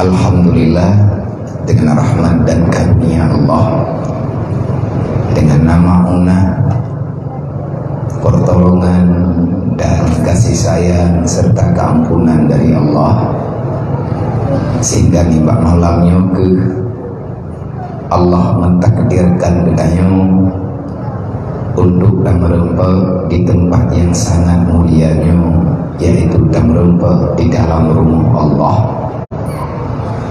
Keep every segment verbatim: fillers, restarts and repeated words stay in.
Alhamdulillah, dengan rahmat dan karunia Allah, dengan nama, una, pertolongan dan kasih sayang serta keampunan dari Allah, sehingga nibak malam nyoe keuh Allah mentakdirkan geutanyoe untuk tameureumpok di tempat yang sangat mulia nyoe, yaitu tameureumpok di dalam rumoh Allah,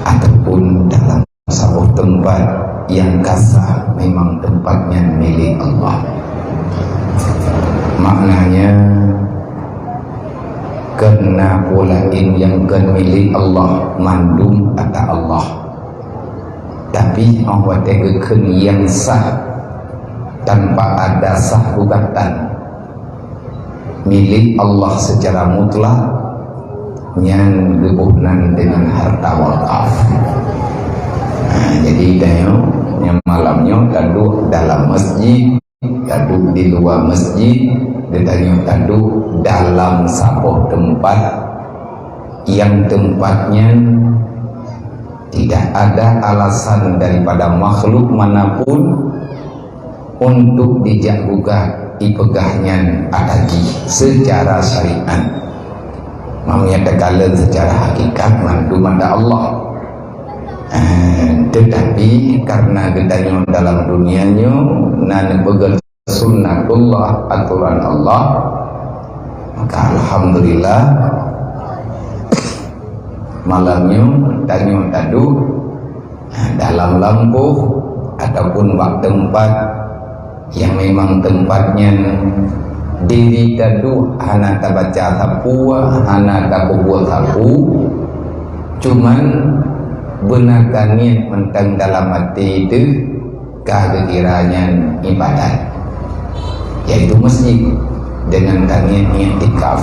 ataupun dalam saboh tempat yang ka sah memang tempat nyan milék Allah. Maknanya, kon na peue laén nyang kon milék Allah, mandum ata Allah. Tapi óh watée geukheun nyang sah tanpa ada sah gugatan, milék Allah secara mutlak, nyan geuboh nan deungon harta wakaf. Nah, jadi tanyoe nyang malam nyoe taduek dalam masjid, taduek di luwa masjid, geutanyoe taduek dalam saboh teumpat, nyang teumpat nyan tidak ada alasan daripada makhluk manapun untuk dijak gugah ipeugah nyan ata jih secara syariat. Meunyoe takalon secara hakikat, mandum ata Allah. Eh, tetapi karena geutanyoe dalam dunia nyoe na neupeugah sunnatullah, aturan Allah, maka alhamdulillah, malam nyoe tanyoe taduek dalam lampôh ataupun bak teumpat nyang memang teumpat nyan diri taduek hana tabaca sapeue, hana tapeubuet sapeue, cuman beuna taniet mantong dalam até teuh ka geukira nyan ibadat, yaitu masjid, dengan taniet iktikaf.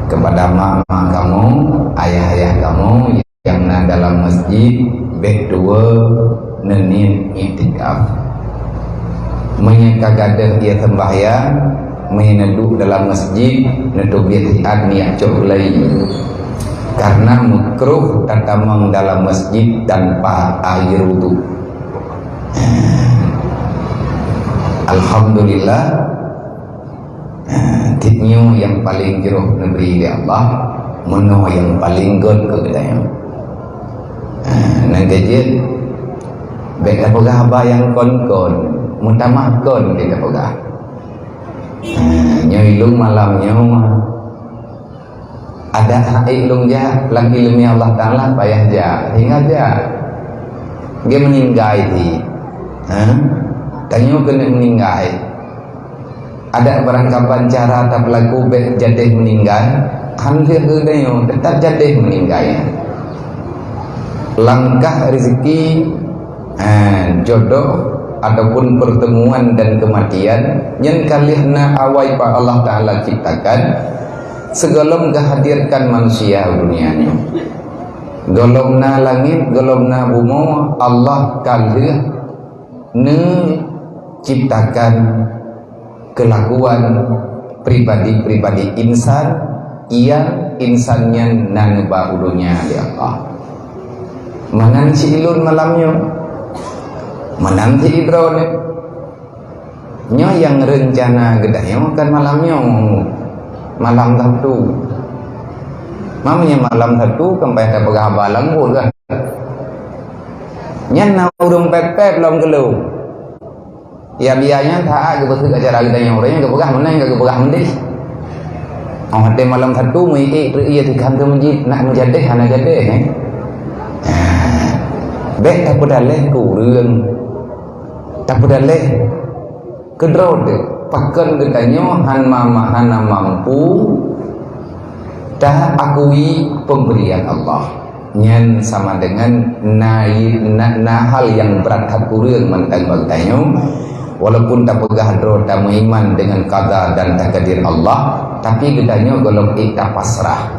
Kepada mak-mak kamoe, ayah-ayah kamoe nyang na dalam masjid, bék tuwoe neuniet iktikaf. Meunyoe ka gadôh ie seumbahyang, meunyoe neuduek dalam masjid, neuteubiet siat niat cok gulai. Karena meukruh tatamong dalam masjid tanpa air wudu. Alhamdulillah, eh, tiep nyoe nyang paleng jroh neubri lé Allah, meunoe nyang paleng gét keu geutanyoe. Eh, nyang keujeuet, bék tapeugah haba nyang kon-kon, meutamah kon bék tapeugah. Eh, nyoe ilôn malam nyoe, adak hai lôn jak, lagi leumé Allah Taala payah jak, hingga jak. Geumeuninggai di. Ha? Tanyoe keuneuk meuninggai. Adak barangkaban cara tapeulaku bék jadeh meuninggai, han lheueh geutanyoe, teutap jadeh meuninggai. Langkah rezeki, eh, jodoh ataupun pertemuan dan kematian, nyan ka lheueh na awai pa Allah Taala ciptakan, sigohlom geuhadirkan manusia u dunia nyoe. Gohlom na langét, gohlom na bumoe, Allah ka lheueh neuciptakan keulakuan pribadi-pribadi insan nyang insan nyan na neuba u donya lé Allah. Meunan si ilôn malam nyoe, meunan si droeneuh. Nyoe nyang reuncana geutanyoe kan malam nyoe, malam Sabtu. Meunyoe malam Sabtu kan payah tapeugah haba lam buet kan. Nyan na ureuëng pép-pép lom keulôn. Ya, biasanya saat geupeuseuet acara geutanyoe, ureuëng nyan geupeugah meunan, ka geupeugah meudeh. Oh, watée malam Sabtu, meuiék trok ie tikam keu masjid, nak meujadeh, hana jadeh, eh. Bék tapeudaleh keu ureuëng. Tapeudaleh keu droe teuh. Pakon geutanyoe hana ma-, hana mampu ta akui pemberian Allah. Nyan sama dengan na, na, na hal nyang brat that kureueng mantong bak geutanyoe. Walaupun tapeugah droe tameuiman dengan qada dan takdir Allah, tapi geutanyoe gohlom ék tapasrah.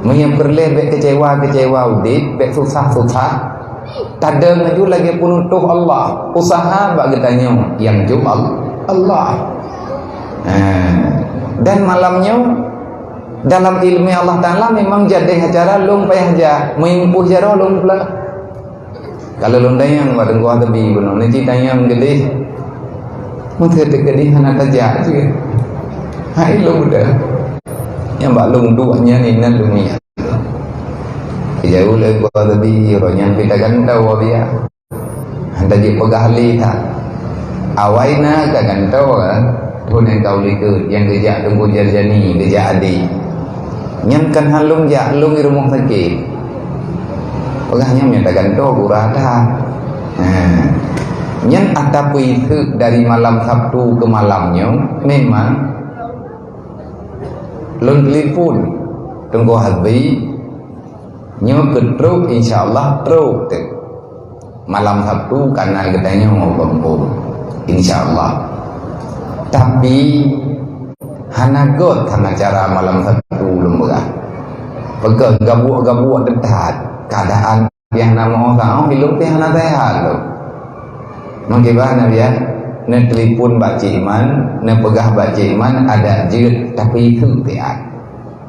Meunyoe peureulée bék keucewa-keucewa udeb, bék susah-susah, tadong laju lagée peunutôh Allah. Usaha bak geutanyoe nyang jok Al-, Allah. Ha. Dan malam nyoe, Dalam ileumèe Allah Taala memang jadeh acara lôn payah jak, meunyoe peuet jaroe lôn peuleueh. Kalau lôn tanyong bak Teungku Habib bunoe, neuci tanyong geudeh. Meuteuk teukeudi hana tajak cit. Hai lôn buda. Nyang bak lôn duek nyan inan lôn miet. Jauh lé Teungku Habib, roh nyan pih tagantoe biya. Hana jipeugah lé that. Awai na ka gantoe, thôn nyang ka u likot, nyang geujak Teungku Jarjani, geujak adé. Nyan kan han lôn jak, lôn i rumoh sakét. Peugah nyan nyang tagantoe gura that. Ha. Nyan ata peuiseuk dari malam Sabtu keu malam nyoe, memang lôn telepon Teungku Habib, nyoe keu trok, insya Allah trok teuk. Malam Sabtu ka na geutanyoe beumpung, insya Allah. Tapi, hana göt, hana cara malam Sabtu lôn peugah. Peugah gabuek-gabuek teutat, keadaan pih hana meuoh saôh, ilôn pih hana sehat lôn. Meukiban na biya, neutelepon bak Cik Man, neupeugah bak Cik Man, adak jeuet, tapi keu pian.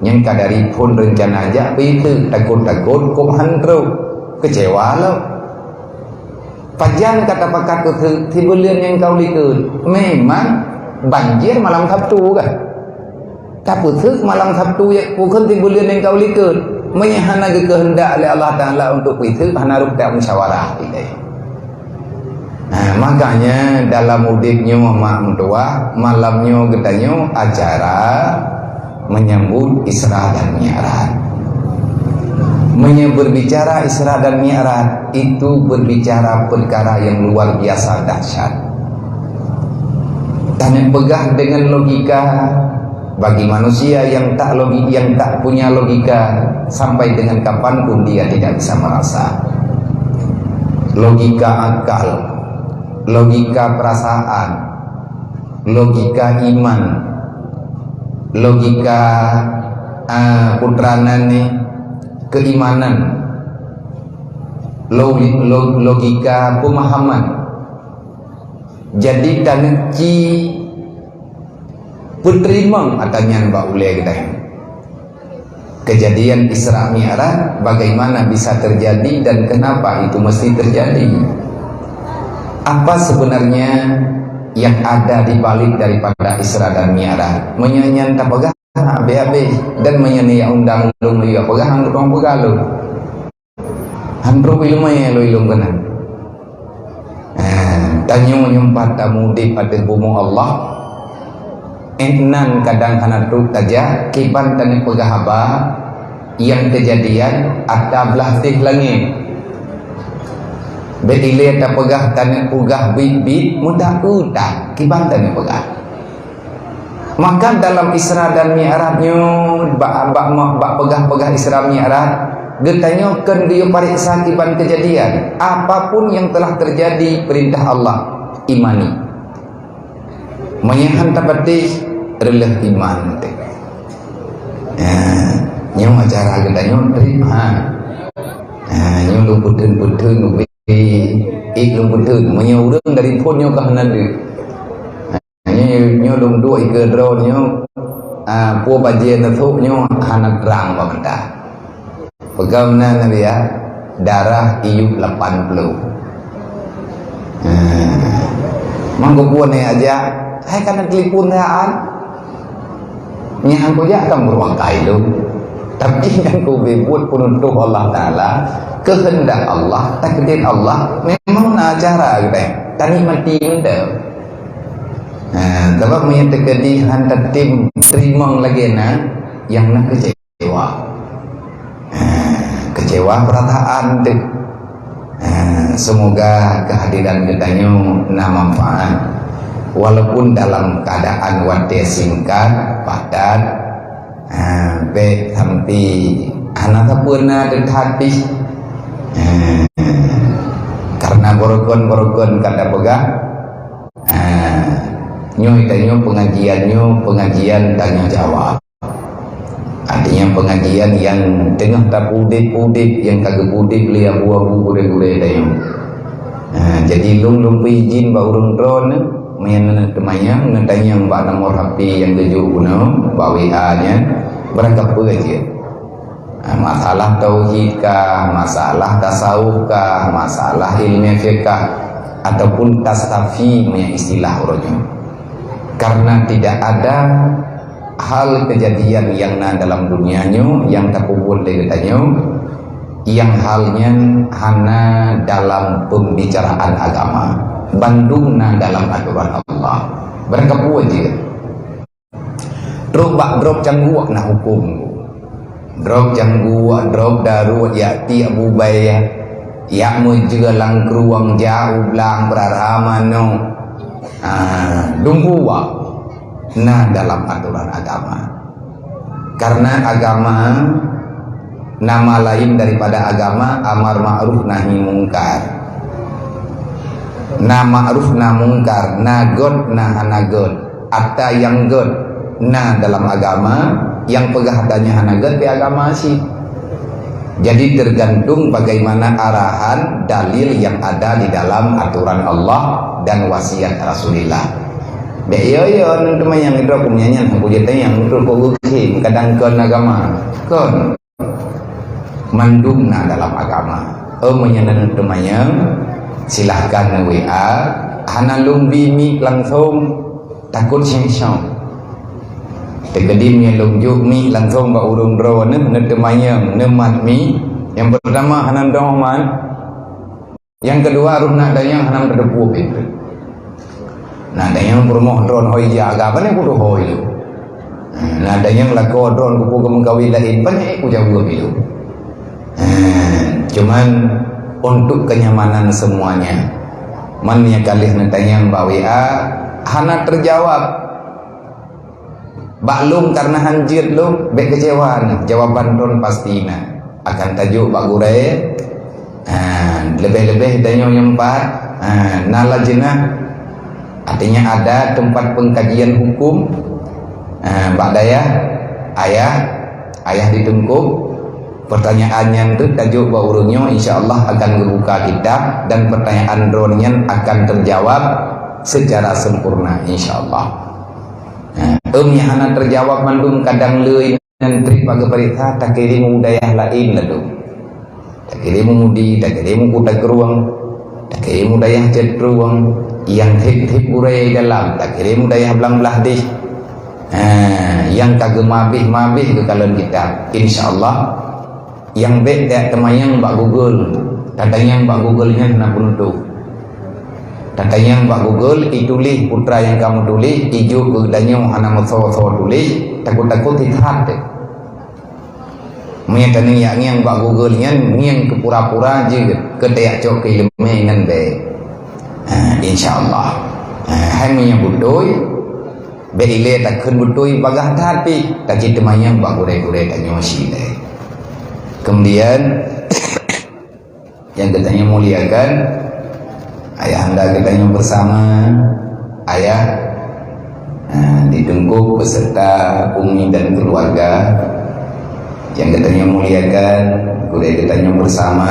Nyan ka dari phon reuncana jak pih teuk, takot-takot kok han trok. Keucewa lom. Pajan ka tapakat peuseuk sibuleuen nyang ka u likot. Memang banjir malam Sabtu kah? Tapeuseuk malam Sabtu ya, bukon sibuleuen nyang ka u likot. Meunyo hana geukeuheundak lé Allah Taala untuk peuseuk, hana rôh tamusyawarah ilée. Nah, makanya dalam udeb nyoe mak meutuwah, malam nyoe geutanyoe acara menyambut Isra dan Mi'raj. Meunyo berbicara Isra dan Mi'raj, itu berbicara perkara yang luar biasa dahsyat. Tanyoe peugah dengan logika, bagi manusia yang tak logi-, yang tak punya logika, sampai dengan kapanpun dia tidak bisa merasa. Logika akal, logika perasaan, logika iman, logika, ah, putra nani keimanan, lo-, lo-, logika pemahaman. Jadi, taneuci peuteurimong ata nyan bak ulée geutanyoe. Kejadian Isra Mi'raj bagaimana bisa terjadi dan kenapa itu mesti terjadi? Apa sebenarnya yang ada di balik daripada Isra dan Mi'raj? Meunyo nyan tapeugah habéh-habéh, dan meunyo neujak undang lôn lé peugah, han kutong peugah lôn. Han trok ileumèe lôn ilôn keunan. Ha, tanyoe nyoe pat tamudik ateueh bumoe Allah. Éh nan kadang hana trok tajak, kiban tanyoe peugah haba nyang keujadian ata blah deh langét. Bèk ilée tapeugah tanyoe peugah biet-biet, meutakot that, kiban tanyoe peugah. Maka dalam Isra dan Mi'raj nyoe, bak, bak, bak peugah-peugah Isra Mi'raj, geutanyoe kheun geuyue pareksa kiban keujadian. Apapun yang telah terjadi, perintah Allah, imani. Meunyo han tapatéh, reuloh iman teuh. Ha, nyoe acara geutanyoe trép ha. Ha, nyoe lôn peutheun-peutheun ubé, ék lôn peutheun. Meunyo ureuëng dari phon nyoe ka hana deuek. Nyoe, nyoe lôn duek ikeue droe nyoe, ah, peue bajée neusok nyoe hana trang bak mata. Peugah meunan Nabi ya, darah iyup lapan ploh. Hmm. Mangko peue nyoe aja, hai kana telepon daan. Nyan kujak kan beurangkai lôn. Tapi nyang kubeubeuet peunutôh Allah Taala, keuheundak Allah, takdir Allah, memang na cara geutanyoe tanikmati mantong. Ha, sabab meunyo teukeudi han tatem teurimong lagée na, nyang na keucewa. Ha, keucewa peurasaan teuh. Ha, seumoga keuhadiran geutanyoe na manfaat. Walaupun dalam keuadaan watée singkat, padat, ha, bèk sampai hana sapeue na teuka pih. Ha, karena beureukon-beureukon ka tapeugah, Ah, nyoe tanyoe pengajian nyoe pengajian tanya jawab. Artinya pengajian yang teungoh tapudeb-pudeb, yang ka geupudeb lé abu-abu gurée-gurée tanyoe. Ah, jadi lôn lôn peuizin bak ureuëng droeneuh, meunyo na teumanyong, neutanyong bak nomor H P nyang geujok bunoe, bak W A nyan. Barangkapeue jeuet. Ha, masalah tauhid kah, masalah tasawuf kah, masalah ilmu fiqah, ataupun tastafi meunyo istilah uroe nyoe. Karena tidak ada hal kejadian nyang na dalam dunia nyoe nyang tapeubuet lé geutanyoe, nyang hal nyan hana dalam pembicaraan agama. Bandum na dalam aturan Allah. Barangkapeue jeuet. Trok bak drob cangguek na huköm. Drob cangguek, drob daruet, jak tiek bubai, jak meujeuet lam krueng, jak u blang, peurara manoe. Ah, dum buwah na dalam aturan agama. Karena agama, nama lain daripada agama, amar ma'ruf nahi mungkar. Na ma'ruf, na mungkar, na göt, na hana göt. Ata nyang göt na dalam agama, nyang peugah ata nyan hana göt di agama cit. Jadi, tergantung bagaimana arahan dalil yang ada di dalam aturan Allah dan wasiat Rasulullah. Bèk yo-yo neuteumanyong droe, ku meunyan, ku jitanyong droe, ku geukhém, kadang kon agama. Kon. Mandum na dalam agama. Oh, meunyo na neuteumanyong, silahkan neu-W A, hana lôn bi mic langsung, takot sensor. Teukeudi meunyo lôn jok mic langsung bak ureueng droeneuh, neuteumanyong, neumat mic. Nyang peurtama hana dong man. Nyang keudua, roh na dayang hana meuteupeue pintoe. Na dayang peurumoh droen hôi jaga, pane kudu hôi lé. Na dayang lakoe droen kupeue geumeukawen laén, pane kujaweueb lé. Cuman untuk kenyamanan semuanya. Man nyang ka lheueh neutanyong bak W A hana teujawab. Bak lôn karena han jeuet lôn, bèk keucewa neuh, jawaban droen pasti na. Akan tajok bak gurèe, ha, leubeh-leubeh tanyoe nyang pat, ha, na lajnah. Artinya ada tempat pengkajian hukum, ha, bak dayah, ayah, ayah di Teungku. Pertanyaan nyan tu tajok bak ureueng nyoe, insya Allah akan geubuka kitab dan pertanyaan droen nyan akan terjawab secara sempurna, insya Allah. Ha, ém nyang hana teujawab mandum kadang le nyan trép bak geupareksa, takirém u dayah laén ladôm. Takirém u Mudi, takirém u Kuta Krueng, takirém u dayah Cot Krueng, nyang thép-thép gurèe dalam, takirém u dayah Blang Blahdeh. Ha, nyang ka geumabeh-mabeh geukalon kitab. Insya Allah, nyang bèk tateumanyong bak Google. Tatanyong bak Google nyan hana peunutôp. Tatanyong bak Google, ituléh putra nyang ka meutuléh, ijok keu geutanyoe hana meusoe-soe tuléh, takot-takot sisat. Meunyo tanyoe jak ngieng bak Google nyan, ngieng keu pura-pura jeuet, keu tajak cok keu ileumèe nyan bèk. Ha, insya Allah. Ha, hai meunyo beutôi, bèk ilèe takheun beutôi bagaih that pih, taci teumanyong bak gurèe-gurèe tanyoe sidéh. Kemudian, nyang geutanyoe muliakan, ayahanda geutanyoe bersama, ayah, eh, di Teungku beserta Umi dan keluarga. Nyang geutanyoe muliakan, gurèe geutanyoe bersama,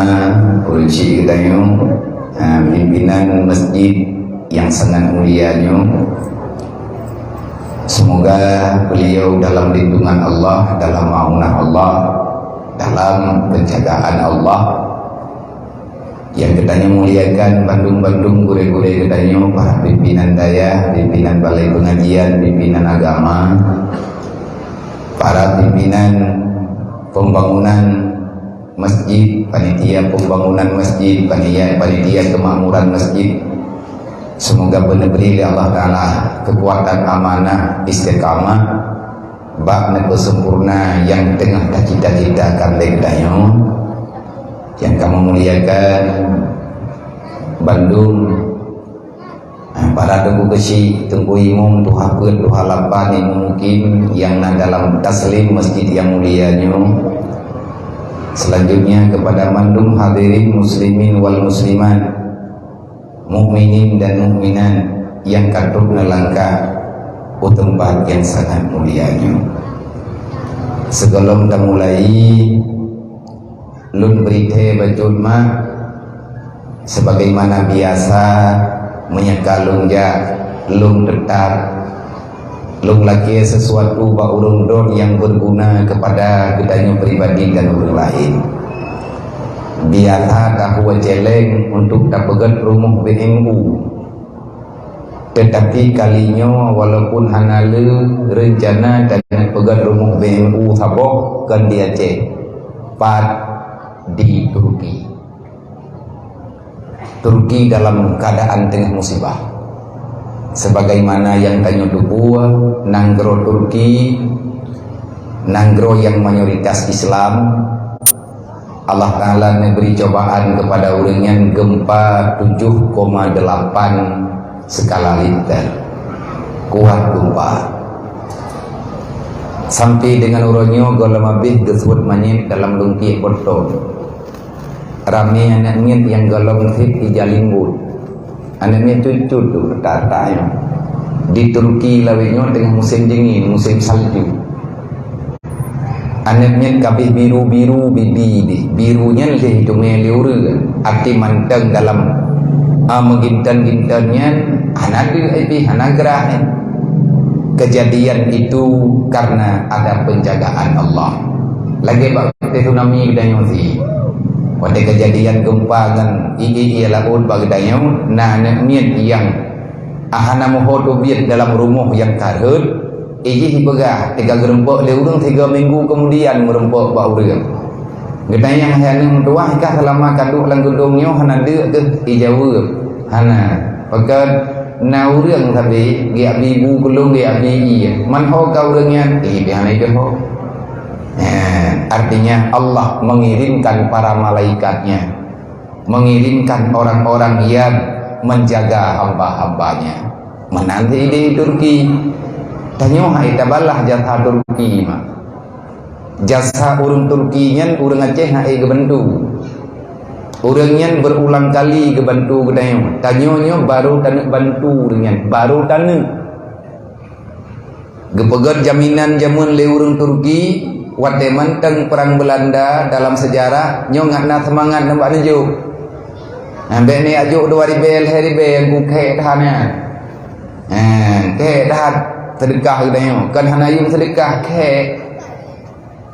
ureueng syik geutanyoe, eh, pimpinan masjid yang sangat mulia nyoe. Semoga beliau dalam lindungan Allah, dalam maunah Allah, dalam penjagaan Allah. Nyang geutanyoe muliakan bandum-bandum gurèe-gurèe geutanyoe, para pimpinan dayah, pimpinan balai pengajian, pimpinan agama, para pimpinan pembangunan masjid, panitia pembangunan masjid, panitia, panitia kemakmuran masjid. Semoga beuneubeuri lé Allah Taala keukuatan amanah istiqamah bak neupeusempurna nyang teungoh tacita-citakan lé geutanyoe. Nyang kamoe muliakan bandum, eh, para teungku keuchik, teungku imum, tuha peuet, tuha lapan, imum mukim nyang na dalam taslim masjid nyang mulia nyoe. Selanjutnya kepada mandum hadirin muslimin wal muslimat, mukminin dan mukminat nyang ka trok neulangkah u teumpat nyang sangat mulia nyoe. Sigohlom tamulai, lôn bri thèe bacut mak, sebagaimana biasa, meunyo ka lôn jak, lôn teutap Lôn lakée sesuatu bak ureuëng droe nyang beuguna keupada geutanyoe pribadi dan ureuëng laén. Biasa tahuwa celeng untuk tapeugét rumoh B M U. Teutapi kali nyoe, walaupun hana le reuncana tapeugét rumoh B M U saboh kon di Aceh, pat, di Turki. Turki dalam keadaan teungoh musibah. Sebagaimana nyang tanyoe tupeue, nanggroe Turki, nanggroe nyang mayoritas Islam, Allah Ta'ala neubri cobaan keupada ureuëng nyan geumpa tujoh koma delapan skala Richter. Kuat geumpa. Sampai dengan uroe nyoe gohlom abéh geusuet manyét dalam lungkiek botol. Ramé aneuk miet nyang gohlom sép ija linggôt. Aneuk miet cut-cut tu rata-rata nyoe. Di Turki lawét nyoe teungoh musém dingin, musém salju. Aneuk miet kabéh biru-biru bibi deh. Biru nyan lheueh teumé lé ureuëng, até mantong dalam, a, meuginton-ginton nyan hana deuek ai pih, hana grah nyan. Kejadian itu karena ada penjagaan Allah. Lagée bak watée tsunami geutanyoe sie. Watée kejadian geumpa ngon ié-ié laôt bak geutanyoe, na aneuk miet nyang hana meuho teubiet dalam rumoh nyang ka rhot, ijih ipeugah, teuka geurumpok lé ureuëng, tiga minggu kemudian meurumpok bak ureuëng. Geutanyoe nyang hai aneuk meutuwah, kah seulama ka duek lam geudong nyoe hana deuek keuh ijaweueb? Hana. Pakon na ureuëng sabe geujak bi bu keu lôn, geujak bi ié. Man ho ka ureuëng nyan? Ih, pih hana ideh ho. Nah, artinya Allah mengirimkan para malaikat-Nya, mengirimkan orang-orang yang menjaga hamba-hamba-Nya. Meunan sideh Turki. Tanyoe hai tabalah jasa Turki mak. Jasa ureuëng Turki nyan ureuëng Aceh hana geubantu. Ureuëng nyan berulang kali geubantu geutanyoe. Tanyoe nyoe baru taneuk bantu ureuëng nyan, baru taneuk. Geupeugét jaminan jameun lé ureuëng Turki, watée mantong perang Belanda dalam sejarah, nyoe ngat na seumangat nibak neujok. Ambek ni ajok dua ribée, lhée ribée nyang kukhée that nyan. Eh, khée that seudeukah geutanyoe. Kon hana yum seudeukah, khée.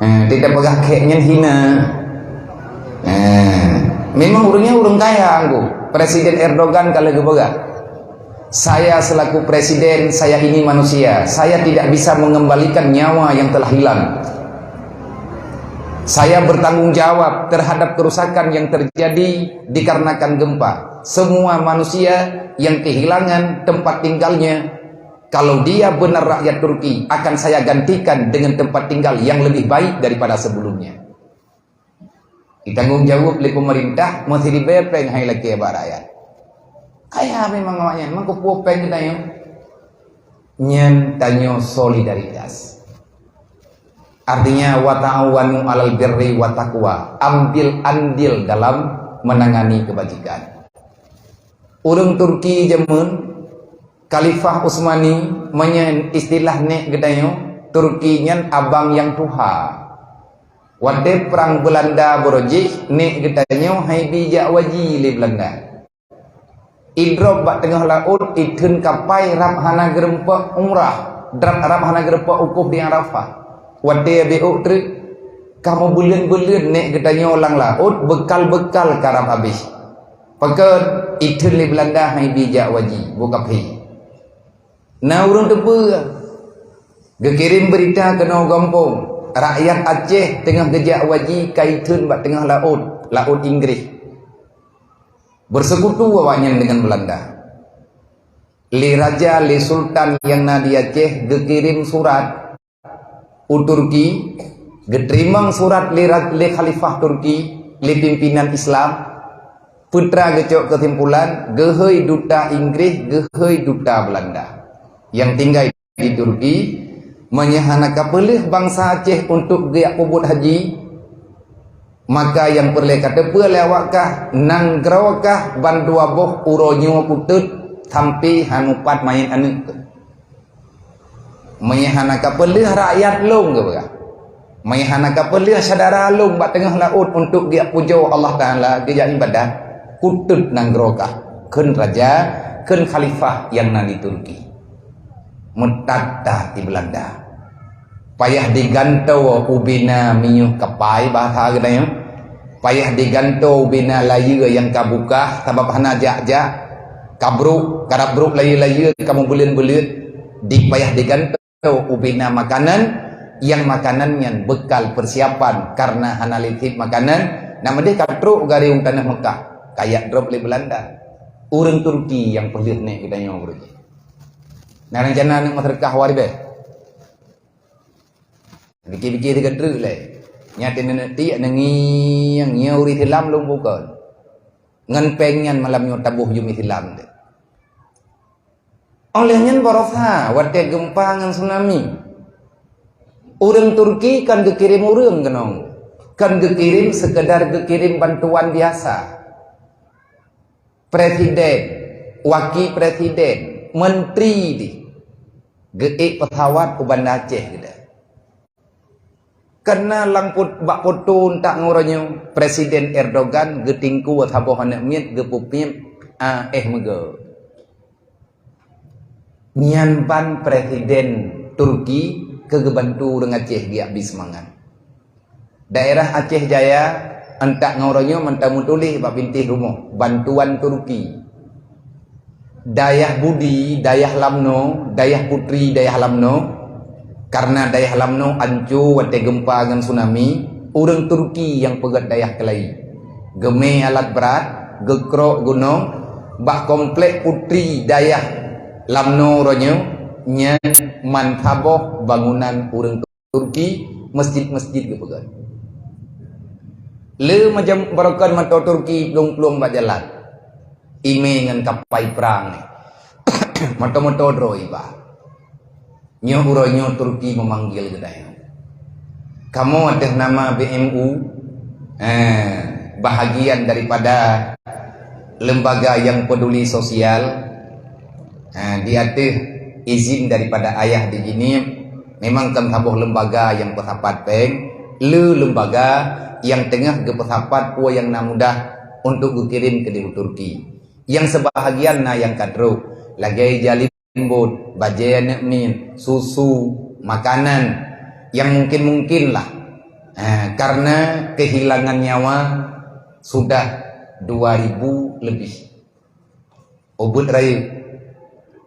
Eh, tidak peugah khée nyan hina. Eh, memang ureuëng nyan ureuëng kaya angku. Presiden Erdogan ka lheueh geupeugah, "Saya selaku presiden, saya ini manusia. Saya tidak bisa mengembalikan nyawa yang telah hilang. Saya bertanggung jawab terhadap kerusakan yang terjadi dikarenakan gempa. Semua manusia yang kehilangan tempat tinggalnya, kalau dia benar rakyat Turki, akan saya gantikan dengan tempat tinggal yang lebih baik daripada sebelumnya." Ditanggung jaweueb lé peumeurintah, meusiribée péng hai lakée bak rakyat. Kaya memang awaknyan, meukeupue péng geutanyoe. Nyan tanyoe solidaritas. Artinya, wa ta'awanu 'alal birri wa taqwa. Ambil andil dalam menangani kebajikan. Ureuëng Turki jameun Khalifah Utsmani, meunyoe istilah nek geutanyoe, Turki nyan abang nyang tuha. Watée prang Belanda beurojih, nek geutanyoe hai bijak waji lé Belanda. Idrop bak teungoh laôt, itheun kapai rab hana geurumpok umrah, drab rab hana geurumpok wukuf di Arafah. Watée bék ôk treuk, ka meubuleuen-buleuen nek geutanyoe lam laôt, beukal-beukal ka rab habéh. Pakon? Itheun lé Belanda hai bijak waji, buka phi. Na ureuëng teupeue, geukirém beurita keunoe gampông, rakyat Aceh teungoh geujak waji ka itheun bak teungoh laôt, laôt Inggréh. Beuseukutu awaknyan deungon Beulanda. Lé raja, lé sultan nyang na di Aceh geukirém surat u Turki, geuteurimong surat lé ra-, lé khalifah Turki, lé pimpinan Islam, peutra geucok keusimpulan, geuhôi duta Inggréh, geuhôi duta Beulanda nyang tinggai di Turki, meunyoe hana kapeuleueh bansa Aceh untuk geujak peubuet haji, maka nyang peureulée kateupeue lé awak kah, nanggroe kah bandua boh uroe nyoe kutot sampai hana mupat manyét aneuëk. Meunyoe hana kapeuleueh rakyat lôn geupeugah, meunyoe hana kapeuleueh syedara lôn bak teungoh laôt untuk geujak pujoe Allah Taala, geujak iébadat, kutot nanggroe kah, kheun raja, kheun khalifah nyang na di Turki. Meutat-tat di Beulanda. Payah digantoe ubena minyeuk kapai bahasa geutanyoe. Payah digantoe ubena layeue nyang ka bukah sabab hana jak-jak. Ka brok, karab brok layeue-layeue ka meubuleuen-buleuen. Di payah digantoe ubena makanan, nyang makanan nyan bekal persiapan karena hana lé tieb makanan. Nak meudeh ka trok gari u tanoh Mekah, ka jak drop lé Beulanda. Ureuëng Turki nyang peuleueh nèk geutanyoe beureuji. Na rencana aneuk meuseudeukah waréh beh? Pike-pike sigoe treuk lé. Nyan teuneuk tiek neungieng, nyoe ureuëng Islam lôn bukon. Ngon péng nyan malam nyoe taboh jeuem Islam teuh. Óh lheueh nyan barosa watée geumpa ngon tsunami. Ureuëng Turki kon geukirém ureuëng keunoe, kon geukirém seukeudar geukirém bantuan biasa. Presiden, waki presiden, menteri dih geuék pesawat u Banda Aceh geuda. Kana lam pot-, bak poto ntak ngon uroe nyoe, Presiden Erdogan geutingkue saboh aneuk miet geupeupiep, a, éh meugo. Nyan ban Presiden Turki keu geubantu ureuëng Aceh geujak bi seumangat. Daerah Aceh Jaya, antak ngon uroe nyoe mantong meutuléh bak bintéh rumoh, bantuan Turki. Dayah Budi, Dayah Lamno, Dayah Putri Dayah Lamno, karena Dayah Lamno anco watée geumpa ngon tsunami, ureuëng Turki nyang peugét dayah keulayi. Geumé alat brat, geukrok gunong, bak komplek Putri Dayah Lamno uroe nyoe, nyan man saboh bangunan ureuëng Turki, masjid-masjid geupeugét. Le macam barokon moto Turki plueng-plueng bak jalan. Imé ngon kapai prang nyan. Moto-moto droe iba. Nyoe uroe nyoe Turki memanggil geutanyoe. Kamoe ateueh nama B M U, eh, bahagian daripada lembaga yang peduli sosial, eh, di ateueh izin daripada ayah di Genève, memang kon saboh lembaga nyang peusapat péng, le lembaga nyang teungoh geupeusapat peue nyang na mudah untuk geukirém keudéh u Turki. Nyang seubahagian na nyang ka trok, lagée jali leumbot, bajée aneuk miet, susu, makanan, nyang mungkin-mungkin lah. Eh, karena kehilangan nyawa sudah dua ribu lebih. Ubeuet rayeuk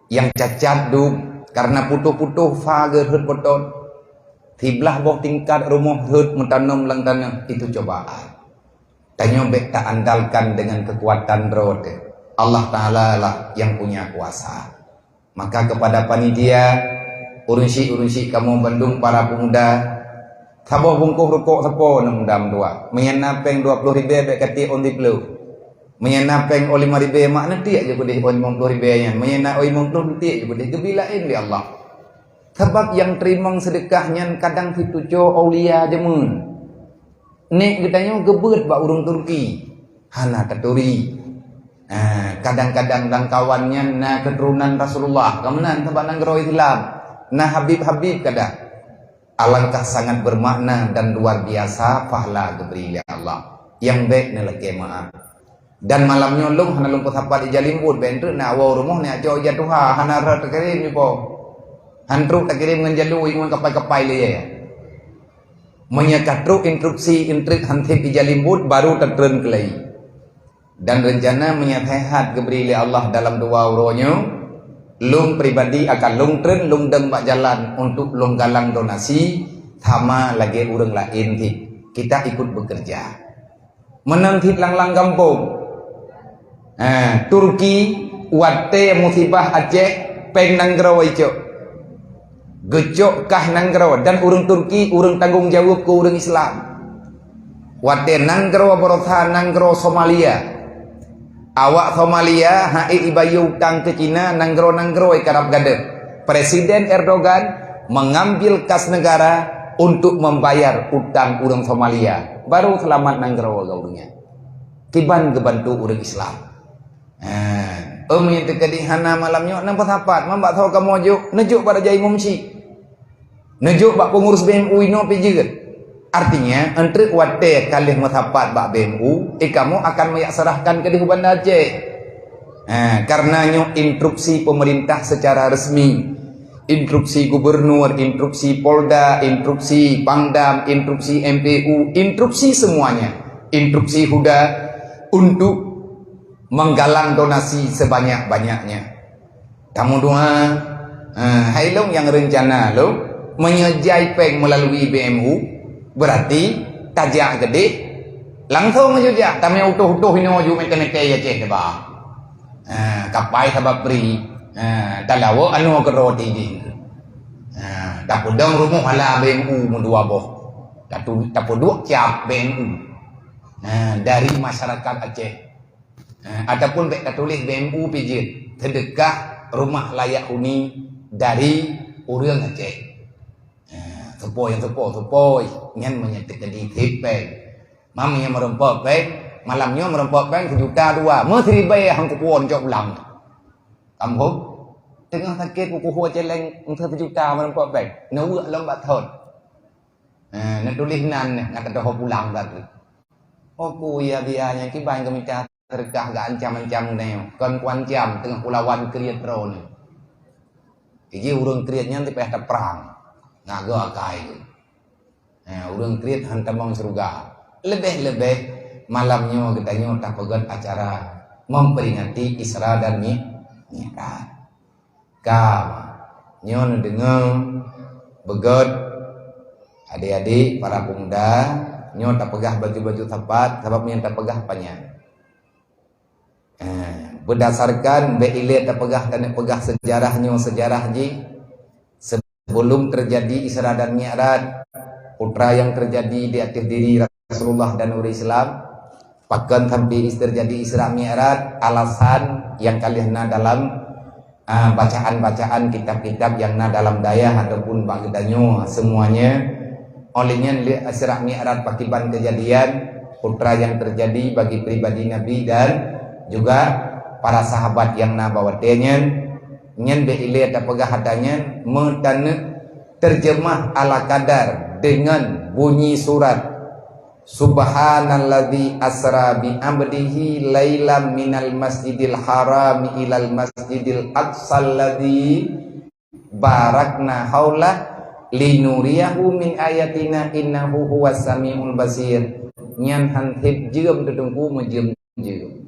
nyang cacat dum karena putôh-putôh fa geuheuet beuton. Siblaih boh tingkat rumoh rhot meutanom lam tanoh, itu cobaan. Tanyoe bék taandalkan dengan keukuatan droe teuh. Allah Taala lah nyang punya kuasa. Maka kepada panitia, ureuëng syiek-ureuëng syiek kamoe bandum para pemuda, saboh bungkôh rukok sapo aneuk muda meutuah. Meunyan na péng dua ploh ribée bék katiek ôn siploh. Meunyan na péng ôn lima ribée mak neutiek jih keudéh ôn limong ploh ribée nyan. Meunyan na ôn limong ploh neutiek jih keudéh. Geubi laén lé Allah. Sabab nyang teurimong seudeukah nyan kadang situcoe aulia jameun. Nèk geutanyoe geubeuet bak ureuëng Turki, hana taturi. Ah, kadang-kadang lam kawan nyan na keuturonan Rasulullah, ka meunan sabab nanggroe Islam, na habib-habib kadang. Alangkah sangat bermakna dan luar biasa pahala geubri lé Allah. Nyang bék neulakée meu'ah. Dan malam nyoe lôn hana lôn peusapat ija limbot, bék treuk na woe rumoh nyak cok ija tuha, hana rot takirém ipo. Han trok takirém ngon jalui ngon kapai-kapai lé. Meunyoe ka trok instruksi intrik han sép ija limbot, baru tatreun keulai. Dan rencana meunyoe sehat geubri lé Allah dalam dua uroe nyoe, lôn pribadi akan lôn treun lôn dong bak jalan untuk lôn galang donasi sama lagée ureuëng laén cit. Kita ikut bekerja. Meunan cit lam-lam gampông. Ha, Turki watée musibah Aceh péng nanggroe icok. Geucok kah nanggroe dan ureuëng Turki ureuëng tanggong jaweueb keu ureuëng Islam. Watée nanggroe barosa nanggroe Somalia. Awak Somalia hana ibayeue utang keu Cina nanggroe-nanggroe karab gadôh. Presiden Erdogan mengambil kas negara untuk membayar utang ureuëng Somalia. Baru seulamat nanggroe geuh ureuëng nyan. Kiban geubantu ureuëng Islam. Ha, ôm nyang teukeudi hana malam nyoe nang peusapat, man bak tho kamoe jok, neujok bak raja imum syiek. Neujok bak peungurus B M U inoe pih jeuet. Artinya, enteuk watée ka lheueh meusapat bak B M U, eh, kamoe akan meujak serahkan keudéh u Banda Aceh. Ha, karena nyoe instruksi pemerintah secara resmi. Instruksi gubernur, instruksi Polda, instruksi Pangdam, instruksi M P U, instruksi semuanya. Instruksi Huda untuk menggalang donasi sebanyak-banyaknya. Tameudoa, eh, hai lôn nyang reuncana lôn, meunyoe jai péng meulalu B M U, berarti tajak keudeh langsong jujak, tamé utoh-utoh inoe ju mete-mete ya ceh ba. Ha, kapai sabab pri. Ha, talawa anu keudroe tidin. Ha, tapeudong rumoh ala B M U meudua boh. Tatu-, tapeuduek cap B M U. Ha, dari masyarakat Aceh. Ha, ataupun bék tatuléh B M U pijeuet, sedekah rumah layak huni dari ureuëng Aceh. Ha, seupoi nyang seupoi, seupoi. Nyan meunyoe teukeudi sép péng. Mam nyang meurumpok péng, malam nyoe meurumpok péng seujuta dua. Meusiribée hang kupuon cok ulang. Kamoe teungoh sakét kukuhue céléng, meuseujuta meurumpok péng. Neuweuek lom bak thon. Ha, neutuléh nan, na teudoho pulang bak. Oh, ku ya biaya nyang kiban geumita. Teureukah geuancam-ancam geutanyoe, kon kuancam teungoh kulawan kriet droeneuh. Iji ureuëng kriet nyan teupayah taprang, ngaga akai geuh. Ha, ureuëng kriet han tamong syeuruga. Leubeh-leubeh malam nyoe geutanyoe tapeugét acara memperingati Isra dan Mi-, Mi'raj. Ka, nyoe neudeungoe beugét, adik-adik, para pemuda, nyoe tapeugah baju-baju sapat, sabab nyang tapeugah panyang. Eh, berdasarkan bék ilée tapeugah, taneuk peugah sejarah nyoe, sejarah jih, sebelum terjadi Isra dan Mi'raj, peue nyang terjadi di ateueh diri Rasulullah dan ureuëng Islam, pakon sampai is-, terjadi Isra Mi'raj, alasan nyang ka lheueh na dalam, ah, bacaan-bacaan kitab-kitab nyang na dalam dayah ataupun bak geutanyoe semuanya. Oleh nyan lé Isra Mi'raj pakiban kejadian, peue nyang terjadi bagi pribadi Nabi dan juga para sahabat nyang na bak watée nyan. Nyan bék ilée tapeugah ata nyan, meutaneuh terjemah ala kadar dengan bunyi surat, "Subhanalladzi asra bi abdihi lailam minal masjidil harami ilal masjidil aqsal ladzi barakna haulah linuriyahu min ayatina innahu huwas samiul basir." Nyan han sép jeuem teuteungku meujeuem-jeuem.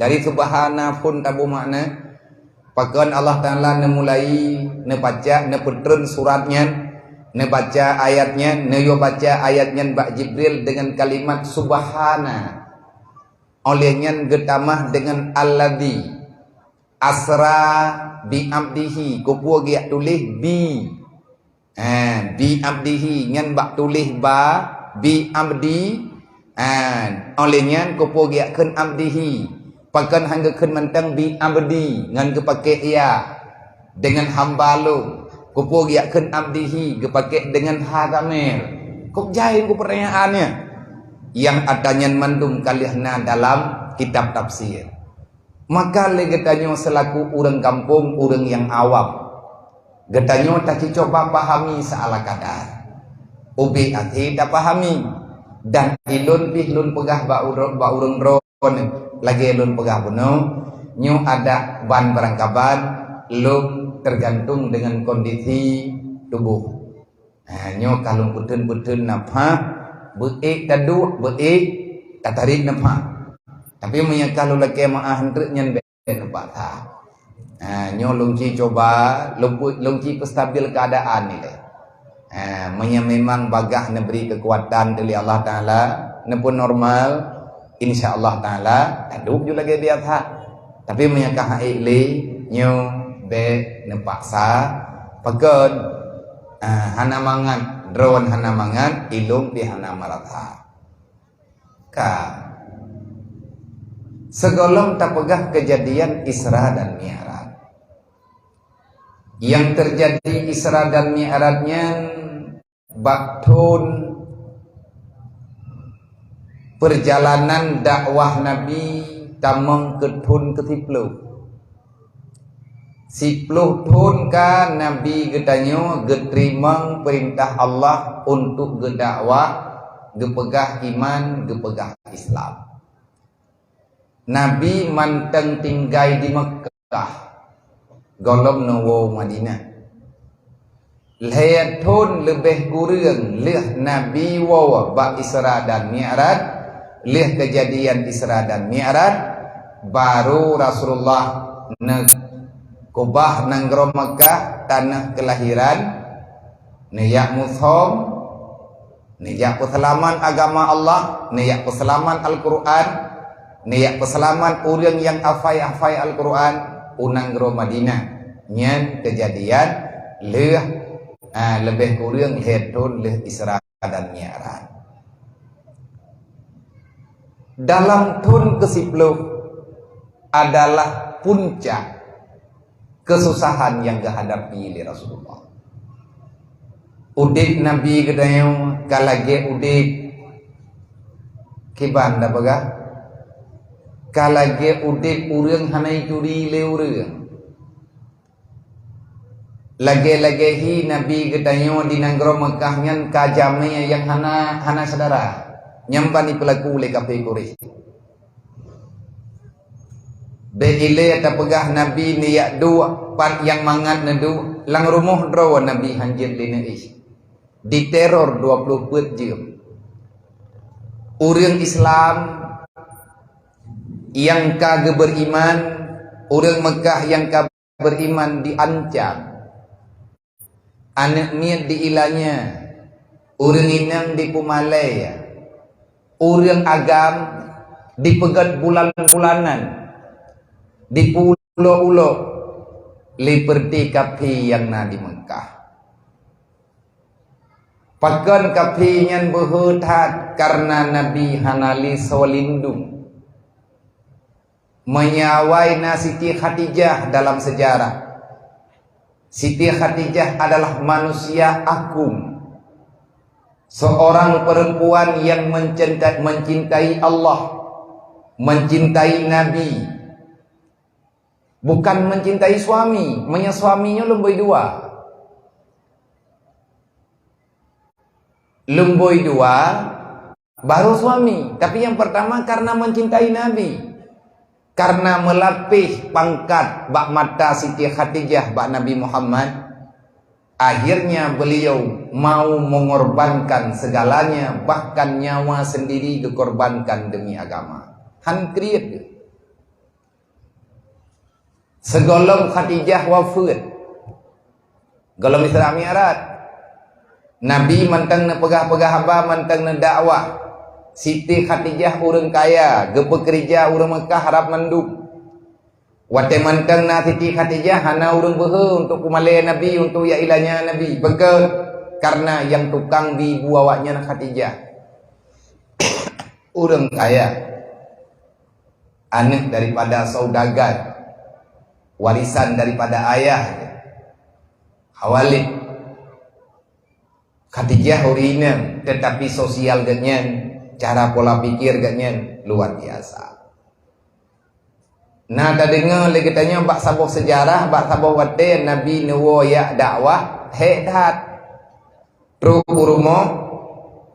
Dari subhana phon tabu makna, pakon Allah Taala neumulai, neubaca, neupeutreun surat nyan, neubaca ayat nyan, neuyue baca ayat nyan bak Jibril dengan kalimat subhana. Oleh nyan geutamah dengan alladzi asra bi abdihi, kupeue geujak tuléh bi. Ha, bi abdihi, nyan bak tuléh ba, bi abdi. Ha, oleh nyan kupeue geujak kheun abdihi. Pakon han geukheun mantong bi abdi, ngon geupaké ya. Dengan hamba lôn. Kupeue geujak kheun abdihi, geupaké dengan ha dhamir. Kok jai ku pertanyaan nyan? Nyang ata nyan mandum ka lheueh na dalam kitab tafsir. Maka lé geutanyoe seulaku ureuëng gampông, ureuëng nyang awam, geutanyoe tacucoba pahami seala kadar. Ubé até tapahami, dan ilôn pih lôn peugah bak ureuëng, bak ureuëng droeneuh, lagée lôn peugah bunoe, nyoe adak ban barangkaban lôn tergantung dengan kondisi tuboh. Ha, nyoe ka lôn peutheun-peutheun nafah, beu-ék taduek, beu-ék tatarék nafah. Tapi meunyoe ka lôn lakée meuáh treuk nyan bék neupaksa. Ha, nyoe lôn ci cuba, lôn pu-, lôn ci peustabil keuadaan ilée. Ha, meunyoe memang bagaih neubri keukuatan lé Allah Taala, neupeunormal, insya Allah Taala, taduek ju lagée biasa. Tapi meunyoe ka han ék lé, nyoe bék neupaksa, pakon? Ah, hana mangat, droen hana mangat, ilôn pih hana meurasa. Ka. Sigohlom tapeugah keujadian Isra dan Mi'raj. Nyang teujadi Isra dan Mi'raj nyan bak thon peurjalanan dakwah Nabi tamong keu thon keu siploh. Siploh thon ka Nabi geutanyoe geuteurimong peurintah Allah untuk geudakwah, geupeugah iman, geupeugah Islam. Nabi mantong tinggai di Meukah, gohlom neuwoe Madinah. Lhèe thôn leubeh kureueng lheueh Nabi woe bak Isra dan Mi'raj, lheueh keujadian Isra dan Mi'raj, baru Rasulullah neukeubah nanggroe Meukah, taneuh keulahiran, neujak musom, neujak peuseulamat agama Allah, neujak peuseulamat Al-Qur'an, neujak peuseulamat ureuëng nyang hafai-hafai Al-Qur'an u nanggroe Madinah. Nyan keujadian lheueh, ah, leubeh kureueng lhèe thôn lheueh Isra dan Mi'raj. Dalam thôn keusiploh adalah puncak keususahan nyang geuhadapi lé Rasulullah. Udeb Nabi geutanyoe ka lagée udeb, kiban tapeugah, ka lagée udeb ureuëng hana jituri lé ureuëng. Lagée-lagée hi Nabi geutanyoe di nanggroe Meukah nyan ka jamé nyang hana, hana syedara, nyang ban jipeulaku lé kafé Quraisy. Bék ilée tapeugah Nabi neujak duek pat nyang mangat neuduek, lam rumoh droe Nabi hanjeuet lé neuéh. Diteror dua ploh peuet jeuem. Ureuëng Islam nyang ka geuberiman, ureuëng Meukah nyang ka beriman diancam. Aneuëk miet diilanya, ureuëng inong dipeumalée, ureuëng agam dipeugét bulan-bulanan, dipeuulo-ulo lé peureuté kafé nyang na di Meukah. Pakon kafé nyan beuhe that kareuna Nabi hana lé soe lindong. Meunyoe awai na Siti Khadijah dalam sejarah. Siti Khadijah adalah manusia agung. Seorang perempuan yang mencinta-, mencintai Allah, mencintai Nabi. Bukan mencintai suami, meunyoe suami nyoe leumboi dua. Leumboi dua, baru suami. Tapi yang pertama karena mencintai Nabi. Karena meulapéh pangkat bak mata Siti Khadijah bak Nabi Muhammad, akhirnya beliau mau mengorbankan segalanya, bahkan nyawa sendiri dikorbankan demi agama. Han kriet geuh. Sigohlom Khadijah wafeuet, gohlom Isra Mi'raj, Nabi mantong neupeugah-peugah haba, mantong neudakwah. Siti Khadijah ureuëng kaya, geupeukeurija ureuëng Meukah rab mandum. Watée mantong na Siti Khadijah, hana ureuëng beuhe untuk peumalée Nabi, untuk jak ilanya Nabi. Pakon? Karena nyang tukang bi ibu awaknyan Khadijah. Ureuëng kaya. Aneuëk daripada saudagar, warisan daripada ayah. Khawalid, Khadijah ureuëng inong, tetapi sosial geuhnyan, cara pola pikir geuhnyan luar biasa. Na tadeungoe lé geutanyoe bak saboh seujarah, bak saboh watée Nabi neuwoe jak dakwah, hék that. Trok u rumoh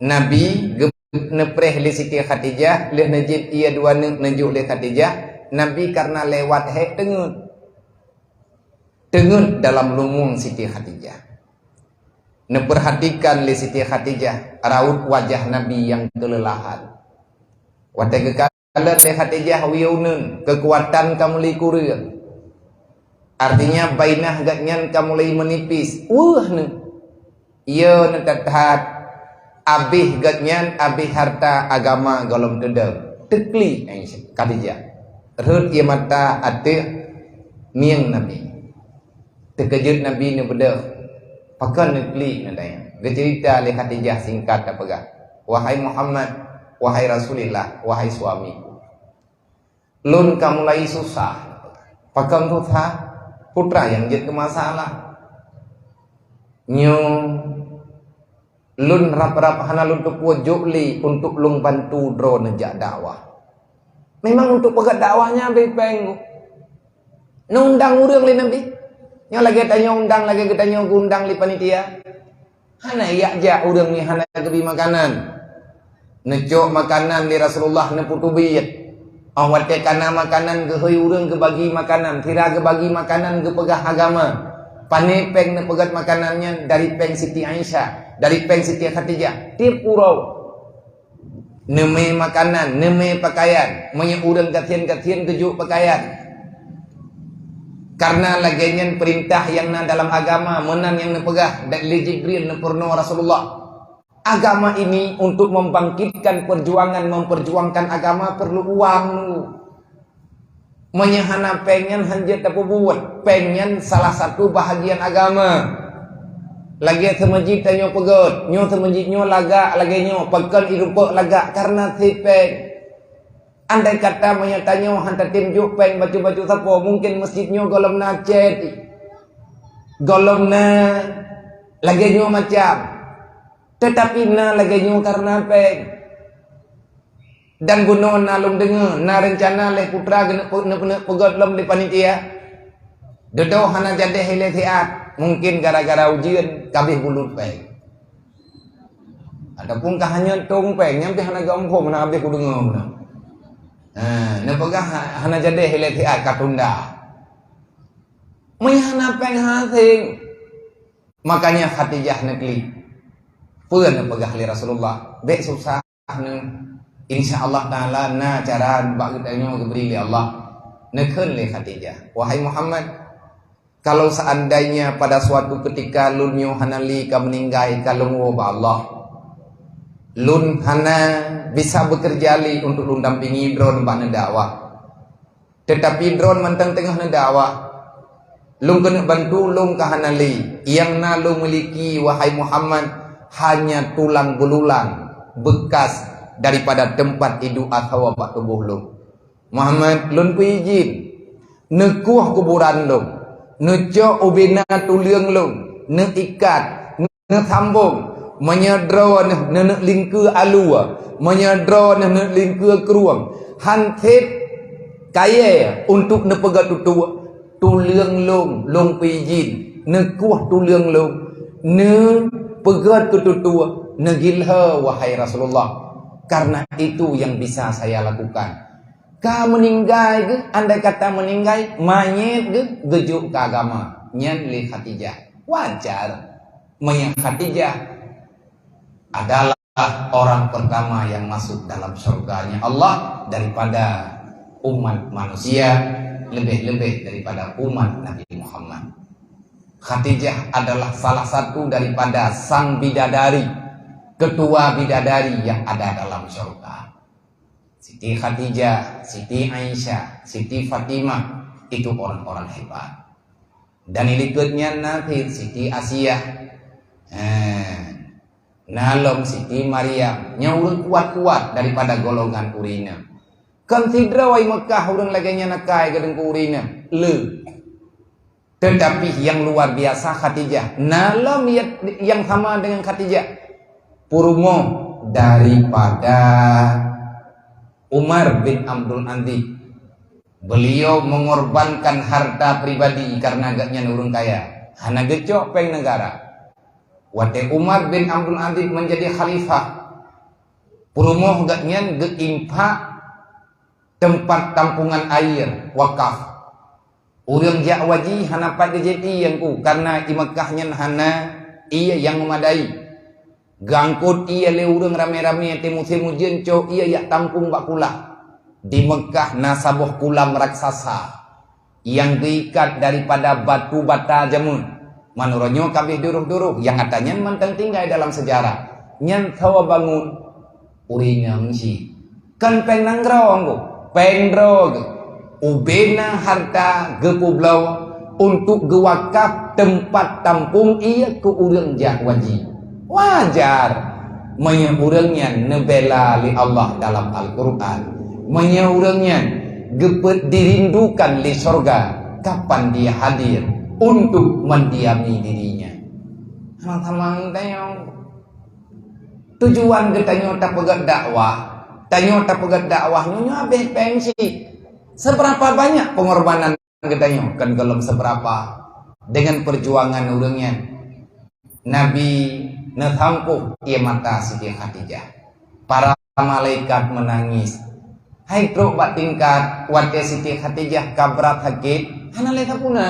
Nabi geu-, neupreh lé Siti Khadijah, lheueh neujép ié dua neuk neujok lé Khadijah, Nabi kareuna lewat hék teungeut. Teungeut dalam lumueng Siti Khadijah. Neupeurhatikan lé Siti Khadijah raut wajah Nabi nyang keulelahan. Watée geuka- Kalon lé Khadijah u yue uneun, keukuatan ka mulai kureueng. Artinya, bainah geuhnyan ka mulai meunipis. Weueh neuh! Yue neuh that-that, abéh geuhnyan, abéh hareuta, agama gohlom teudong. Teuklik Khadijah. Rhot ié mata ateueh mieng Nabi. Teukeujot Nabi neubeudôh, pakon neuklik neudayang. Geuceurita lé Khadijah singkat tapeugah, "Wahai Muhammad, wahai Rasulillah, wahai suamiku, lôn ka mulai susah." "Pakon susah?" "Putra nyang jeuet keu masalah. Nyoe lôn rab-rab hana lôn teupeue jok lé untuk lôn bantu droeneuh jak dakwah." Memang untuk peugét dakwah nyan abéh péng. Neuundang ureuëng lé Nabi. Nyoe lagée tanyoe undang, lagée geutanyoe geuundang lé panitia. Hana jak-jak ureuëng nyang hana geubi makanan. Neucok makanan lé Rasulullah neupeuteubiet. Óh watée kana makanan geuhôi ureuëng geubagi makanan, sira geubagi makanan geupeugah agama. Pané péng neupeugét makanan nyan? Dari péng Siti Aisyah, dari péng Siti Khadijah. Tiep uroe neumé makanan, neumé pakaian. Meunyoe ureuëng gasien-gasien geujok pakaian. Karena lagée nyan peurintah nyang na dalam agama, meunan nyang neupeugah lé Jibril neupeurunoe Rasulullah. Agama ini untuk membangkitkan perjuangan, memperjuangkan agama perlu uang. Meunyoe hana péng nyan hanjeuet tapeubuet. Péng nyan salah satu bahagian agama. Lagée seumeujid tanyoe peugét, nyoe seumeujid nyoe lagak lagée nyoe, pakon irumpok lagak karena sit péng. Andai kata meunyoe tanyoe han tatem jok péng bacut-bacut sapo, mungkin masjid nyoe gohlom na cét, gohlom na lagée nyoe macam. Tetapi na lagée nyoe karena péng. Dan bunoe na lôn deungoe, na reuncana lé putra geuneuk pe-, neuk, neuk peugét lom lé panitia. Dudoe hana jadéh ilée siat, mungkin gara-gara ujeuen kabéh bulut péng. Ataupun ka hanyut tong péng, nyan pih hana geumpông, hana habéh kudeungoe meunan. Ha, neupeugah ha-, hana jadéh ilée siat, ka tunda. Meunyoe hana péng haseng. Makanya Khadijah neuklik. Peue neupeugah lé Rasulullah? Bék susah neuh. Insya Allah Ta'ala na cara bak geutanyoe geubri lé Allah. Neukheun lé Khadijah, "Wahai Muhammad, kalau seandainya pada suatu ketika lôn nyoe hana lé ka meuninggai, ka lôn woe bak Allah, lôn hana bisa bekerja lé untuk lôn dampingi droe bak neudakwah. Tetapi droe mantong teungoh neudakwah. Lôn keuneuk bantu, lôn ka hana lé. Nyang na lôn miliki, wahai Muhammad, hanya tulang beululang bekas daripada teumpat iduek atawa bak tuboh lôn. Muhammad, lôn peuijin, neukueh kuburan lôn, neucok ubena tuleueng lôn, neuikat, neusambong. Meunyoe droeneuh neuneuk lingkeue alue, meunyoe droeneuh neuneuk lingkeue krueng, han sép kayée untuk neupeugét tutoe, tuleueng lôn, lôn peuijin, neukueh tuleueng lôn, neupeugét keu tutoe, neugilhée, wahai Rasulullah. Karena itu yang bisa saya lakukan." Ka meuninggai geuh, andai kata meuninggai, manyét geuh geujok keu agama. Nyan lé Khadijah. Wajar. Meunyoe Khadijah adalah orang pertama yang masuk dalam syurganya Allah daripada umat manusia, lebih-lebih daripada umat Nabi Muhammad. Khadijah adalah salah satu daripada sang bidadari, ketua bidadari yang ada dalam syurga. Siti Khadijah, Siti Aisyah, Siti Fatimah, itu orang-orang hebat. Dan ilikot nyan na pih Siti Asiah. Eh, na lom Siti Maryam. Nyan ureuëng kuat-kuat daripada golongan ureuëng inong. Kon sidroe i Meukah ureuëng lagée nyan akai geudeungku ureuëng inong. Le. Tetapi yang luar biasa Khadijah. Na lom ya-, yang sama dengan Khadijah. Peurumoh daripada Umar bin Abdul Aziz. Beliau mengorbankan harta pribadi karena agaknya ureuëng kaya. Hana geucok péng negara. Watée Umar bin Abdul Aziz menjadi khalifah, peurumoh gobnyan geuinfak teumpat tampungan air wakaf. Ureuëng jak haji hana pat geujép ié, Teungku, karena i Meukah nyan hana ié nyang meumadai. Geuangkot ié lé ureuëng ramé-ramé, watée musém ujeuen cok ié jak tampong bak kulah. Di Meukah na saboh kulam raksasa nyang geuikat daripada batu bata jameun. Meunoe nyoe ka abéh duroh-duroh, nyang ata nyan mantong tinggai dalam sejarah. Nyan saboh bangun ureuëng inong cit. Kon péng nanggroe, Teungku, péng droe geuh. Ubena harta geupeubloe untuk geuwakaf teumpat tampong ié keu ureuëng jak haji. Wajar meunyoe ureuëng nyan neubela lé Allah dalam Al-Qur'an. Meunyoe ureuëng nyan geupeudirindukan lé syurga kapan dia hadir untuk mendiami dirinya. Teman-teman, tanyong. Tujuan geutanyoe tapeugét dakwah, tanyoe tapeugét dakwah nyoe, nyoe abéh péng cit. Seberapa banyak pengorbanan geutanyoe? Kan golom seberapa dengan perjuangan ureuëng nyan. Nabi neusampôh ié mata Siti Khadijah. Para malaikat meunangis. Hai trok bak tingkat, watée Siti Khadijah ka brat sakét, hana lé sapeue na.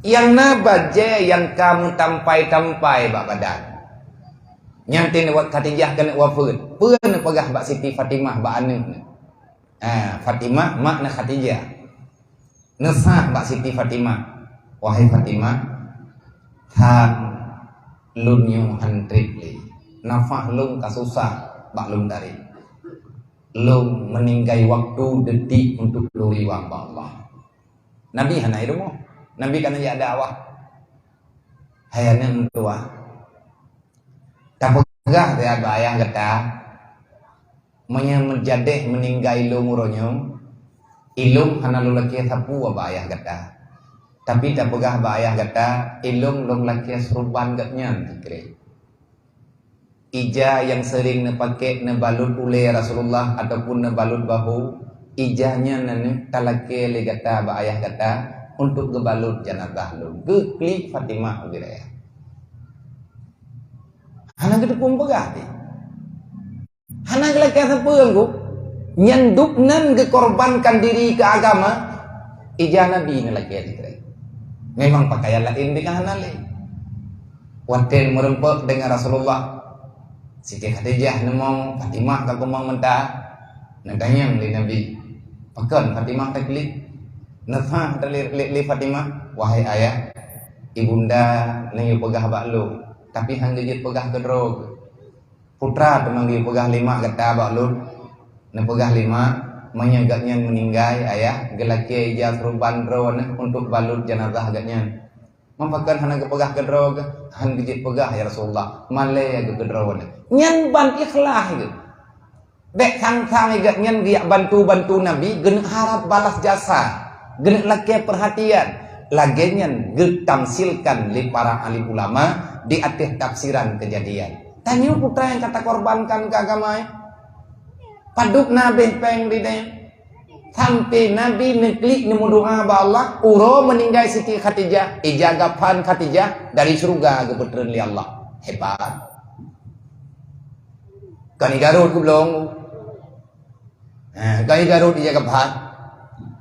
Nyang na bajée nyang ka meutampai-tampai bak badan. Nyan tin wat Khadijah keuneuk wafeuet. Peue neupeugah bak Siti Fatimah bak aneuëk nyan? Ha, Fatimah mak na Khadijah. Neusah bak Siti Fatimah, "Wahai Fatimah, tham lôn nyoe han treb lé. Nafah lôn ka susah bak lôn tarek. Lôn meuninggai waktu detik untuk lôn riwang bak Allah." Nabi hana i rumoh. Nabi ka neujak dakwah. Hai aneuëk meutuwah, tapeugah bak ayah gata, meunyoe meujadeh meuninggai ilôn uroe nyoe, ilôn hana lôn lakée sapeue bak ayah gata. Tapi tapeugah bak ayah gata, ilôn lôn lakée seuruban gobnyan sikrek. Ija nyang seuring neupakée neubalot ulée Rasulullah ataupun neubalot bahô, ija nyan na neuh talakée lé gata bak ayah gata untuk geubalot janazah lôn. Geuklik Fatimah ubit ayah. Hana geuteupeue peugah teuh. Hana geulakée sapeue anggô. Nyan dubnan geukorbankan diri keu agama. Ija Nabi neulakée sikrek. Memang pakaian laén dikah hana lé. Watée meureumpok deungon Rasulullah, Siti Khadijah neumong, Fatimah ka kumong meuta. Neutanyong lé Nabi, "Pakon Fatimah taklik?" Neusah lé, lé, lé Fatimah, "Wahai ayah, ibunda neuyue peugah bak lôn, tapi han geujeuet peugah keudroe." Putra teuma geupeugah lé mak gata bak lôn, neupeugah lé mak, meunyoe gobnyan meuninggai, ayah, geulakée ija seuruban droeneuh untuk balot janazah gobnyan. Meupakat hana geupeugah keudroe geuh, han geujeuet peugah, ya Rasulullah, malée geuh keudroeneuh. Nyan ban ikhlas geuh. Bék sang-sang gobnyan geujak bantu-bantu Nabi, geuneuk harab balas jasa, geuneuk lakée peurhatian. Lagée nyan geutamsilkan lé para alim ulama di ateueh tafsiran keujadian. Tanyoe putra nyang ka takorbankan keu agama, padub na abéh péng ridée. Sampoe Nabi neuklik neumeudoá bak Allah, uroe meuninggai Siti Khadijah, ija gafan Khadijah dari syeuruga geupeutreun lé Allah. Hebat. Kon igarot geublong. Ha, kon igarot ija gafan.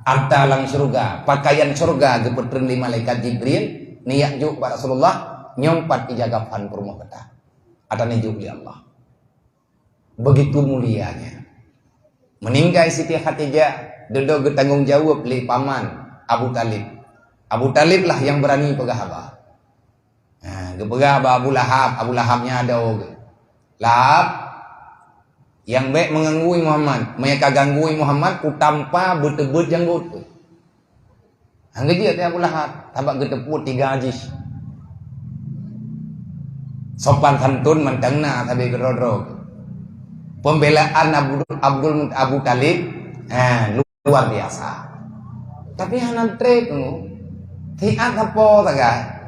Arta lam syeuruga, pakaian syeuruga geupeutreun lé malaikat Jibril, neujak jok bak Rasulullah, nyoe pat ija gafan peurumoh gata. Ata neujok lé Allah. Begitu mulianya. Meuninggai Siti Khadijah, dudoe geutanggong jaweueb lé paman Abu Thalib. Abu Thalib lah nyang beurani peugah haba. Ha, geupeugah bak Abu Lahab, Abu Lahab nyan adoe geuh. "Lahab, nyang bék meuganggu Muhammad. Meunyoe ka ganggu Muhammad, kutampa beuteubeut janggot." Han geujeuet lé Abu Lahab, sabab geuteupeue tiga jih. Sopan santun mantong na sabe keudroe-droe. Pembelaan Abu, Abdul, Abu Thalib, ha, luar biasa. Tapi hana treb, siat sapo sagai.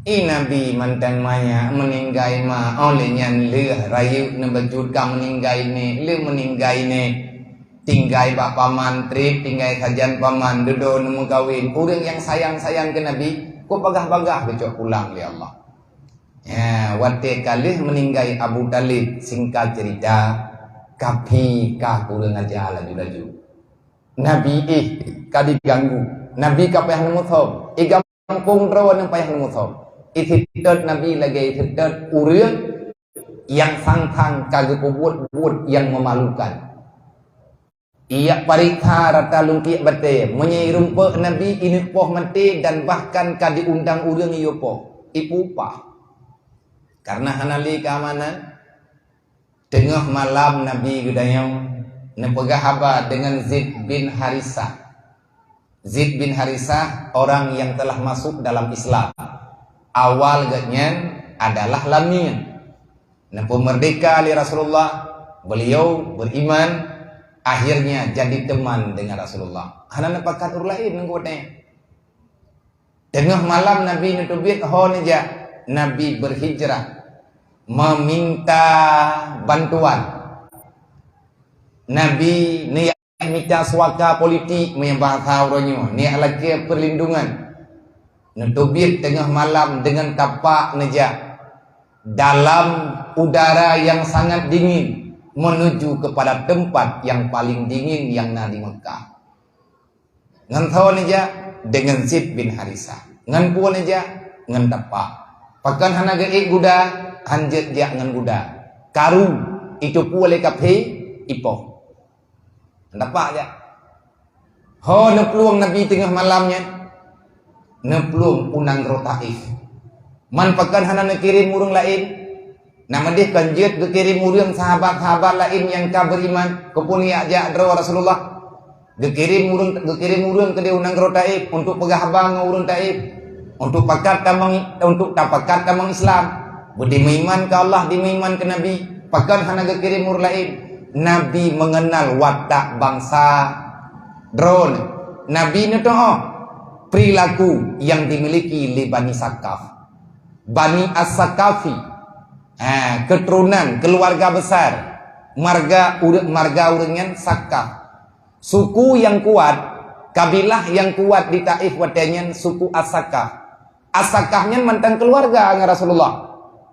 I Nabi mantong manyak meuninggai ma, óh lheueh nyan lheueh rayeuk neubacut ka meuninggai nèk, lheueh meuninggai nèk. Tinggai bak paman treb, tinggai sajan paman, dudoe neumeukawen. Ureuëng nyang sayang-sayang keu Nabi, kok bagah-bagah geucok pulang lé Allah. Ya, watée ka lheueh meuninggai Abu Thalib, singkat cerita, kapi ka kureueng aja laju-laju. Nabi éh ka diganggu. Nabi ka payah neumusom. Iga gampông droeneuh payah neumusom. Iseutôt Nabi lagée iseutôt ureuëng nyang sang-sang ka geupeubuet buet nyang meumalukan. Ijak pareksa rata lungkiek batée, meunyoe irumpok Nabi ineuk poh maté dan bahkan ka diundang ureuëng iyue poh, ipeupah. Karena hana lé keamanan, teungoh malam Nabi geutanyong, neupeugah haba deungon Zaid bin Harisah. Zaid bin Harisah orang yang telah masuk dalam Islam. Awal gobnyan adalah lamin. Neupeumeurdeka lé Rasulullah, beliau beriman, akhirnya jadi teman dengan Rasulullah. Hana neupakat ureuëng laén ngon gobnyan. Teungoh malam Nabi neuteubiet ho neujak, Nabi berhijrah, meminta bantuan. Nabi neujak mita suaka politik, meunyoe bahasa uroe nyoe, neujak lakée perlindungan. Neuteubiet teungoh malam deungon tapak neujak dalam udara yang sangat dingin menuju kepada tempat yang paling dingin yang na di Mekah. Ngon soe neujak? Deungon Zaid bin Harisah. Ngon peue neujak? Ngon tapak. Pakon hana geuék guda? Hanjeuet jak ngon guda. Karu, iteupeue lé kaphé, ipoh. Ngon tapak jak. Ho neuplueng Nabi teungoh malam nyan, neuplueng u nanggroe Taif. Man pakon hana neukirém ureuëng laén? Nama deh kon jeuet geukirém ureuëng sahabat-sahabat laén nyang ka beriman, keupeue neujak jak droe Rasulullah? Geukirém ureuëng, geukirém ureuëng keudeh u nanggroe Taif untuk peugah haba ngon ureuëng Taif, untuk pakat tamong, untuk tapakat tamong Islam, beudimeuiman keu Allah, dimeuiman keu Nabi. Pakon hana geukirém ureuëng laén? Nabi mengenal watak bansa droe. Nabi neuteu'oh perilaku yang dimiliki lé Bani Sakaf. Bani As-Sakafi, ha, keturunan, keluarga besar, marga ureuëng, marga ureuëng nyan Sakaf. Suku nyang kuat, kabilah nyang kuat di Taif watée nyan suku As-Sakaf. As-Sakaf nyan mantong keluarga ngon Rasulullah,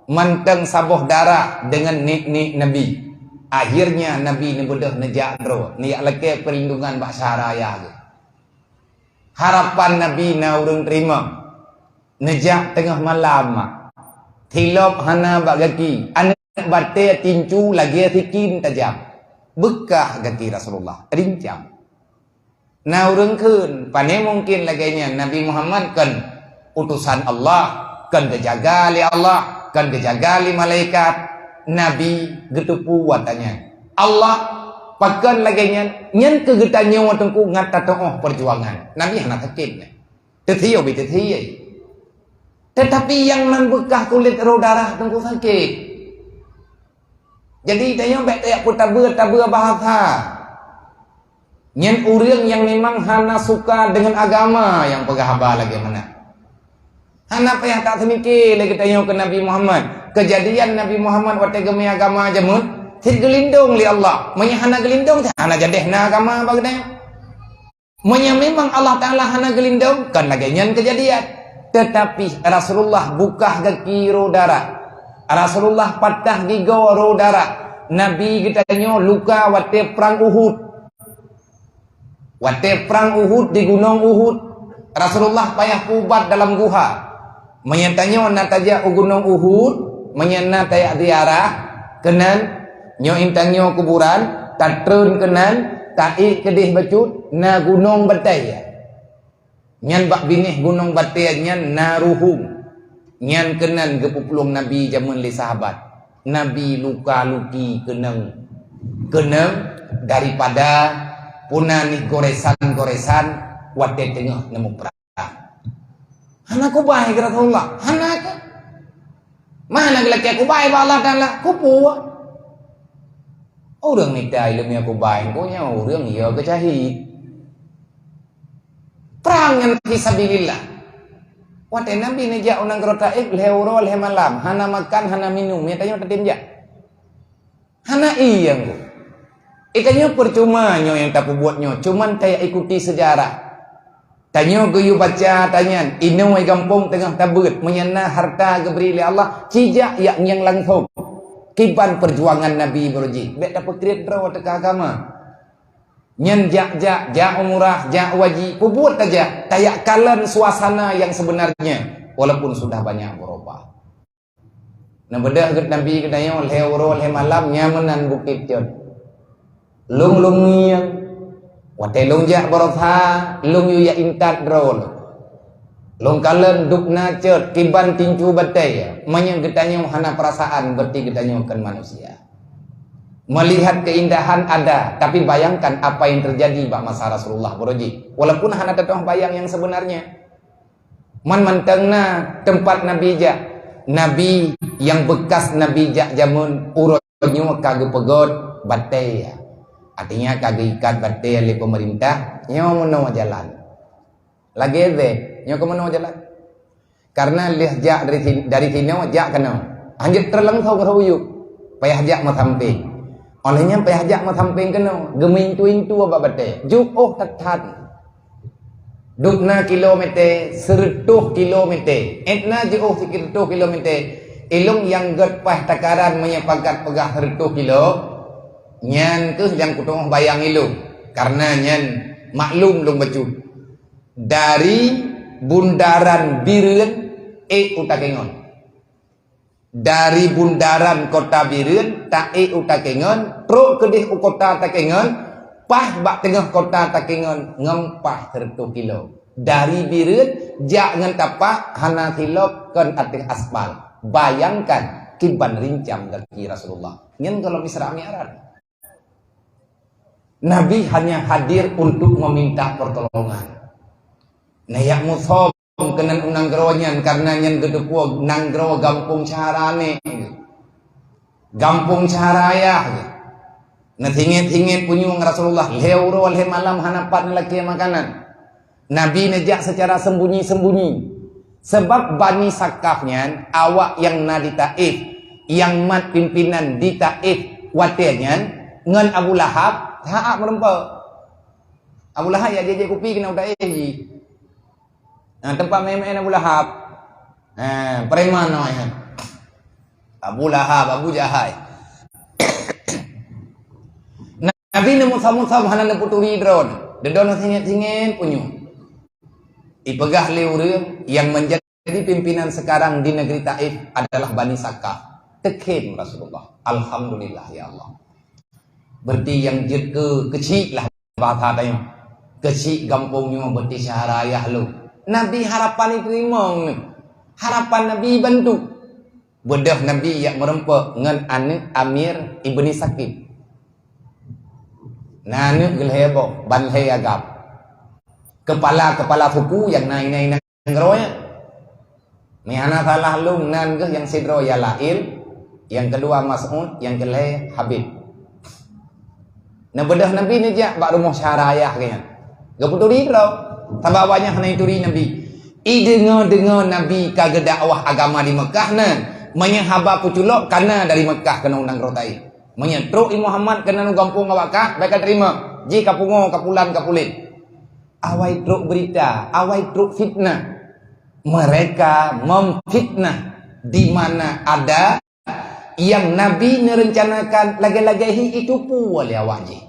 mantong saboh darah deungon nek-nek Nabi. Akhirnya Nabi neubeudôh neujak droe, neujak lakée perlindungan bak syedara ayah geuh. Harapan Nabi na ureuëng teurimong. Neujak teungoh malam, mak. Tilop hana bak gaki. Aneuëk batée tincu lagée sikin tajam. Beukah gaki Rasulullah, rincang. Na ureuëng kheun, pane mungken lagée nyan, Nabi Muhammad kon utosan Allah, kon geujaga lé Allah, kon geujaga lé malaikat. Nabi geuteupeue watée nyan. Allah, pakon lagée nyan? Nyan keuh geutanyoe Teungku ngat tateu'oh peujuangan. Nabi hana sakét nyan. Teuthieu bit teuthieu. Tetapi nyang nan beukah kulét roh darah Teungku sakét. Jadi tanyoe bék tajak peutabeu-tabeu bahasa. Nyan ureuëng nyang memang hana suka deungon agama nyang peugah haba lagée meunan. Hana payah taseumike lé geutanyoe keu Nabi Muhammad. Keujadian Nabi Muhammad watée geumé agama jameun, cit geulindong lé Allah. Meunyoe hana geulindong, hana jadeh na agama bak geutanyoe. Meunyoe memang Allah Taala hana geulindong, kon lagée nyan keujadian. Teutapi Rasulullah beukah gaki roh darah. Rasulullah patah gigoe roh darah. Nabi geutanyoe luka watée prang Uhud. Watée prang Uhud di gunong Uhud, Rasulullah payah peuubat dalam guha. Meunyoe tanyoe na tajak u gunong Uhud, meunyoe na tajak ziarah keunan, nyoe intan nyoe kuburan, tatreun keunan, taék keudeh bacut, na gunong batée. Nyan bak binéh gunong batée nyan na ruhueng. Nyan keunan geupeuplueng Nabi jameun lé sahabat. Nabi luka-luki keunong, keunong daripada puna nih goresan-goresan watée teungoh neumuprang. Hana kubai keu Rasulullah, hana keu. Mana geulakée kubai bak Allah Taala? Kupuwa. Ureuëng mita ileumé kubai, engko nyoe ureuëng yo keucahit. Prang nyan fi sabilillah. Watée Nabi neujak u nanggroe Taif lhée uroe lhée malam, hana makan, hana minum, ya tanyoe tatem jak. Hana ié ngon. Itanyoe percuma nyoe nyang tapeubuet nyoe, cuman tayak ikuti sejarah. Tanyoe geuyue baca tanyan, inoe gampông teungoh tabeuet, meunyan na harta geubri lé Allah, cijak yak ngieng langsong. Kiban perjuangan Nabi beureuji, bék tapeukriet droe teuka agama. Nyan jak-jak, jak umrah, jak waji, peubuet tajak, tayak kalon suasana yang sebenarnya, walaupun sudah banyak berubah. Neubeudôh geuet Nabi geutanyoe lhée uroe lhée malam nyan meunan bukét cot. Lôn lôn ngieng, watée lôn jak baroesa, lôn yue yak intat droe lôn. Lôn kalon dubna cot kiban tincu batée, meunyoe geutanyoe hana peurasaan, berarti geutanyoe kon manusia. Melihat keindahan ada, tapi bayangkan apa yang terjadi bak masa Rasulullah beureuji. Walaupun hana teutoh bayang yang sebenarnya. Man mantong na teumpat Nabi jak. Nabi nyang beukas Nabi jak jameun uroe nyoe ka geupeugét batée. Artinya ka geuikat batée lé peumeurintah, nyoe meunoe jalan. Lagée zeb, nyoe keu meunoe jalan. Karena lheueh jak dari sin-, dari sinoe jak keunoe. Hanjeuet treuk langsong rhot u yup. Payah jak meusampéng. Óh lheueh nyan payah jak meusampéng keunoe, geumeuintu-intu bak batée. Jiôh that-that. Dubna kilometer, seureutôh kilometer. Étna jiôh seureutôh kilometer. Ilong nyang gét paih takaran meunyoe pakat peugah seureutôh kilo, nyan kheueh nyang kuteumé bayang ilong. Karena nyan maklum lôn bacut. Dari Bundaran Bireuen ék u Takengon. Dari bundaran kota Bireuen taék u Takengon, trok keudeh u kota Takengon, paih bak teungoh kota Takengon ngon paih sireutoh kilo. Dari Bireuen jak ngon tapak hana silop kon ateueh aspal. Bayangkan kiban rincang gaki Rasulullah. Nyan gohlom Isra Mi'raj. Nabi hanya hadir untuk meminta pertolongan. Nah, jak musom keunan u nanggroe nyan, karena nyan geuteupeue nanggroe gampông syedara nèk, gampông syedara ayah. Nah, singet-singet punyueng Rasulullah, lhèe uroe lhèe malam hana pat neulakèe makanan. Nabi neujak secara sembunyi-sembunyi. Sabab Bani Sakaf nyan, awak nyang na di Taif, nyang mat pimpinan di Taif watèe nyan, ngon Abu Lahab, hak meureumpok. Abu Lahab jak jép-jép kupi keunan u Taif jih. Nah, teumpat maén-maén Abu Lahab. Ha, preman namanya. Abu Lahab, Abu Jahal. Nabi neumusom-musom hana neupeuturi droe. Deudon singet-singet punyueng. Ipeugah lé ureueng nyang menjadi pimpinan sekarang di negeri Taif adalah Bani Sakaf. Teukhém Rasulullah. Alhamdulillah, ya Allah. Berarti nyang jeuet keu keuchik lah bahasa tanyoe. Keuchik gampông nyoe berarti syedara ayah lôn. Nabi harapan jiteurimong nyoe. Harapan Nabi bantu. Beudôh Nabi jak meureumpok ngon aneuk Amir Ibni Sakif. Na aneuk geulhèe boh, ban lhèe agam. Kepala-kepala suku nyang na inan-inan nanggroe nyan. Meuhana salah lôn nan geuh nyang sidroe Yalail, nyang keudua Mas'ud, nyang keulhèe Habib. Neubeudôh Nabi neujak bak rumoh syedara ayah geuh nyan. Geupeuturi droe, sabab awaknyan hana jituri Nabi. Ideungoe-deungoe Nabi ka geudakwah agama di Meukah nyan, meunyoe haba peuculok kana dari Meukah keunoe u nanggroe Taif. Meunyoe trok i Muhammad keunan u gampông awak kah, bèk ka teurimong. Jih ka pungo, ka pulan, ka pulen. Awai trok beurita, awai trok fitnah. Mereka memfitnah di mana ada yang Nabi neurencanakan lagèe-lagèe hi itu pu lé awak jih.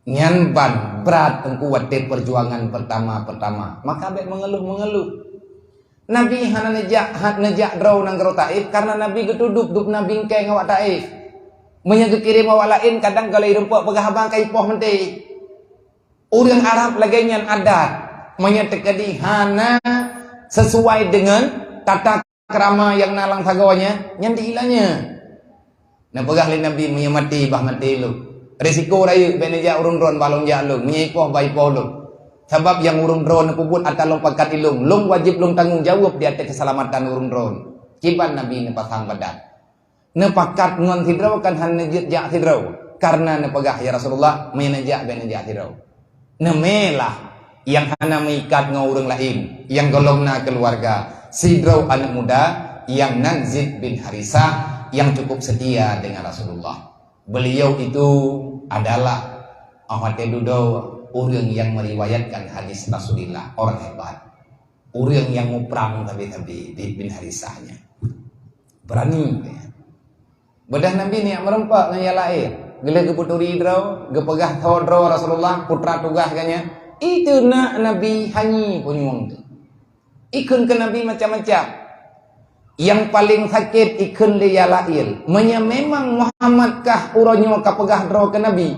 Nyan ban brat teungku watèe perjuangan pertama-pertama. Maka bèk mengeluh-mengeluh. Nabi hana neujak, ha-, neujak droe nanggroe Taif karena Nabi geutudôh dub na bingkeng awak Taif. Meunyoe geukirém awak laén, kadang gohlom rumpok peugah haba ka ipoh maté. Ureueng Arab lagèe nyan adat, meunyoe teukeudi hana sesuai deungon tata krama nyang na lam sagoe nyan, nyan diilanya. Neupeugah lé Nabi, "Meunyoe maté, bah maté lôn. Risiko rayeuk, bèk neujak ureueng droen, bah lôn jak lôn. Meunyoe ipoh, bah ipoh lôn. Sabab nyang ureueng droen neupeubuet atra lôn pakat ilôn, lôn wajéb lôn tanggong jaweueb di ateueh keuseulamatan ureueng droen." Kiban Nabi neupasang badan. Neupakat ngon sidroe kan hana jeuet jak sidroe. Karena neupeugah, "Ya Rasulullah, meunyoe neujak, bèk neujak sidroe." Neumé lah nyang hana meuikat ngon ureueng laén, nyang gohlom na keuluwarga, sidroe aneuk muda nyang nan Zaid bin Harisah nyang cukup seutia deungon Rasulullah. Beliau itu adalah, ah, watèe dudoe ureueng nyang meuriwayatkan hadis Rasulillah, orang hebat. Ureueng nyang muprang sabe-sabe, Zaid bin Harisah nyan. Berani. Beudôh Nabi neujak meureumpok ngon nyang laén. Geulheueh geupeuturi droe, geupeugah tho droe Rasulullah, putra tugaih geuh nyan. Itu nak Nabi hanyi punyueng tu. Ikheun keu Nabi macam-macam. Nyang paleng sakét ikheun lé Yalail. Meunyoe memang Muhammad kah uroe nyoe ka peugah droe keu Nabi,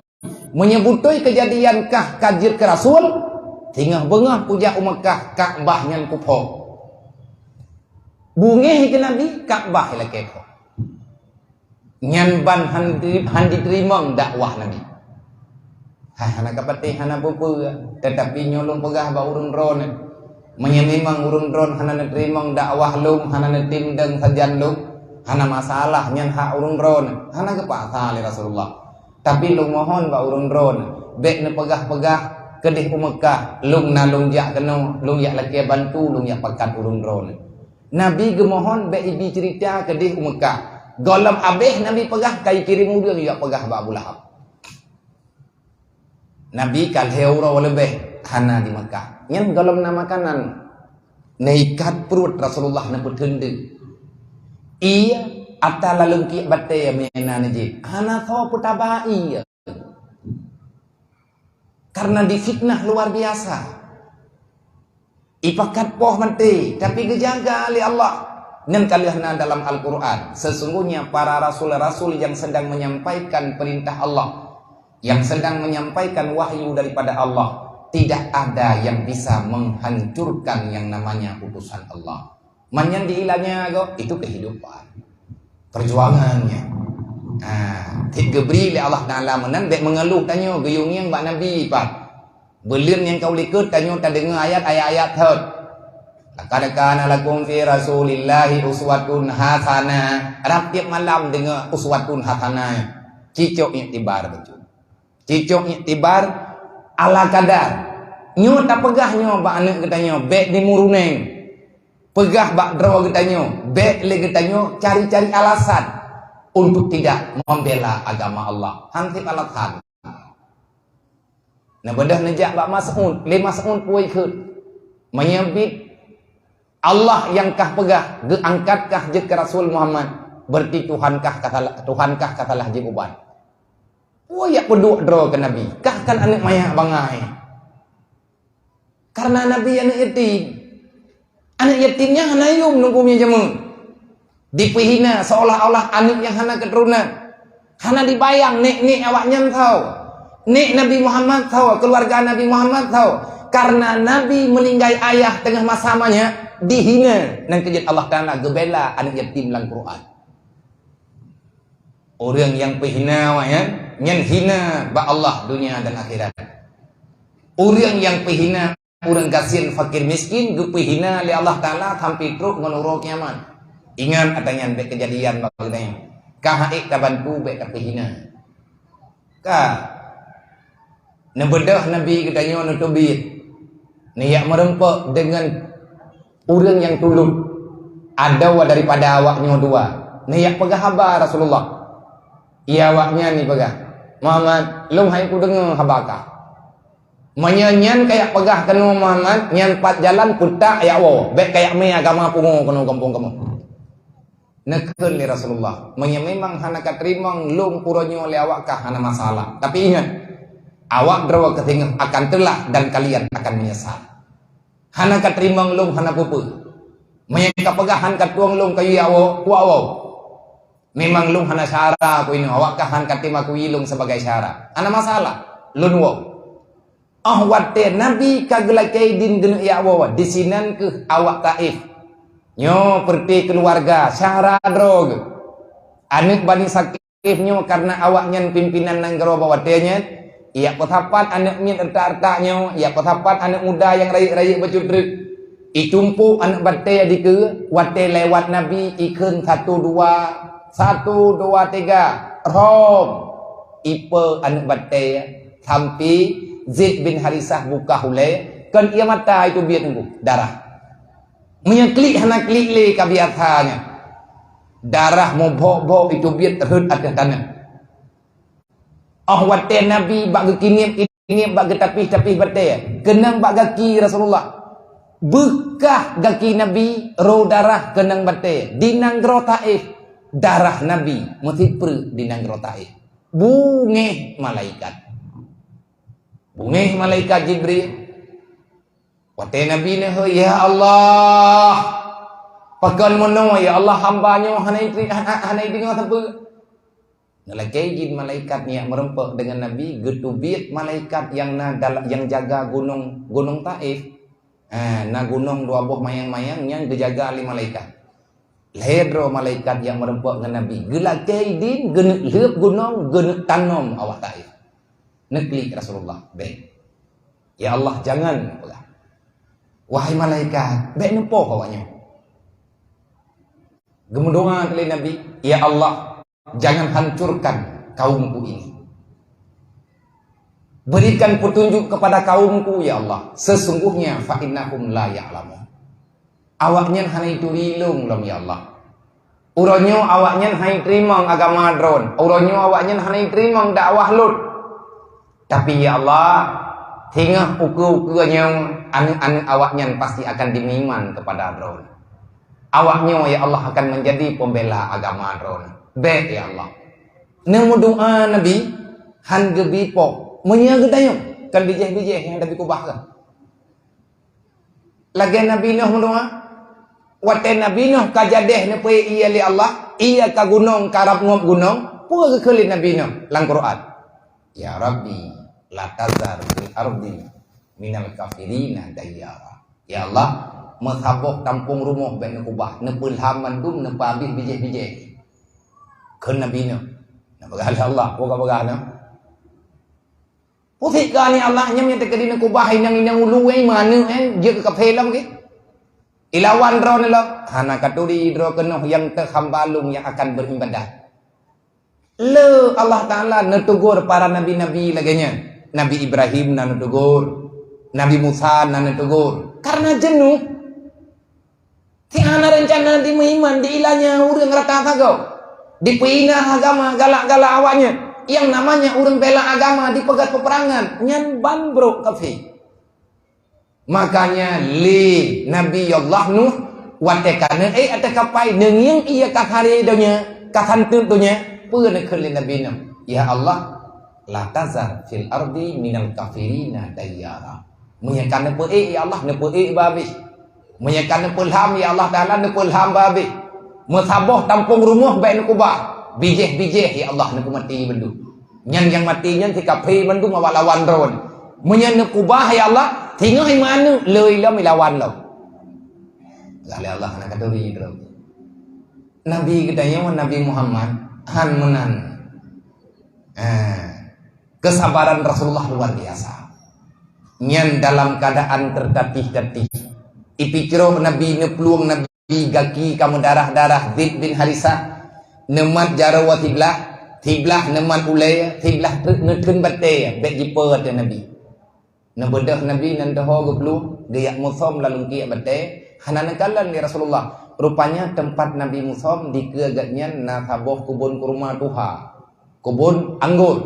meunyoe beutôi keujadian kah ka jeuet keu rasul, singoh beungoh kujak u Meukah, Ka'bah nyan kupho. Beungéh keu Nabi, Ka'bah ilakée pho. Nyan ban han, han jiteurimong dakwah Nabi. Hai, hana kapatéh, hana peue-peue, teutapi nyoe lôn peugah bak ureuëng droeneuh. Meunyoe memang ureuëng droeneuh hana neuteurimong dakwah lôn, hana neutem deungon sajan lôn, hana masalah, nyan hak ureuëng droeneuh, hana geupaksa lé Rasulullah. Tapi lôn mohon bak ureuëng droeneuh, bék neupeugah-peugah keudeh u Meukah, lôn na lôn jak keunoe, lôn jak lakée bantu, lôn jak pakat ureuëng droeneuh. Nabi geumohon bék ibi ceurita keudeh u Meukah. Gohlom abéh Nabi peugah, ka ikirém ureuëng jak peugah bak Abu Lahab. Nabi ka lhée uroe leubeh hana di Meukah. Nyan gohlom na makanan. Neuikat pruet Rasulullah neupeuteun deuek. Ié ata laleueng kiek batée meunan jih. Hana soe peutaba ié. Karena difitnah luar biasa. Ipakat poh maté, tapi geujaga lé Allah. Nyan ka lheueh na dalam Al-Quran, sesungguhnya para rasul-rasul yang sedang menyampaikan perintah Allah, yang sedang menyampaikan wahyu daripada Allah, tidak ada yang bisa menghancurkan yang namanya utusan Allah. Manyan diilanya go, itu kehidupan. Perjuangannya. Ha, cit geubri lé Allah Taala meunan, bék meungeuluh tanyoe, geuyue ngieng bak Nabi pat. Buleuen nyang ka u likot tanyoe tadeungoe ayat, ayat-ayat thot. "Laqad kana lakum fi Rasulillahi uswatun hasanah." Rab tiep malam deungoe uswatun hasanah. Cicok iktibar beutôi. Cicok iktibar ala kadar. Nyoe tapeugah nyoe bak aneuk geutanyoe, bék dimuruneng. Peugah bak droe geutanyoe, bék lé geutanyoe cari-cari alasan untuk tidak membela agama Allah. Han seb alasan. Neubeudôh neujak bak Mas'ud, lé Mas'ud peue ikheun. Meunyoe bit Allah nyang kah peugah, geuangkat kah jeuet keu Rasul Muhammad, berarti Tuhan kah ka salah, Tuhan kah ka salah jeuet ubat. Peue jak peuduek droe keu Nabi, kah kan aneuk manyak bangai. Karena Nabi aneuk yatim. Aneuk yatim nyan hana yum nunggu mie jameun. Dipeuhina seolah-olah aneuk nyang hana keuturonan. Hana dibayang nek-nek awaknyan tho. Nek Nabi Muhammad tho, keluarga Nabi Muhammad tho. Karena Nabi meuninggai ayah teungoh masa manyak, dihina. Nyan keuh jeuet Allah Taala geubela aneuk yatim lam Quran. Ureuëng nyang peuhina awaknyan, nyan hina bak Allah dunia dan akhirat. Ureuëng nyang peuhina ureuëng gasien, fakir, miskin, geupeuhina lé Allah Taala sampai trok ngon uroe kiamat. Ingat ata nyan bék keujadian bak geutanyoe. Ka han ék tabantu bék tapeuhina. Ka. Neubeudôh Nabi geutanyoe neuteubiet, neujak meureumpok deungon ureuëng nyang tulôt. Adoe daripada awaknyoe dua, neujak peugah haba Rasulullah. Iya awaknyan jipeugah, "Muhammad, lôn han kudeungoe haba kah. Meunyoe nyan kajak peugah keunoe Muhammad, nyan pat jalan peutak jak woe, bék kajak mé agama pungo keunoe gampông kamoe." Neukheun lé Rasulullah, "Meunyoe memang hana kateurimong lôn uroe nyoe lé awak kah, hana masalah. Tapi ingat, awak droe keuh singoh akan teulah dan kalian akan menyesal." Hana kateurimong lôn hana peue-peue. Meunyoe kapeugah han katueng lôn kayue jak woe, kuwoe. Memang lôn hana syara keu inoe, awak kah han katem akui lôn sebagai syara. Hana masalah, lôn woe. Óh watée Nabi ka geulakée idin geuneuk jak woe, disinan keuh awak Taif. Nyoe peureuté keuluwarga, syara droe geuh. Aneuk Bani Saqif nyoe karna awaknyan pimpinan nanggroe bak watée nyan, jak peusapat aneuk miet retak-retak nyoe, jak peusapat aneuk muda nyang rayeuk-rayeuk bacut treuk. Itumpôk aneuk batée dikeue, watée lewat Nabi ikheun satu dua, satu dua tiga, rhom. Ipe aneuk batée sampai Zaid bin Harisah buka ulée, kon ié mata itu biet teungku, darah. Meunyoe klik hana klik lé ka biasa nyan. Darah mubhok-bhok itu biet rhot ateueh taneuh. Óh watée Nabi bak geukiniep-kiniep bak geutapih-tapih batée, keunong bak gaki Rasulullah. Beukah gaki Nabi rô darah keunong batée di nanggroe Taif. Darah Nabi meusipreuk di nanggroe Taif. Bungéh malaikat. Bungéh malaikat Jibril. Watée Nabi neuhôi, "Ya Allah, pakon meunoe, ya Allah, hamba nyoe hana itri-, ha-, ha-, hana ideungoe sapeue." Neulakée jih malaikat nyan meureumpok deungon Nabi, geuteubiet malaikat nyang na dala-, nyang jaga gunong, gunong Taif. Ha, na gunong dua boh mayang-mayang nyang geujaga lé malaikat. Lhée droe malaikat nyang meureumpok ngon Nabi, geulakée idin, geuneuk lheueb gunong, geuneuk tanom awak Taif. Neuklik Rasulullah, bék. "Ya Allah, jangan," neupeugah. "Wahai malaikat, bék neupoh awaknyoe." Geumeudoá lé Nabi, "Ya Allah, jangan hancurkan kaumku ini. Berikan petunjuk kepada kaumku, ya Allah. Sesungguhnya, fa innahum la ya'lamun." Awaknyan hana ituri lôn lom, ya Allah. Uroe nyoe awaknyan hana iteurimong agama droen. Uroe nyoe awaknyan hana iteurimong dakwah lôn. Tapi, ya Allah, singoh ukeue-ukeue nyoe, aneuk-aneuk awaknyan pasti akan dimeuiman keupada droen. Awaknyoe, ya Allah, akan menjadi pembela agama droen. Bék, ya Allah. Neumeudoá Nabi, han geubi poh. Meunyoe geutanyoe, kan bijéh-bijéh nyang Nabi keubah kan. Lagée Nabi Nuh meudoá. Watée Nabi Nuh ka jadeh neupeuék ié lé Allah, ié ka gunong, ka rab ngop gunong, peue geukheun lé Nabi Nuh lam Quran? "Ya Rabbi, la tazar fil ardi minal kafirina dayyara." Ya Allah, meusaboh tampông rumoh bék neukubah, neupeulham mandum, neupeuhabéh bijéh-bijéh. Kheun Nabi Nuh. Neupeugah lé Allah, peue ka peugah nyoe? Pusik keu aneuk Allah, nyan nyang teukeudi neukubah inong-inong ulu, eh, manök, eh, jeuet keu kafé lom, ke? Ilawan droe nyoe lom, hana katuri droe keunoe nyang teuhamba lôn nyang akan beribadah. Le Allah Taala neutegur para nabi-nabi lagée nyan. Nabi Ibrahim na neutegur, Nabi Musa na neutegur. Karena jenuh. Ti hana reuncana dimeuiman di ilanya ureuëng rata sagoe. Dipeuinah agama galak-galak awaknyan. Yang namanya ureuëng bela agama dipeugét peperangan. Nyan ban brok kafé. Makanya lé Nabi Allah Nuh watée ka neuék ateueh kapai neungieng ié ka haré donya, ka santeut donya, peue neukheun lé Nabi Nuh? Ya Allah, la tazar fil ardi minal kafirina dayyara. Meunyoe ka neupeuék ya Allah, neupeuék babéh. Meunyoe ka neupeulham ya Allah Taala, neupeuhlam babéh. Meusaboh tampông rumoh bék neukubah. Bijéh-bijéh ya Allah, neupeumati bandum. Nyan nyang maté nyan si kafé mandum awak lawan droe. Meunyoe neukubah ya Allah, singoh iman le ilom ilawan lom. Lé Allah hana katuri droe. Nabi geutanyoe Nabi Muhammad han meunan. Ah, kesabaran Rasulullah luar biasa. Nyan dalam keadaan tertatih-tatih. Ipicrok Nabi neuplueng Nabi gaki ka meudarah-darah Zaid bin Harisah. Neumat jaroe siblah, siblah neumat ulée, siblah teuk neutreun batée bék jipeue ateueh Nabi. Neubeudôh Nabi nan teuho geuplueng, geujak musom lam lungkiek batée, hana neukalon lé Rasulullah. Rupanya teumpat Nabi musom dikeue gobnyan na saboh keubon kurma tuha, keubon anggor.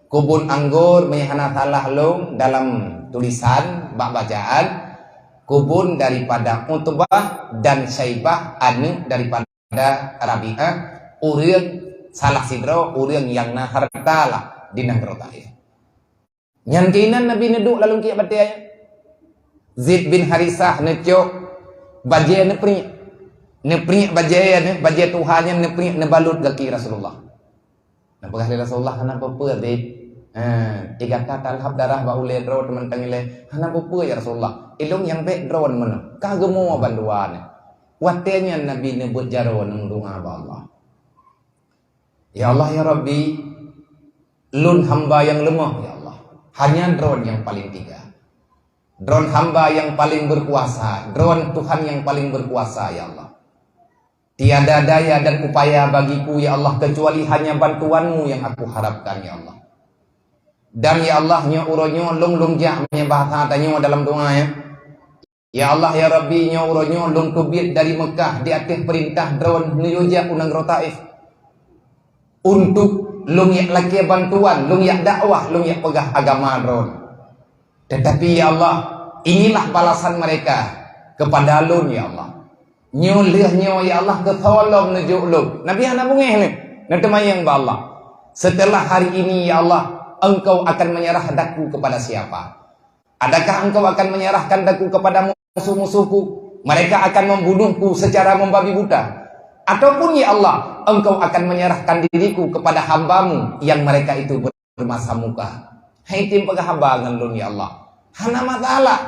Keubon anggor meunyoe hana salah lôn dalam tulisan bak bacaan, keubon daripada Utbah dan Syaibah, aneuk daripada Rabi'ah, ureuëng salah sidroe ureuëng nyang na hareuta lah di nanggroe Taif. Nyan keuinan Nabi neuduek lam lungkiek batée nyan. Zaid bin Harisah neucok bajée neupriek. Neupriek bajée nyan, bajée tuha nyan neupriek neubalot gaki Rasulullah. Neupeugah lé Rasulullah, "Hana peue-peue, Zaid." "Ha, i gata talhab darah bak ulée droe teumantong ilée." "Hana peue-peue, ya Rasulullah. Ilôn nyang bék droe meunoe." Ka geumoe bandua nyan. Watée nyan Nabi neubeuet jaroe neudonga bak Allah. "Ya Allah, ya Rabbi, lôn hamba nyang leumoh, ya Allah. Hanya Droen nyang paleng teuga. Droen hamba nyang paleng beukuasa, Droen Tuhan nyang paleng beukuasa, ya Allah. Tiada daya dan upaya bagiku, ya Allah, kecuali hanya bantuan-Mu yang aku harapkan, ya Allah." Dan, ya Allah, nyoe uroe nyoe lôn, lôn jak meunyoe bahasa tanyoe dalam doa, ya. Ya Allah, ya Rabbi, nyoe uroe nyoe lôn teubiet dari Meukah di ateueh peurintah Droen neuyue jak u nanggroe Taif. Untuk lôn jak lakée bantuan, lôn jak dakwah, lôn jak peugah agama Droen. Tetapi, ya Allah, inilah balasan mereka kepada lôn, ya Allah. Nyoe lheueh nyoe, ya Allah, keu soe lom neujok lôn. Nabi hana beungéh lé, neuteumayang bak Allah. Setelah hari ini, ya Allah, Engkau akan menyerah daku kepada siapa? Adakah Engkau akan menyerahkan daku kepada musuh-musuhku? Mereka akan membunuhku secara membabi buta. Ataupun, ya Allah, Engkau akan menyerahkan diriku kepada hamba-Mu yang mereka itu bermasa muka. Hai tim peugah haba ngon lôn, ya Allah. Hana masalah.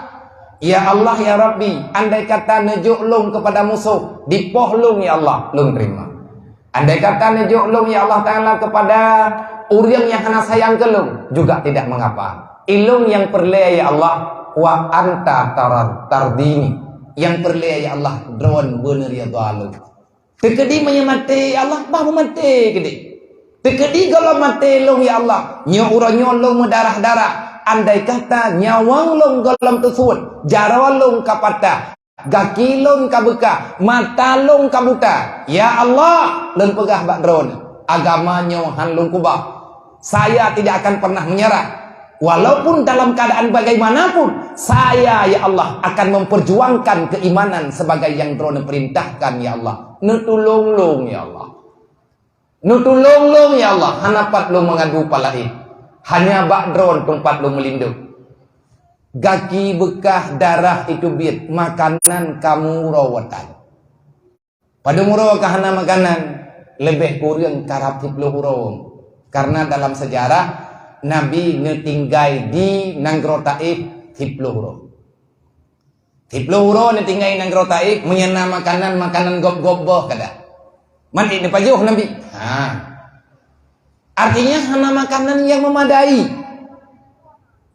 Ya Allah, ya Rabbi, andai kata neujok lôn kepada musuh, dipoh lôn, ya Allah, lôn terima. Andai kata neujok lôn, ya Allah Taala, kepada ureuëng nyang hana sayang keu lôn, juga tidak mengapa. Ilôn nyang peureulée, ya Allah, wa anta tarar-, tardini. Nyang peureulée, ya Allah, Droen beuneuridha lôn. Teukeudi meunyoe maté, ya Allah, bah meumaté keudeh. Teukeudi gohlom maté lôn, ya Allah, nyoe uroe nyoe lôn meudarah-darah. Andai kata nyawöng lôn gohlom teusuet, jaroe lôn ka patah, gaki lôn ka beukah, mata lôn ka buta. Ya Allah, lôn peugah bak Droen, agama nyoe han lôn keubah. Saya tidak akan pernah menyerah. Walaupun dalam keadaan bagaimanapun, saya, ya Allah, akan memperjuangkan keimanan sebagai yang Droen perintahkan, ya Allah. Neutulông lôn, ya Allah. Neutulông lôn, ya Allah. Hana pat lôn meungadu pat laén. Hanya bak Droen teumpat lôn meulindong. Gaki beukah darah itu biet, makanan kamu rawatan. Padum uroe ka hana makanan, leubeh kureueng karab siplôh uroe. Karena dalam sejarah, Nabi neutinggai di nanggroe Taif siplôh uroe. Siplôh uroe neutinggai nanggroe Taif, meunyo na makanan, makanan gob-gob boh kada. Man neupajoh Nabi. Ha. Artinya hana makanan yang memadai.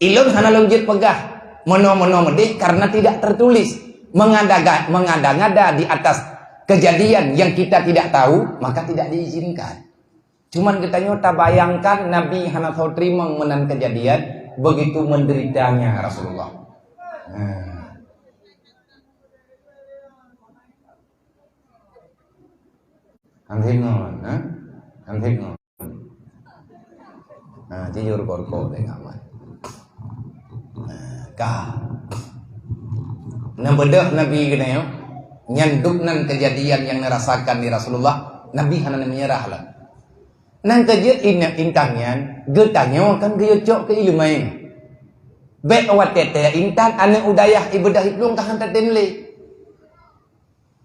Ilôn hana lôn jeuet peugah meunoe-meunoe meudeh karena tidak tertulis. Mengada-ga-, mengada-ngada di atas kejadian yang kita tidak tahu, maka tidak diizinkan. Cuman geutanyoe tabayangkan Nabi hana soe teurimong meunan kejadian, begitu menderitanya Rasulullah. Nah. Hantom ngon, ha? Hantom ngon. Ha, jijur korko tengah mat. Nah, ka. Neubeudôh Nabi geutanyoe, nyan dub nan kejadian nyang neurasakan di Rasulullah, Nabi hana neumeunyeurah lom. Nang keujeuet inong intan nyan, geutanyoe kan geuyue cok keu ileumèe. Bèk watèe teuh intan aneuk udayah ibeudôh iplueng ka han tatem lé.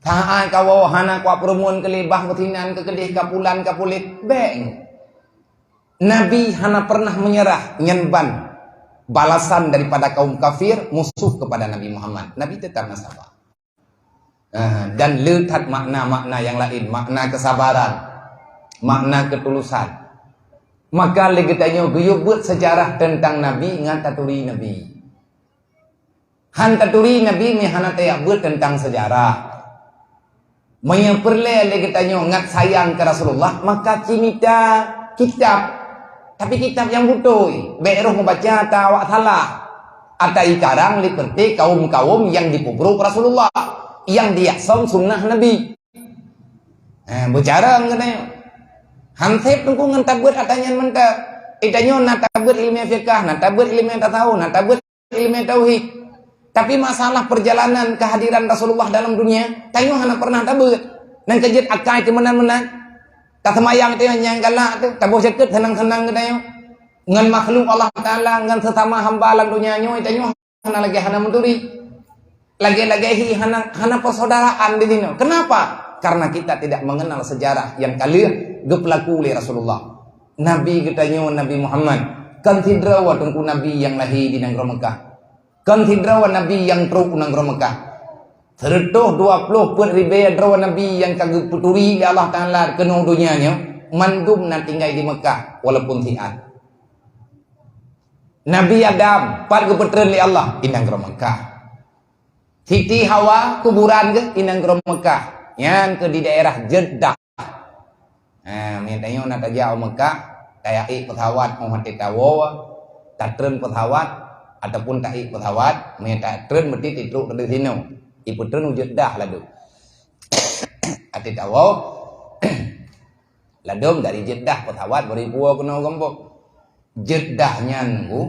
Saát kawoe hana kuat peurumoh keu lé bah meusinan keu keudeh ka pulan ka puléh, bèk. Nabi hana pernah meunyeurah nyan ban balasan daripada kaum kafir, musuh kepada Nabi Muhammad. Nabi tetap na sabar. Ah, dan le that makna-makna nyang laén, makna kesabaran, makna ketulusan. Maka lé geutanyoe geuyue beuet sejarah teuntang Nabi ngat taturi Nabi. Han taturi Nabi meuhana tajak beuet teuntang sejarah. Meunyoe peureulèe lé geutanyoe ngat sayang keu Rasulullah, maka cimita kitab. Tapi kitab nyang beutôi, bèk roh meubaca ata awak salah, ata ikarang lé peureute kaum-kaum nyang jipeubrôk Rasulullah, nyang jiasom sunnah Nabi. Eh, beucarông keunoe. Han sép teungku ngon tabeuet ata nyan mantong. Geutanyoe na tabeuet ileumèe fiqah, na tabeuet ileumèe tasawuf, na tabeuet ileumèe tauhid. Tapi masalah perjalanan kehadiran Rasulullah dalam dunia, tanyoe hana pernah tabeuet. Nang keujeuet akai teuh meunan-meunan. Taseumayang teuh nyang galak teuh, taboh jakeuet seunang-seunang geutanyoe. Ngon makhluk Allah Taala, ngon sesama hamba lam dunia nyoe, tanyoe hana lagèe hana meuturi. Lagèe-lagèe hi hana, hana persaudaraan di sinoe. Kenapa? Karena kita tidak mengenal sejarah nyang ka lheueh geupeulaku lé Rasulullah. Nabi geutanyoe, Nabi Muhammad, kon sidroe teungku nabi nyang lahé di nanggroe Meukah. Kon sidroe nabi nyang trok u nanggroe Meukah. Seureutôh dua ploh peuet ribèe droe nabi nyang ka geupeuturi lé Allah Taala keunoe donya nyoe, mandum na tinggai di Meukah, walaupun siat. Nabi Adam, pat geupeutreun lé Allah, i nanggroe Meukah. Siti Hawa, kuburan geuh i nanggroe Meukah. Nyan keuh di daerah Jeddah. Ha, meunyoe tanyoe na tajak u Meukah, tajak ék pesawat, óh watèe tawoe, tatreun pesawat, ataupun taék pesawat, meunyoe tatreun, meusti titrok keudéh sinoe. Ipeutreun u Jeddah ladôm. Watèe tawoe, ladôm dari Jeddah pesawat bari puwoe keunoe gampông. Jeddah nyan, Bu,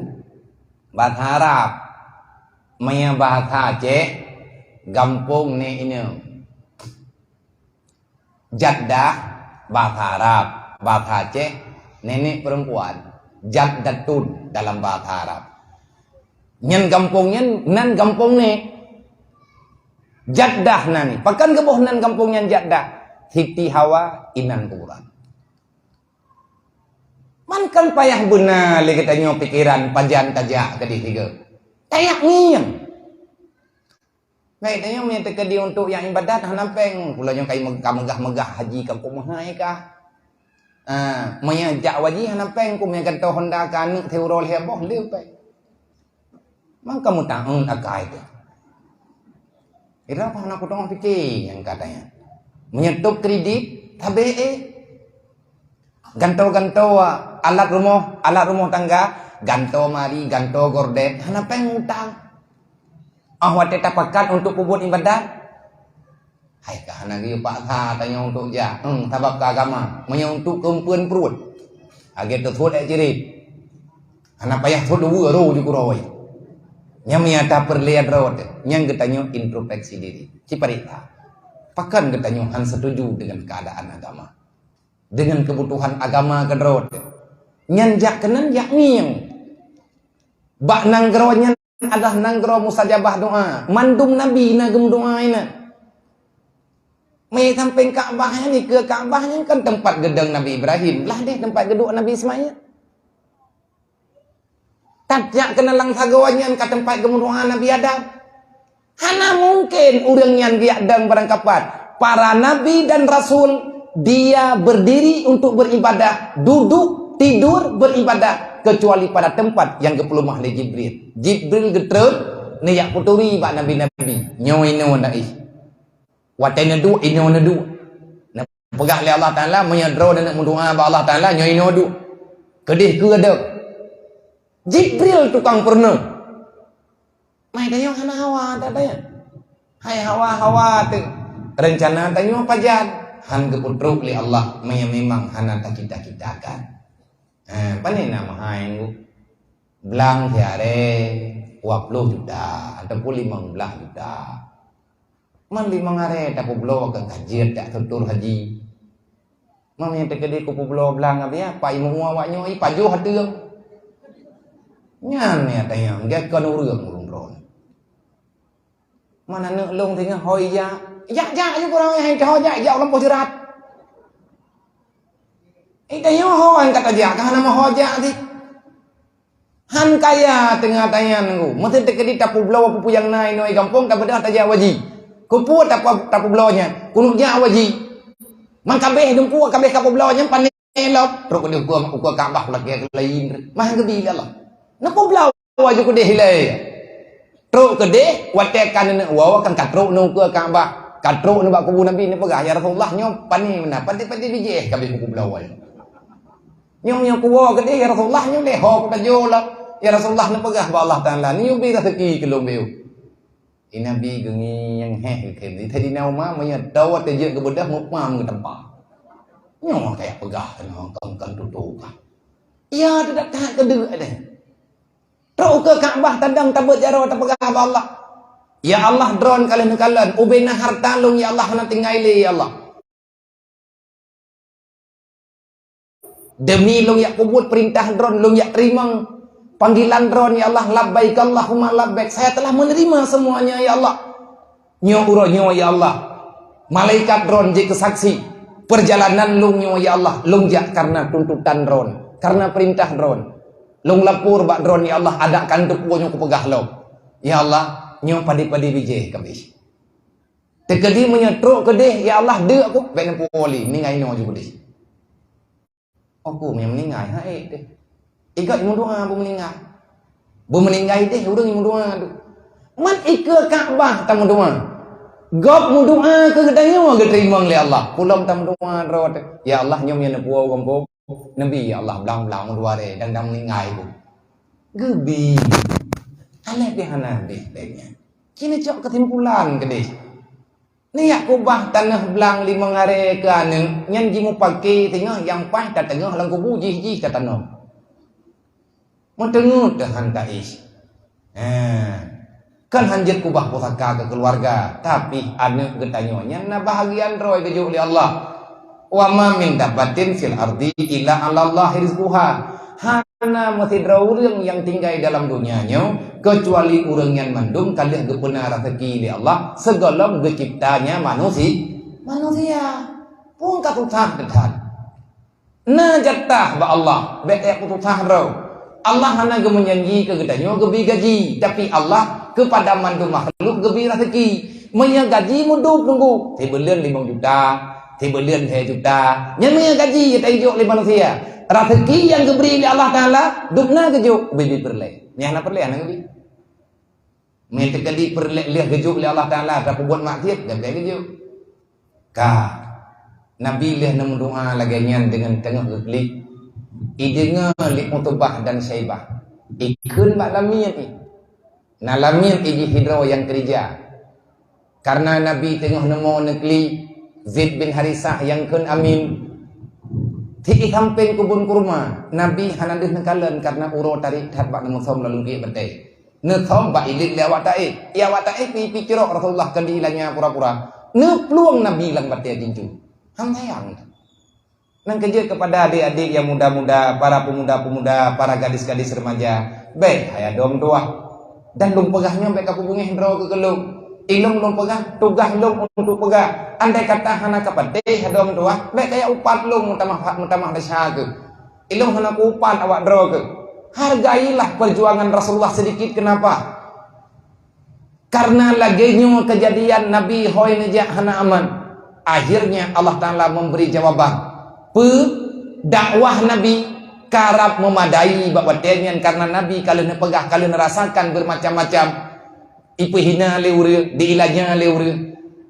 bahasa Arab. Meunyoe bahasa Aceh, gampông nèk inong. Jaddah, bahasa Arab, bahasa Aceh, nenek perempuan. Jaddatun dalam bahasa Arab. Nyan gampông nyan, nan gampông nèk. Jaddah nan, pakon geuboh nan gampông nyan Jaddah? Siti Hawa, inan kuburan. Man kan payah beuna lé geutanyoe pikeran pajan tajak keudéh sigoe. Tajak ngieng. Baik, tanyoe meunyoe teukeudi untuk nyang ibadat hana péng, pula nyoe kai me-, ka meugah-meugah haji ka keu meuhai kah. Ah, meunyoe jak haji hana péng, ku meunyoe gantoe honda keu aneuk siuroe lhèe boh, le péng. Man ka meutaun akai teuh. Ira pah na kuteungoh pike nyang katanya. Meunyoe tôb kredit, tabé éh. Gantoe-gantoe alat rumoh, alat rumoh tangga, gantoe mari, gantoe gorden, hana péng utang. Ah, watèe tapakat untuk peubuet ibadat, hai ka hana geuyue paksa tanyoe untuk jak, hmm, sabab keu agama, meunyoe untuk keumpeuen pruet. Lagèe teusuet èk cirét. Hana payah suet dua ro ju keudroe. Nyang meunyo tapeureulèe droe teuh, nyang geutanyoe introspeksi diri. Cipareksa. Pakon geutanyoe han setuju dengan keadaan agama? Dengan kebutuhan agama keudroe teuh. Nyan jak keunan jak ngieng. Bak nanggroe nyan adalah nanggroe mustajabah doa. Mandum nabi na geumeudoa inan. Meusampéng Ka'bah nyan, dikeue Ka'bah nyan kan teumpat geudong Nabi Ibrahim. Lah deh teumpat geuduek Nabi Ismail. Tajak keunan lam sagoe nyan ka teumpat geumeudoa Nabi Adam. Hana mungken ureuëng nyan geujak dong barangkapat. Para nabi dan rasul, dia berdiri untuk beribadah, duduk, tidur, beribadah, kecuali pada tempat yang geupeulumah lé Jibril. Jibril geutreun, neujak peuturi bak nabi-nabi. Nyoe inoe na ih. Watée neuduek, inoe neuduek. Neupeugah lé Allah Taala, meunyoe droeneuh meudoa bak Allah Taala, nyoe inoe duek. Keudeh keu deuek. Jibril tukang peurunoe. Mai tanyoe hana hawa that nyan. Hai hawa-hawa teuh. Reuncana tanyoe pajan han geupeutrok lé Allah meunyoe memang hana tacita-citakan. Ha, pane na meuhai ngu. Blang siaré dua puluh juta ataupun lima belas juta. Man limong aré tapeubloe keu kajiet jak tutur haji. Mam nyang teukeudi kupeubloe blang abiah, pai meu awak nyoe, ipajoh ateueng. Nyan nyang tanyong, gét kon ureueng ureueng droe. Man aneuk lôn singoh hôi jak. Jak-jak ju kurang hai teuho jak, jak u lampôh seurat. Ih, tanyoe ho nyang ka tajak, ka hana meuho jak cit. Han kaya teungoh tanyan nunggu. Meusti teukeudi tapeubloe peue-peue nyang na inoe gampông, tabeudôh tajak u haji. Keupeue tape-, tapeubloe nyan? Keuneuk jak u haji. Man kabeh dumpeue kabeh ka peubloe nyan pané lom. Trok keudeh ukeue, ukeue Ka'bah lakée keulayin. Mah geubi lé Allah. Neupeubloe laju keudeh ilée. Trok keudeh, watée ka neuneuk woe kan ka trok neu ukeue Ka'bah. Ka trok neu bak kubu Nabi neupeugah, "Ya Rasulullah, nyoe pané meunan, paté-paté bijéh kabeh kubu bloe." Nyoe, nyoe kuwoe keudeh, "Ya Rasulullah, nyoe lé ho kutajoe lom." Ya Rasulullah neupeugah bak Allah Taala, "Nyoe bi raseuki keu lôn beu." Di Nabi geungieng héh geukheun. Di Saidina Umar meunyoe tawa teujeuet geubeudôh mupam geutampa. Nyoe kaya peugah keunoe kon-kon tutoe kah. Ya, teudak that keudeuek deh. Trok ukeue Ka'bah tadong tabeuet jaroe tapeugah bak Allah, "Ya Allah, droen ka lheueh neukalon, ubena harta lôn ya Allah hana tinggai lé ya Allah. Deumi lôn jak peubuet peurintah droen, lôn jak teurimong panggilan droen ya Allah, labbaik Allahumma labbaik, saya telah menerima semuanya ya Allah." Nyoe uroe nyoe, ya Allah, malaikat droen jeuet keu saksi. Peurjalanan lôn nyoe, ya Allah, lôn jak kareuna tuntotan droen, kareuna peurintah droen. Lôn lapor bak droen, ya Allah, adak ka neuteupeue nyoe kupeugah lom. Ya Allah, nyoe padé-padé bijéh kabeh. Teukeudi meunyoe trok keudeh, ya Allah, deuk ku, bék neupeuoli, meuninggai inoe ju keudeh. Aku nyang meuninggai, ha, eh, deh. Igat meudoa beumeuninggai. Beumeuninggai deh, ureueng meudoa tu. Man ikeue Ka'bah tameudoa. Gob meudoa keu geutanyoe geuteurimong lé Allah. Pulom tameudoa droe teuh. Ya Allah, nyoe nyang neupuwoe gampông Nabi, ya Allah, blang-blang meudoa deh, dang-dang meuninggai bu. Geubi. Alah pih hana habéh lé nyan. Keuneuk cok keusimpulan keudeh. Neujak kubah tanoh blang limong aré keu aneuk, nyan jimupake teungoh nyang paih tateungoh lam kubu jih-jih tatanom. Meuteungeut teuh han taéh. Hé, kon han jeuet kubah pusaka keu keuluwarga, tapi aneuk geutanyoe nyan na bahagian droe geujok lé Allah. "Wa ma min dabbatin fil ardi illa 'alallahi rizquha." Hana meusidroe ureueng nyang tinggai dalam donya nyoe, keucuali ureueng nyan mandum ka lheueh geupeuna raseuki lé Allah sigohlom geucebta nya manusi-, manusia. Peue ka susah that. Na jatah bak Allah, bék teupeusah droe. Allah hana geumeujanji keu geutanyoe geubi gaji, tapi Allah keupada mandum makhluk geubi raseuki. Meunyoe gaji meudup nunggu, sibuleuen limong juta, sibuleuen lhée juta. Nyan meunyoe gaji nyang tajok lé manusia. Raseuki nyang geubri lé Allah Taala, dubna geujok ubé-bé peureulée. Nyang hana peureulée hana geubi. Meunyoe teukeudi peureulée lheueh geujok lé Allah Taala, tapeubuet maksiat, dan bék geujok. Ka. Nabi lheueh neumeudoa lagée nyan deungon teungoh geuklik. Ideungoe lé Utbah dan Syaibah. Ikheun bak lamiet i. Na lamiet i jih sidroe nyang keurija. Kareuna Nabi teungoh neumo neuklik, Zaid bin Harisah nyang kheun amin. Di sampéng keubon kurma, Nabi hana deuh neukalon kareuna uroe tarék that bak neumeusom lalungkiek batée. Neusom bak ilét lé awak Taif. Di awak Taif pi-pi cirok Rasulullah keu di ilanya pura-pura. Neuplueng Nabi lam batée jincu. Han sayang. Nyang keujeuet keupada adék-adék nyang muda-muda, para peumuda-peumuda, para gadis-gadis remaja, bék hai adoe meutuwah. Dan lôn peugah nyoe bék kapeubungéh droe keu lôn. Ilôn lôn peugah, tugaih lôn untuk peugah. Andai kata hana kapatéh adoe meutuah, bék kajak upat lôn meutamah, meutamah desya keuh. Ilôn hana kuupat awak droe keuh. Hargailah perjuangan Rasulullah sedikit, kenapa? Karena lagée nyoe keujadian Nabi hôi neujak hana aman. Akhirnya Allah Taala memberi jawaban. Peu dakwah Nabi karab memadai bak watée nyan karena Nabi ka lheueh neupeugah, ka lheueh neurasakan bermacam-macam. Ipeuhina lé ureuëng, diilanya lé ureuëng.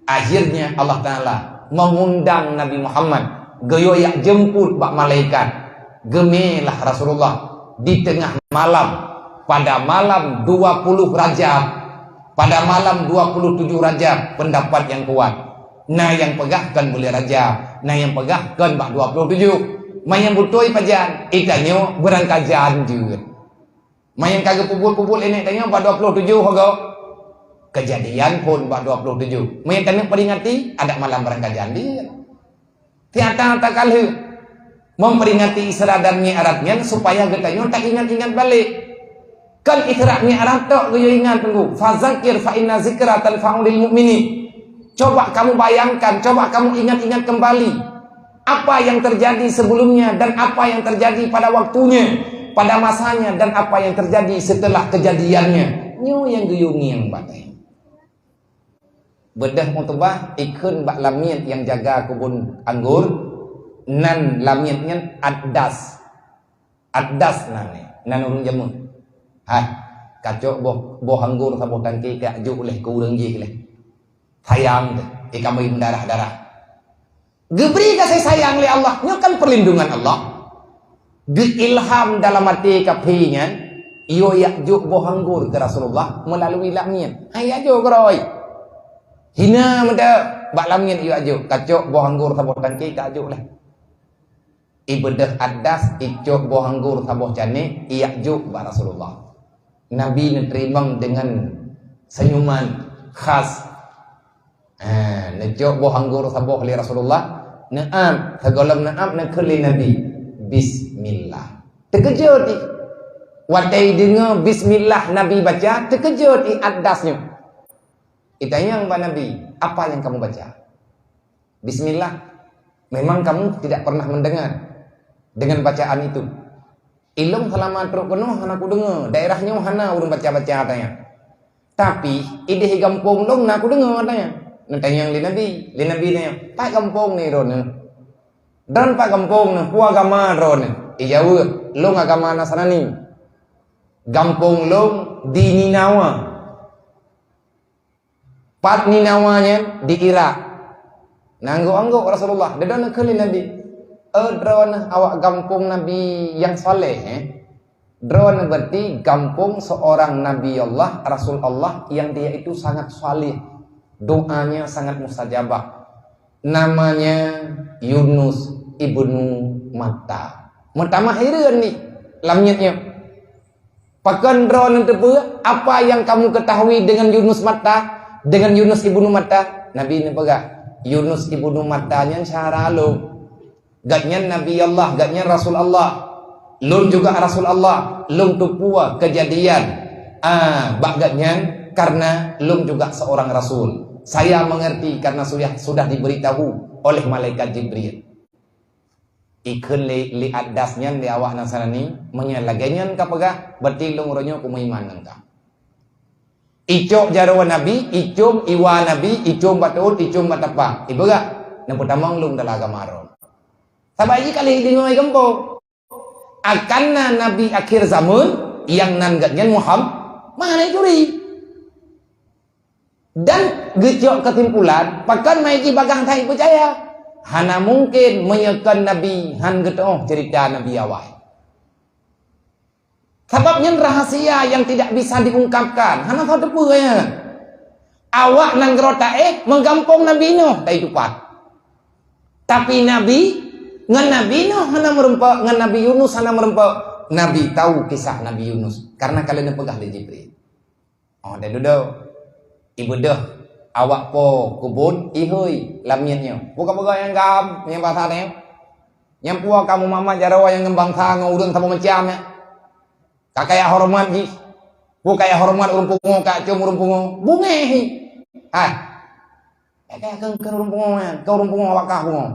Akhirnya Allah Taala mengundang Nabi Muhammad geuyue jak jemput bak malaikat. Geumé lah Rasulullah di tengah malam, pada malam dua puluh Rajab, pada malam dua puluh tujuh Rajab, pendapat yang kuat. Na nyang peugah kon buleuen Rajab, na nyang peugah kon bak dua puluh tujuh. Manyang beutôi pajan, itanyoe beurangkajan jeuet. Manyang ka geupeubuet-peubuet lé nenek tanyoe bak dua puluh tujuh Ogo. Keujadian phon bak dua puluh tujuh. Manyang tanyoe peringati, adat malam beurangkajan jeuet. Tiata takalheueh memperingati Isra dan Mi'raj nyan supaya geutanyoe taingat-ingat balek. Kon Isra Mi'raj tok geuyue ingat teungku. Fazakir fa inna zikra tanfa'u lil mu'minin. Coba kamu bayangkan, coba kamu ingat-ingat kembali apa yang terjadi sebelumnya dan apa yang terjadi pada waktunya, pada masanya dan apa yang terjadi setelah kejadiannya. Nyoe nyang geuyue ngieng batai. Beudôh mutubah ikheun bak lamiet nyang jaga keubon anggur, nan lamiet nyan Addas. Addas nan, nan ureuëng jameun. Hai, kacok boh, boh anggur saboh tangke kajok leh keu ureuëng jih leh. Sayang teuh, ikan beri mendarah-darah. Geubri kasih sayang lé Allah, nyoe kan perlindungan Allah. Geuilham dalam até kaphé nyan, iyue jak jok boh anggur keu Rasulullah melalui lamiet. Hai jak jok keurôi. Hina meuda bak lamiet iyue jak jok, kacok boh anggur saboh tangke kajok leh. Ibeudôh Addas, icok boh anggur saboh canek, ijak jok bak Rasulullah. Nabi neuteurimong deungon senyuman khas. Ha, neujok boh anggur saboh lé Rasulullah, neuab, sigohlom neuab neukheun lé Nabi, "Bismillah." Teukeujot jih. Watée deungoe bismillah Nabi baca, teukeujot jih Addas nyoe. Itanyong bak Nabi, "Apa yang kamu baca?" "Bismillah." "Memang kamu tidak pernah mendengar dengan bacaan itu?" "Ilôn seulama trok keunoe hana kudeungoe, daerah nyoe hana ureuëng baca-baca," tanyong. "Tapi idéh gampông lôn na kudeungoe," tanyong. Neutanyong lé Nabi, lé Nabi tanyong, "Pat gampông ni droeneuh?" "Droen pat gampông neuh, peue agama droeneuh?" Ijaweueb, "Lôn agama Nasrani. Gampông lôn di Ninawa." Pat Ninawa nyan di Irak. Neunggok-anggok Rasulullah, deudon neukheun lé Nabi. "Eh, droeneuh awak gampông Nabi nyang saleh, eh? Droeneuh berarti gampông seorang Nabi Allah, Rasul Allah yang dia itu sangat saleh. Doanya sangat mustajabah. Namanya Yunus ibnu Matta." Meutamah hireuen nih lamiet nyoe. "Pakon droeneuh teupeue apa yang kamu ketahui dengan Yunus Matta, dengan Yunus ibnu Matta?" Nabi neupeugah, "Yunus ibnu Matta nyan syedara lôn. Gobnyan Nabi Allah, gobnyan Rasul Allah. Lôn juga Rasul Allah, lôn teupeue keujadian, ah, bak gobnyan karena lôn juga seorang rasul. Saya mengerti karena sudah, sudah diberitahu oleh malaikat Jibril." Ikheun lé, lé Addas nyan lé awak Nasrani, "Meunyoe lagée nyan kapeugah, berarti lôn uroe nyoe kumeuiman ngon kah. Icok jaroe Nabi, icom iwa Nabi, icom bak teuôt, icom bak tapa. Ibeugah, neupeutamong lôn dalam agama droe." Sabab jih ka lheueh deungoe i gampông. Akan na nabi akhir zaman nyang nan gobnyan Muham-, Muhammad turi. Dan geucok keusimpulan, pakon mai jih bagaih that peucaya? Hana mungken meunyoe kon nabi han geutuoh ceurita nabi awai. Sabab nyan rahasia yang tidak bisa diungkapkan. Hana soe teupeue nyan. Awak nanggroe Taif meugampông Nabi Nuh dari tupat. Tapi Nabi, ngon Nabi Nuh hana meureumpok, ngon Nabi Yunus hana meureumpok. Nabi tahu kisah Nabi Yunus karena ka lheueh neupeugah lé Jibril. Oh, dan dudoe. Ibeudôh awak po keubon, ihôi lamiet nyoe. Peue kapeugah nyang gam, nyang basa nyoe? Nyang peue kamu mamat jaroe nyang ngon bansa ngon ureuëng saboh macam nyoe? Ka kajak horeumat jih. Peue ka horeumat ureuëng pungo, ka com ureuëng pungo. Bungéh hi. Hai. Ka keu ureuëng pungo nyan, keu ureuëng pungo awak kah pungo.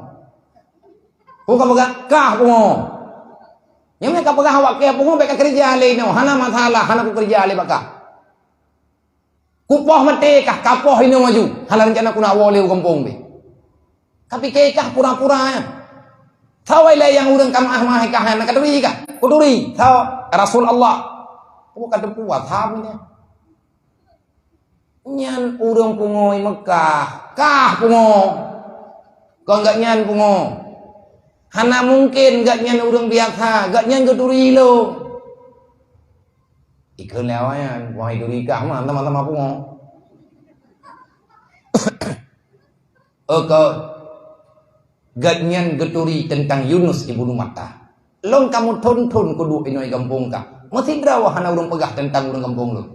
Peue ka peugah, kah pungo. Nyang ka peugah awak kah pungo, bék ka keureuja lé inoe, hana masalah, hana kukeureuja lé bak kah. Kupoh maté kah, kapoh inoe maju. Hana reuncana kunak woe lé u gampông deh. Ka pike kah pura-pura nyan. Sawai lé nyang ureuëng ka meuah-meuah kah nyan ka turi kah? Kuturi. Sa Rasul Allah. Oh, ka teupuasa bunoe. Nyan ureuëng pungo i Mekah, kah pungo. Kon gobnyan pungo. Hana mungken gobnyan ureuëng biasa, gobnyan geuturi lom. Ikheun lé awaknyan, wahai turi kah, ma teuma-teuma pungo. Oke. Gobnyan geuturi teuntang Yunus ibnu Matta. Lôn kamoe thon-thon kuduek inoe gampông kah. Meusidroe hana ureuëng peugah teuntang ureuëng gampông lôn.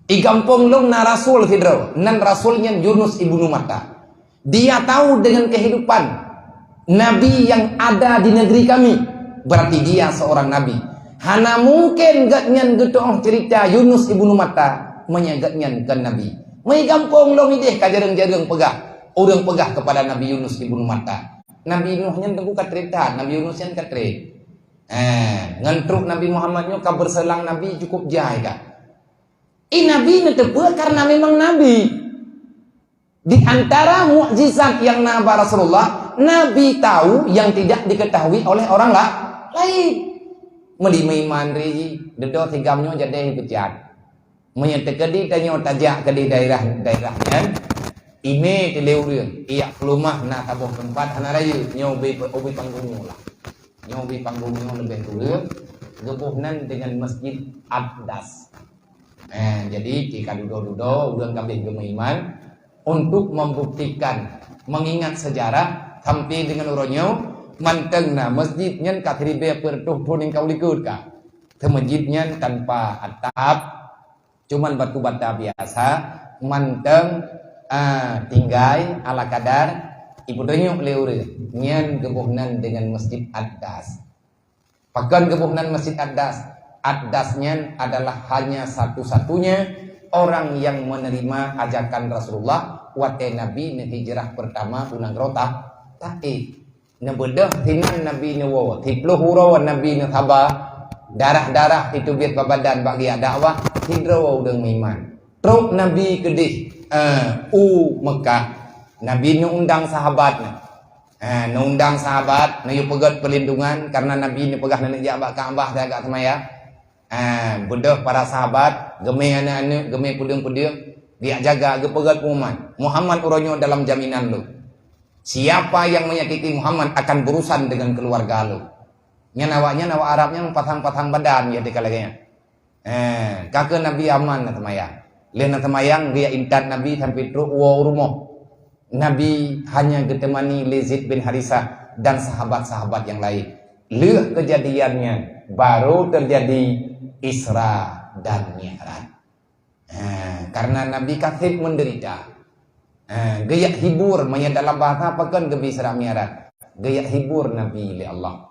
I gampông lôn na rasul sidroe, nan rasul nyan Yunus ibnu Matta. Dia tahu dengan kehidupan nabi yang ada di negeri kami. Berarti dia seorang nabi. Hana mungken gobnyan geutuoh cerita Yunus ibnu Matta, meunyoe gobnyan kon nabi. Meugampông lôn ideh ka jareueng-jareueng peugah, ureuëng peugah kepada Nabi Yunus ibnu Matta. Nabi Nuh nyan teungku ka trép that, Nabi Yunus nyan ka trép. Eh, ngon trok Nabi Muhammad nyoe ka beureuselang nabi cukup jai ka. I nabi neuteupeue karena memang nabi. Di antara mukjizat yang na bak Rasulullah, Nabi tahu yang tidak diketahui oleh orang la-, lain. Meuli meuiman ri, dudoe sigam nyoe jadi peucat. Meunyoe teukeudi tanyoe tajak keudeh daerah-daerah nyan, ime teu lé ureuëng, iyak keulumah na saboh teumpat hana rayeuk, nyoe ubé, ubé panggong nyoe lah. Nyoe ubé panggong nyoe leubeh kureueng, geuboh nan dengan Masjid Aqdas. Eh, jadi, tika dudoe-dudoe, ureuëng ka abéh geumeuiman, untuk membuktikan, mengingat sejarah, sampai dengan uroe nyoe, mantong na masjid nyan ka siribée peuet reutôh thon nyang ka u likot ka. Teumasjid nyan tanpa atap, cuman batu bata biasa, mantong, ah, tinggai ala kadar, ipeutunyok lé ureuëng, nyan geuboh nan dengan Masjid Aqdas. Pakon geuboh nan Masjid Aqdas? Aqdas nyan adalah hanya satu-satunya orang yang menerima ajakan Rasulullah watée Nabi neuhijrah pertama u nanggroe Ta-, Taif. Neubeudôh sinan Nabi neuwoe, siplôh uroe Nabi neusaba, darah-darah iteubiet bak badan bak geujak dakwah, sidroe ureuëng meuiman. Trok Nabi keudeh, eh, u Mekah, Nabi neuundang sahabat nyan. Eh, neuundang sahabat, neuyue peugét peulindungan karena Nabi neupeugah neuneuk jak bak Ka'bah siagak seumayang. Eh, beudôh para sahabat, geumé aneuëk-aneuëk, geumé peudeueng-peudeueng, geujak jaga, geupeugét pengumuman, "Muhammad uroe nyoe dalam jaminan lôn. Siapa yang menyakiti Muhammad akan berurusan dengan keluarga lôn." Nyan awaknyan, awak Arab nyan pasang-pasang badan ya tika lagée nyan. Eh, ka keuh Nabi aman na seumayang. Lheueh na seumayang, geujak intat Nabi sampai trok woe u rumoh. Nabi hanya geuteumani lé Zaid bin Harisah dan sahabat-sahabat yang lain. Lheueh keujadian nyan, baru teujadi Isra dan Mi'raj. Ha, karena Nabi ka seb menderita. Ha, geujak hibur, meunyoe dalam bahasa pakon geubri Isra Mi'raj. Geujak hibur Nabi lé Allah.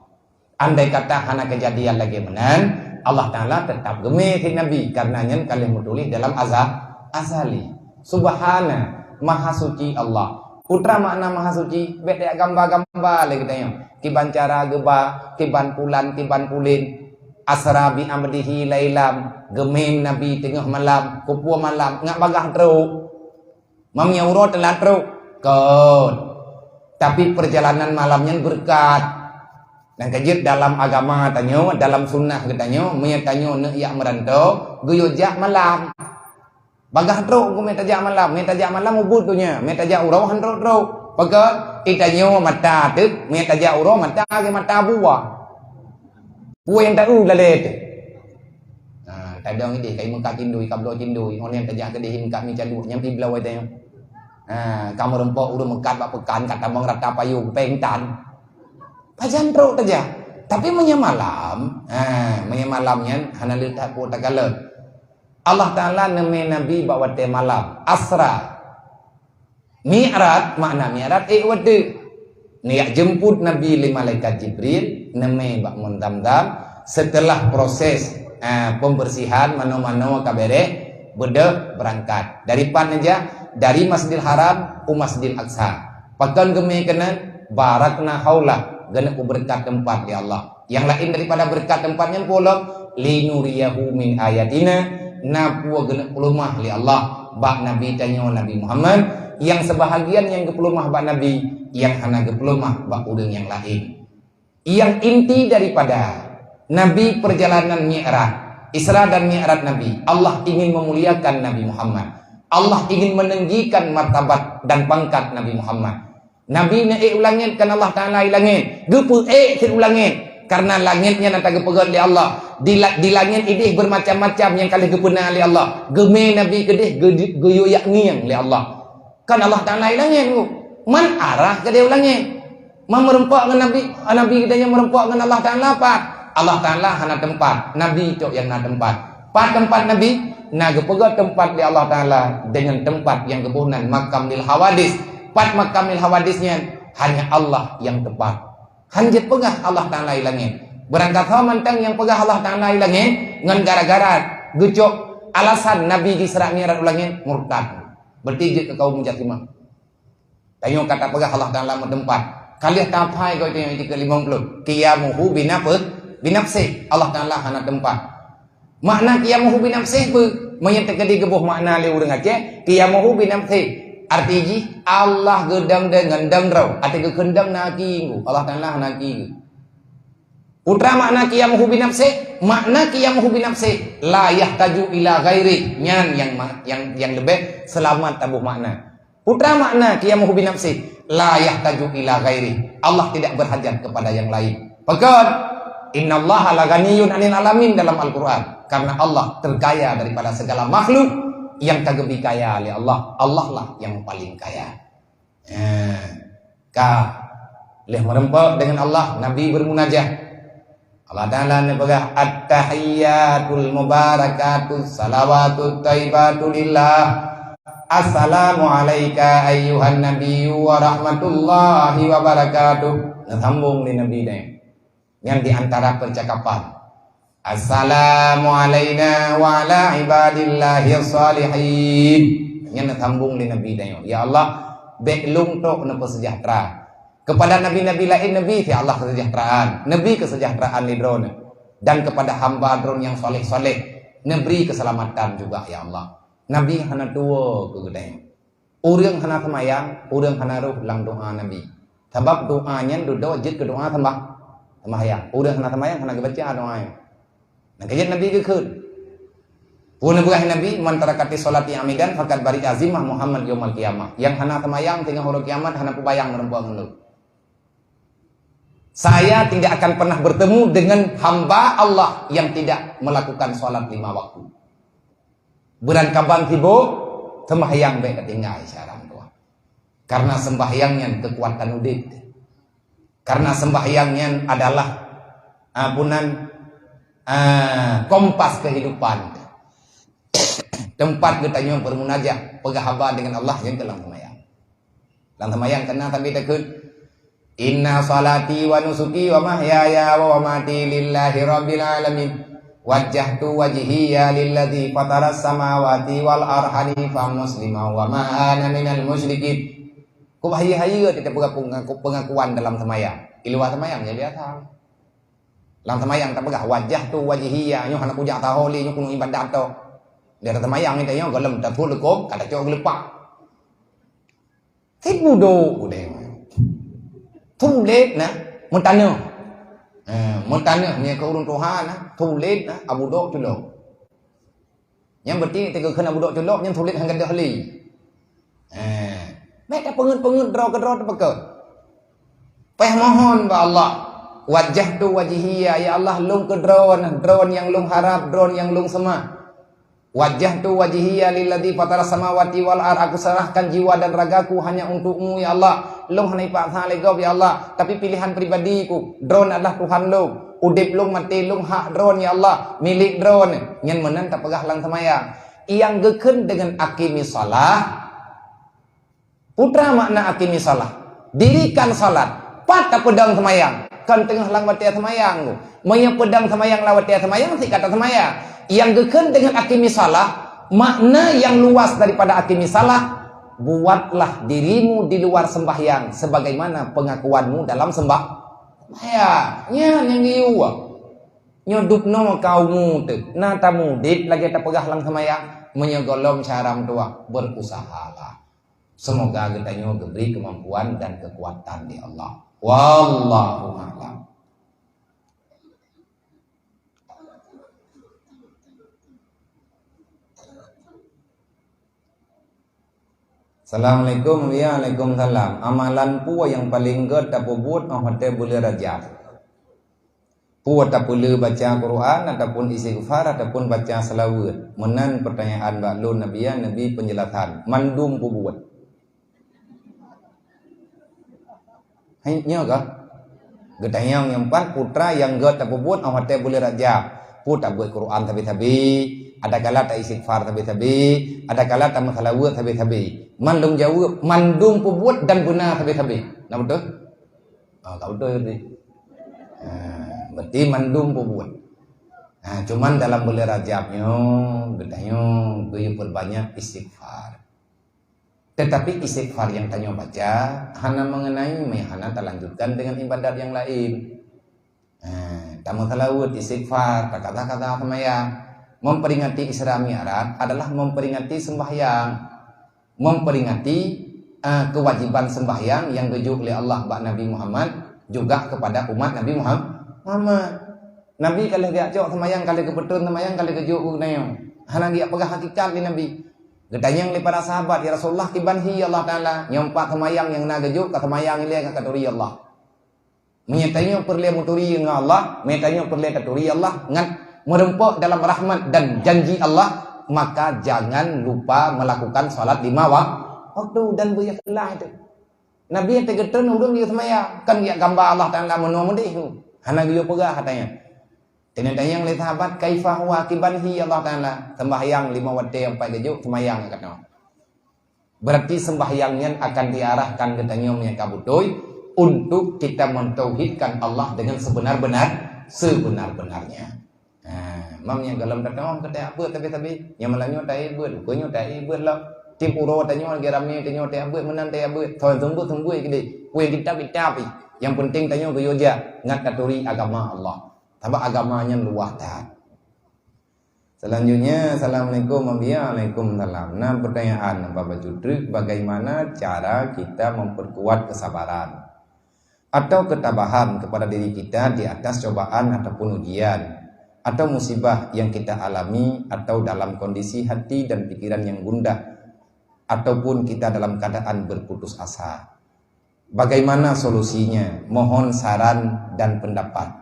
Andai kata hana keujadian lagée meunan, Allah Taala teutap geumé cit Nabi, karena nyan ka lheueh meutuléh dalam aza-, azali. Subhana, Maha Suci Allah. Peue makna Maha Suci? Bék tajak gamba-gamba lé geutanyoe. Kiban cara geuba, kiban pulan, kiban ulén. Asra bi abdihi lailam, geumé Nabi teungoh malam, kupeue malam, ngat bagaih trok. Meunyoe uroe teulat trok, kon. Tapi perjalanan malam nyan beureukat. Nyang ka jeuet dalam agama tanyoe, dalam sunnah geutanyoe, meunyoe tanyoe neuk jak meuranto, geuyue jak malam. Bagaih trok keuh mé tajak malam, mé tajak malam ubit donya, mé tajak uroe han trok-trok. Pakon? Itanyoe mata teuk, mé tajak uroe mata lagée mata buah. Peue nyang taeu lalée teuh. Ha, tadong ideh kai meukat cindui, ka bloe cindui, ngon nyang tajak keudeh meukat mi caluk, nyang pih bloe tanyoe. Ha, ka meurumpok ureuëng meukat bak peukan, ka tamong rata payong, péng tan. Pajan trok tajak. Tapi meunyoe malam, ha, meunyoe malam nyan hana le that peue takalon. Allah Taala neumé Nabi bak watée malam, Asra. Mi'raj, makna Mi'raj, ék watée. Neujak jemput Nabi lé malaikat Jibril, neumé bak Mon Zamzam. Setelah proses, Ah, pembersihan manoe-manoe ka bereh, beudôh beurangkat. Dari pat neujak? Dari Masjidil Haram u Masjidil Aqsa. Pakon geumé keunan? Barakna haulah, geuneuk peubeureukat teumpat lé Allah. Nyang laén daripada beureukat teumpat nyan peue lom? Linuriyahu min ayatina, na peue geuneuk peuleumah lé Allah bak Nabi tanyoe Nabi Muhammad, nyang seubahagian nyang geupeuleumah bak Nabi, nyang hana geupeuleumah bak ureuëng nyang laén. Nyang inti daripada Nabi perjalanan Mi'raj, Isra dan Mi'raj Nabi, Allah ingin memuliakan Nabi Muhammad. Allah ingin meninggikan martabat dan pangkat Nabi Muhammad. Nabi neuék u langét, kon Allah Taala i langét. Geupeuék cit u langét. Karena langét nyan ata geupeugét lé Allah. Di la-, di langét idéh bermacam-macam nyang ka lheueh geupeuna lé Allah. Geumé Nabi keudéh geu-, geuyue yak ngieng lé Allah. Kon Allah Taala i langét, Bu. Man arah keudéh u langét. Man meureumpok ngon Nabi, Nabi geutanyoe meureumpok ngon Allah Taala pat? Allah Taala hana teumpat, Nabi cok nyang na teumpat. Pat teumpat Nabi? Na geupeugét teumpat lé Allah Taala deungon teumpat nyang geuboh nan Makamil Hawadis. Pat Makamil Hawadis nyan? Hanya Allah nyang teumpat. Han jeuet peugah Allah Taala i langét. Beurangkat ho mantong nyang peugah Allah Taala i langét ngon gara-gara geucok alasan Nabi geusra Mi'raj u langét, murtad. Berarti jeuet keu kaum mujasimah. Tanyoe ka tapeugah Allah Taala meuteumpat. Ka lheueh taphai goe tanyoe di keue limong ploh. Qiyamuhu binafs-, binafsih. Allah Taala hana teumpat. Makna qiyamuhu binafsih peue? Meunyoe teukeudi geuboh makna lé ureuëng Aceh, qiyamuhu binafsih. Arti jih, Allah geudong deungon dong droe. Ateueh geukheun dong na aki geuh. Allah Taala hana aki geuh. Peue teuma makna qiyamuhu binafsih? Makna qiyamuhu binafsih, la yahtaju ila ghairih. Nyan nyang ma-, nyang, nyang leubeh seulamat taboh makna. Peue teuma makna qiyamuhu binafsih? La yahtaju ila ghairih. Allah tidak berhajat kepada yang lain. Pakon? Innallaha laghaniyyun 'anil 'alamin dalam Al-Qur'an. Karena Allah terkaya daripada segala makhluk, nyang ka geubri kaya lé Allah. Allah lah nyang paling kaya. Eh, ka lheueh meureumpok deungon Allah, Nabi bermunajah. Allah Taala neupeugah, "At-tahiyyatul mubarakatus salawatut thayyibatu lillah. Assalamu alaika ayyuhan nabiyyu wa rahmatullahi wa barakatuh." Neusambong lé Nabi nyan. Nyan di antara percakapan. "Assalamu alaina wa ala ibadillahis shalihin." Nyan neusambong lé Nabi tanyoe. Ya Allah, bék lôn tok neupeusejahtera kepada nabi-nabi laén, neubri, ya Allah, kesejahteraan. Neubri kesejahteraan lé droeneuh. Dan kepada hamba droeneuh nyang saleh-saleh, neubri keselamatan juga, ya Allah. Nabi hana tuwo keu geutanyoe. Ureuëng hana seumayang, ureuëng hana rhoh lam doa Nabi. Sabab doa nyan dudoe jeuet keu doa seumbah-, sembahyang. Ureuëng hana seumayang hana geubaca doa nyan. Nyang ka jeuet Nabi geukheun. Peue neupeugah Nabi, "Man taraka sholati amidan faqad bari'a zimmah Muhammad yaumal qiyamah." Nyang hana seumayang singoh uroe kiamat hana peubayang meureumpok ngon lôn. Saya tidak akan pernah bertemu dengan hamba Allah yang tidak melakukan sholat lima waktu. Beurangkaban sibok, sembahyang bék tatinggai siaran tuan. Karena sembahyang nyan kekuatan udép. Karena sembahyang nyan adalah, ah, bunan, ah, kompas kehidupan. Tempat geutanyoe bermunajah, peugah haba dengan Allah nyang dalam sembahyang. Lam seumayang keunan sambil takheun, "Inna salati wa nusuki wa mahyaya wa mamati lillahi rabbil alamin. Wajjahtu wajhiya lilladzi fataras samawati wal arda hanifan muslima wa ma ana minal musyrikin." Kok bahaya-bahaya kita peugah pengaku-, pengakuan dalam seumayang. Di luwa seumayang ya biasa. Lam seumayang tapeugah, "Wajjahtu wajhiya," nyoe hana kujak taho lé, nyoe keuneuk ibadat tok. Di atas seumayang ni tanyoe gohlom tathot leukom, ka tacok geuleupah. Sibudok udeb. Tulet na, meutanoh. Eh, meutanoh, nyan keu ureuëng tuha na, tulet na, abudok culok. Nyan berarti teuka kheun abudok culok, nyan tulet han gadôh lé. Eh, bék tapeungeuet-peungeuet droe keudroe teupeukeuet. Payah mohon bak Allah. Wajjahtu wajhiya, ya Allah, lôn keu droe, droe nyang lôn harab, droe nyang lôn seumah. Wajjahtu wajhiya lilladzi fataras samawati wal ard, aku serahkan jiwa dan ragaku hanya untuk-Mu, ya Allah. Lôn hana ipaksa lé gob, ya Allah, tapi pilihan pribadiku. Droeneuh adalah Tuhan lôn. Udeb lôn, maté lôn, hak Droeneuh, ya Allah, milék Droeneuh. Nyan meunan tapeugah lam seumayang. Nyang geukheun deungon aqimis shalah, peue teuma makna aqimis shalah? Dirikan salat. Pat tapeudong seumayang? Kon teungoh lam watée seumayang. Meunyoe peudong seumayang lam watée seumayang, sikat taseumayang. Nyang geukheun deungon aqimis shalah, makna nyang luas daripada aqimis shalah, buatlah dirimu di luar sembahyang sebagaimana pengakuanmu dalam sembah-, sembahyang. Nyan nyang geuyue. Nyoe dubnoe ka umu teuh, na tamudet lagée tapeugah lam seumayang, meunyoe gohlom syedara meutuwah, berusahalah. Semoga geutanyoe geubri keumampuan dan keukuatan lé Allah. Wallahu a'lam. Assalamualaikum. Ya, waalaikumsalam. Amalan peue nyang paleng gét tapeubuet 'oh watée buleuen Rajab? Peue tapeulé baca Quran ataupun istighfar ataupun baca seulaweuet? Meunan peutanyaan bak lôn, Nabi, ya, neubi peunjeulasan. Mandum peubuet. Hai, nyoe kah? Geutanyong nyang pat peue nyang gét tapeubuet 'oh watée buleuen Rajab. Peue tabeuet Quran sabe-sabe, adakala ta-istighfar sabe-sabe, adakala tameuseulaweuet sabe-sabe. Man lôn jaweueb, mandum peubuet dan beuna sabe-sabe. Na beutôi? Ah, ka beutôi berarti. Ah, berarti mandum peubuet. Ah, cuman dalam buleuen Rajab nyoe, geutanyoe geuyue peurbanyak istighfar. Tetapi istighfar nyang tanyoe baca hana mengenai, meuhana talanjutkan dengan ibadat nyang laén. Ah, tameuseulaweuet, istighfar, takaza-kaza seumayang. Memperingati Isra Mi'raj adalah memperingati sembahyang. Memperingati, ah, kewajiban sembahyang nyang geujok lé Allah bak Nabi Muhammad, juga kepada umat Nabi Muham-, Muhammad. Nabi ka lheueh geujok seumayang, ka lheueh geupeutrön seumayang, ka lheueh geujok keu geutanyoe. Hana geujak peugah hakikat lé Nabi. Geutanyong lé para sahabat, "Ya Rasulullah, kiban hi Allah Taala?" Nyoe pat seumayang nyang na geujok, ka seumayang ilée ka katuri Allah. Meunyoe tanyoe peureulée meuturi ngon Allah, meunyoe tanyoe peureulée taturi Allah ngon meureumpok dalam rahmat dan janji Allah, maka jangan lupa melakukan salat lima wa-, waktu dan beuikhlas itu. Nabi nyang teugeutreun ureuëng geuyue seumayang, kon geujak gamba Allah Taala meunoe meudeh. Hana geuyue peugah katanya. Teungoh tanyong lé sahabat, "Kaifa huwa, kiban hi Allah Taala?" Sembahyang lima watée nyang pat geujok, seumayang katanya. Berarti sembahyang nyan akan diarahkan geutanyoe meunyoe ka beutôi untuk kita mentauhidkan Allah dengan sebenar-benar, sebenar-benarnya. Ha, mam nyang golom tateuang keu tajak beuet sabe-sabe. Nyang malam nyoe tajak beuet, ukeue nyoe tajak beuet lom. Tiep uroe tanyoe lagée ramé tanyoe tajak beuet, meunan tajak beuet. Thon seumeubeuet-seumeubeuet keudeh. Peue nyang kitab-kitab pih. Nyang penting tanyoe geuyue jak ngat taturi agama Allah. Sabab agama nyan luwah that. Selanjutnya, assalamualaikum, Mam Bia. Waalaikumsalam. Nah, pertanyaan Bapak Cutrik, bagaimana cara kita memperkuat kesabaran atau ketabahan kepada diri kita di atas cobaan ataupun ujian atau musibah yang kita alami atau dalam kondisi hati dan pikiran yang gundah ataupun kita dalam keadaan berputus asa? Bagaimana solusinya? Mohon saran dan pendapat.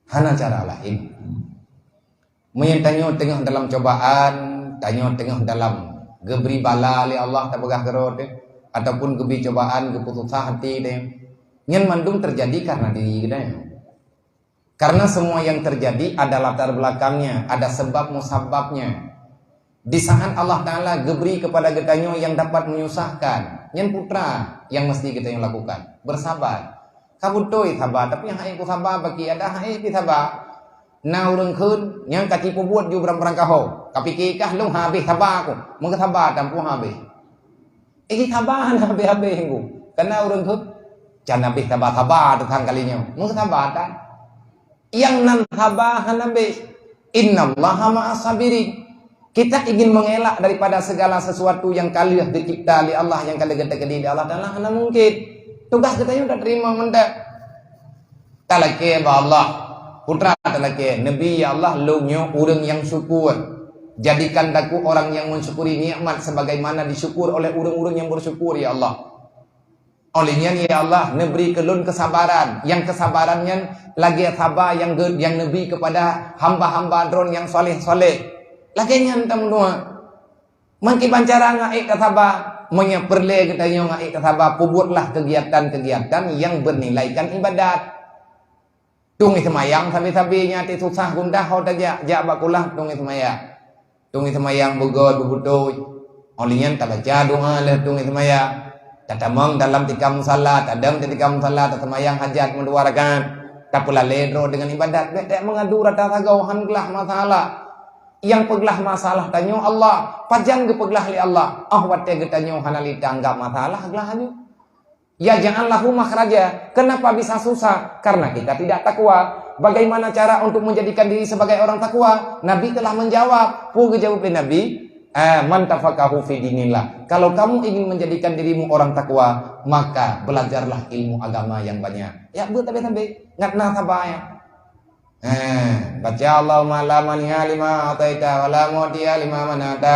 Hana cara laén. Meunyoe tanyoe teungoh dalam cobaan, tanyoe teungoh dalam geubri bala lé Allah tapeugah keudroe teuh, ataupun geubri cobaan, geupeususah até teuh, nyan mandum teujadi kareuna diri geutanyoe. Karena semua yang terjadi ada latar belakangnya, ada sebab musababnya. Di saat Allah Taala geubri kepada geutanyoe nyang dapat menyusahkan, nyan peue nyang meusti geutanyoe lakukan? Bersabar. Ka beutôi saba, tapi hai ku saba bagi ada hai pi saba. Na ureuëng kheun nyang ka jipeubuet ju bram-bram kaho. Ka pike kah lôn habéh saba ku. Meukeusaba tampu habéh. Ih, saba hana habéh-habéh ku. Kana ureuëng kheun can habéh saba-saba teutang kali nyoe. Meukeusaba tan. Nyang nan saba hana habéh. Innallaha ma'as sabirin. Kita ingin mengelak daripada segala sesuatu yang ka lheueh geucipta lé Allah, nyang ka lheueh geutakdir lé Allah Taala, hana mungkin. Tugas geutanyoe tateurimong mantong. Talakée bak Allah. Peue talakée, Nabi, ya Allah, lôn nyoe ureuëng nyang syukur. Jadikan aku orang yang mensyukuri nikmat sebagaimana disyukur oleh ureuëng-ureuëng nyang bersyukur, ya Allah. Oleh nyan, ya Allah, neubri keu lôn keusabaran. Nyang keusabaran nyan lagée saba nyang geu-, nyang neubi keupada hamba-hamba Droe nyang saleh-saleh. Lagée nyan tameudoá. Meukiban cara ngon ék tasaba, meunyoe peureulée geutanyoe ngon ék tasaba, peubuetlah keugiatan-keugiatan nyang beunilaikan ibadat. Tueng seumayang sabe-sabe nyan até susah gundah ho tajak, jak bak kulah tueng seumayang. Tueng seumayang beugôt beubeutôi. Óh lheueh nyan tabaca doá lheueh tueng seumayang. Tatamong dalam tika musala, tadong di tika musala, taseumayang hajat meudua rakaat, tapeulalé droe deungon ibadat. Bèk, bèk meungadu rata sagoe, han glah masalah. Nyang peuglah masalah tanyoe Allah, pajan geupeuglah lé Allah. Oh watèe geutanyoe hana lé taanggap masalah glah nyoe. Yaj'al lahu makhraja. Kenapa bisa susah? Karena kita tidak takwa. Bagaimana cara untuk menjadikan diri sebagai orang takwa? Nabi telah menjawab. Peue geujaweueb lé Nabi? Ah, "Man tafaqahu fi dinillah." Kalau kamu ingin menjadikan dirimu orang takwa, maka belajarlah ilmu agama yang banyak. Ya, buet tabé-tabé. Ngat na saba ya. Eh, baca, "Allahumma la mani'a lima a'taita wa la mu'tiya lima mana'ta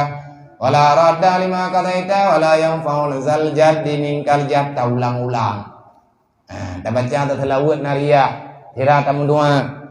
wa la radda lima qadaita wa la yanfa'u zal jaddi minkal jadd." Taulang-ulang. Eh, tabaca taseulaweuet na riyah, sira tameudoa.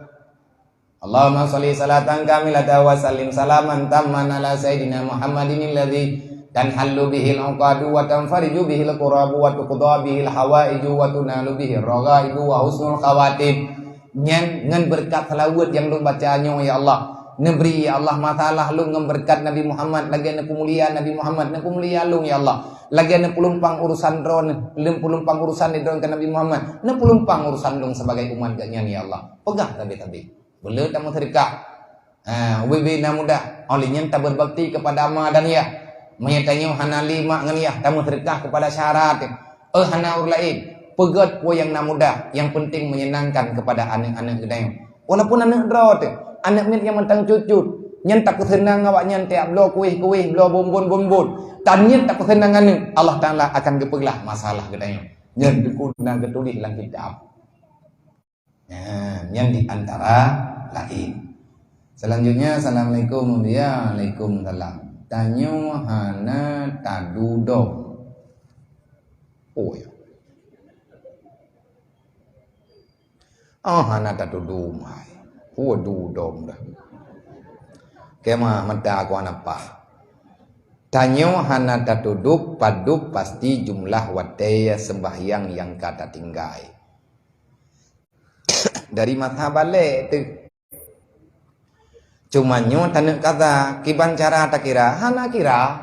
Allahumma shalli shalatan kamilatan wa sallim salaman tamman ala sayyidina Muhammadin alladzi tanhallu bihil uqadu wa tanfariju bihil kurabu wa tuqda bihil hawaiju wa tunalu bihir raghaibu wa husnul khawatim. Nyan ngon beureukat seulaweuet nyang lôn baca nyoe, ya Allah. Neubri, ya Allah, masalah lôn ngon beureukat Nabi Muhammad, lagèe neupeumulia Nabi Muhammad, neupeumulia lôn, ya Allah. Lagèe neupeulumpang urusan droe, neupeulumpang urusan droe keu Nabi Muhammad, neupeulumpang urusan lôn sebagai umat geuhnyan, ya Allah. Peugah tabé-tabé. Beu le tameuseudeukah. Ha, ubé-bé na mudah. Óh lheueh nyan tabeurbakti keupada ma dan yah. Meunyoe tanyoe hana lé mak ngon yah, tameuseudeukah keupada syedara teuh. Eh, hana ureueng laén. Peugöt peue nyang na mudah, nyang peunteng meunyenangkan keupada aneuk-aneuk geutanyoe. Walaupun aneuk droe teuh, aneuk miet nyang mantong cut-cut, nyan tapeuseunang awaknyan tiep bloe kuéh-kuéh, bloe bonbon-bonbon. Tan nyan tapeuseunang aneuk, Allah Taala akan geupeuglah masalah geutanyoe. Nyan dukon na geutuléh lam kitab. Nah, nyan di antara laén. Selanjutnya, assalamualaikum, Mulia. Waalaikumsalam. Tanyoe hana tadudong. Oh, ya. Oh, hana tadudong, hai. Oh, dudong dah. Kemah mata aku hana pah. Tanyoe hana tatudok padub pasti jumlah watèe sembahyang nyang ka tatinggai. Dari masa balek teuh. Cuma nyoe taneuk kaza, kiban cara takira, hana kira.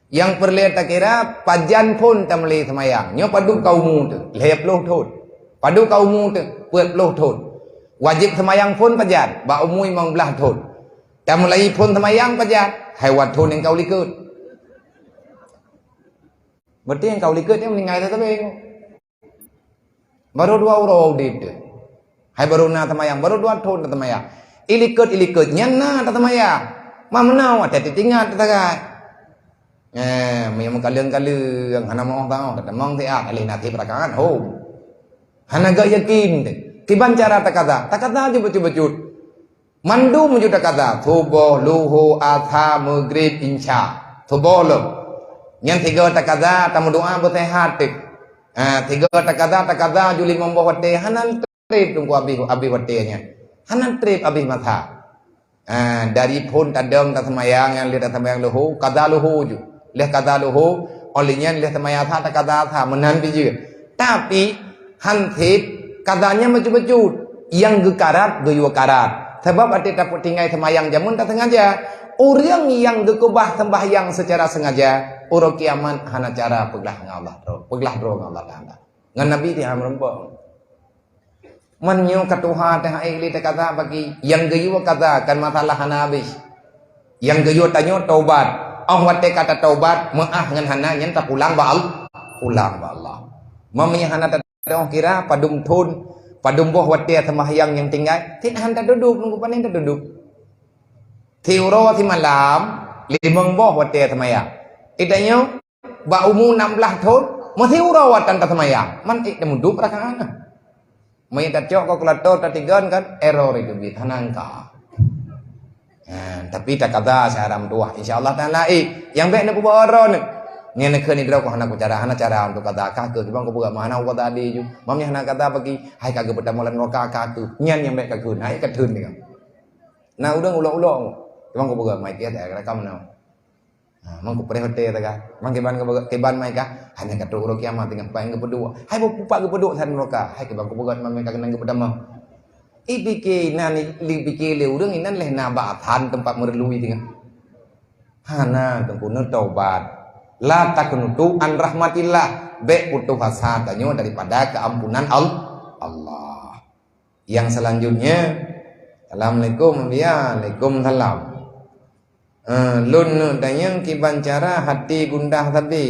Nyang peureulèe takira, pajan phôn tameulai seumayang. Nyoe padub ka umu teuh, lhèe ploh thôn. Padub ka umu teuh, peuet ploh thôn. Wajéb seumayang phôn pajan, bak umu limong blaih thôn. Tameulai phôn seumayang pajan, hai watèe thôn nyang ka u likôt. Berarti nyang ka u likôt nyan meuninggai sabe. Barô dua uroe udép teuh. Hai barô na teumayang, barô dua thôn na teumayang. Ilikot-ilikot nyan na teumayang. Ma meunoe watèe teuingat teusagai. Eh, meunyoe meukaleueng-kaleueng, hana meuoh-taoh, tatamong siat, alèh na seb rakaat, hom. Hana gak yakin teuh. Kiban cara takaza, takaza ju bacut-bacut. Mandum ju takaza, suboh, luho, asa, meugrib, insya. Suboh lom. Nyan sigoe takaza, tameudoa beuseuhat teuh. Ha, sigoe takaza, takaza ju limong boh watèe, hana trép teungku abéh, abéh watèe nyan. Hana trép abéh masa. Ha, dari phôn tadong taseumayang, nyan lheueh taseumayang luho, kaza luho ju. Lheueh kaza luho, óh lheueh nyan lheueh seumayang asa, takaza asa, meunan pih jeuet. Tapi, han seb, kaza nyan bacut-bacut. Nyang geukarat, geuyue karat. Sabab watèe tapeutinggai seumayang jameun taseungaja. Ureueng nyang geukeubah seumbahyang seucara seungaja, uroe kiamat hana cara peuglah ngon Allah, peuglah droe ngon Allah Taala. Ngon Nabi tiha meurumpok. Man nyoe ka tuha teuh hai lé teukaza bagi, nyang geuyue kaza kan masalah hana habéh. Nyang geuyue tanyoe tobat. Óh watèe ka tatobat, meuáh ngon hana nyan tapulang bak Allah. Pulang bak Allah. Meunyoe hana tatoh kira padum thôn, padum boh watèe seumahyang nyang tinggai, cit han tatuduk, nunggu panen tatuduk. Siuroe simalam, limong boh watèe seumayang. Itanyoe, bak umu nam blaih thôn, meusiuroe watèe taseumayang. Man ék tamudub rakaat na. Meunyoe tacok kalkulator tatigon kan, error itu bit, hana angka. Ha, tapi takaza syedara meutuwah. Insya Allah Taala, eh, nyang bèk neupeubuet error nyoe. Nyan neukheun idroe ku hana kucara, hana cara untuk kaza. Ka keuh, kiban kupeugah mah hana kukaza ade ju. Mam nyan hana kaza bagi, hai ka geupeutamong lam neuraka ka keuh. Nyan nyang bèk kakheun, hai kakheun deungon. Na ureueng ulok-ulok, kiban kupeugah mai tiah dak rakam na. Ha, mang kupreh watèe teuka. Mang kiban kupeugah, kiban mai ka, hana ka trok uroe kiamat teungoh paih geupeuduek. Hai beu pupat geupeuduek sa neuraka. Hai kiban kupeugah mam ka keunong geupeutamong. Ipike na ni, lipike lé ureueng inan lheueh na bak than teumpat meureuloe teungoh. Hana teungku neutobat. La taqnutu an rahmatillah. Bék putoh asa tanyoe daripada keuampunan Al-, Allah. Yang selanjutnya, assalamualaikum, ya, waalaikumsalam. Eh, lôn neuk tanyong kiban cara hati gundah sabe.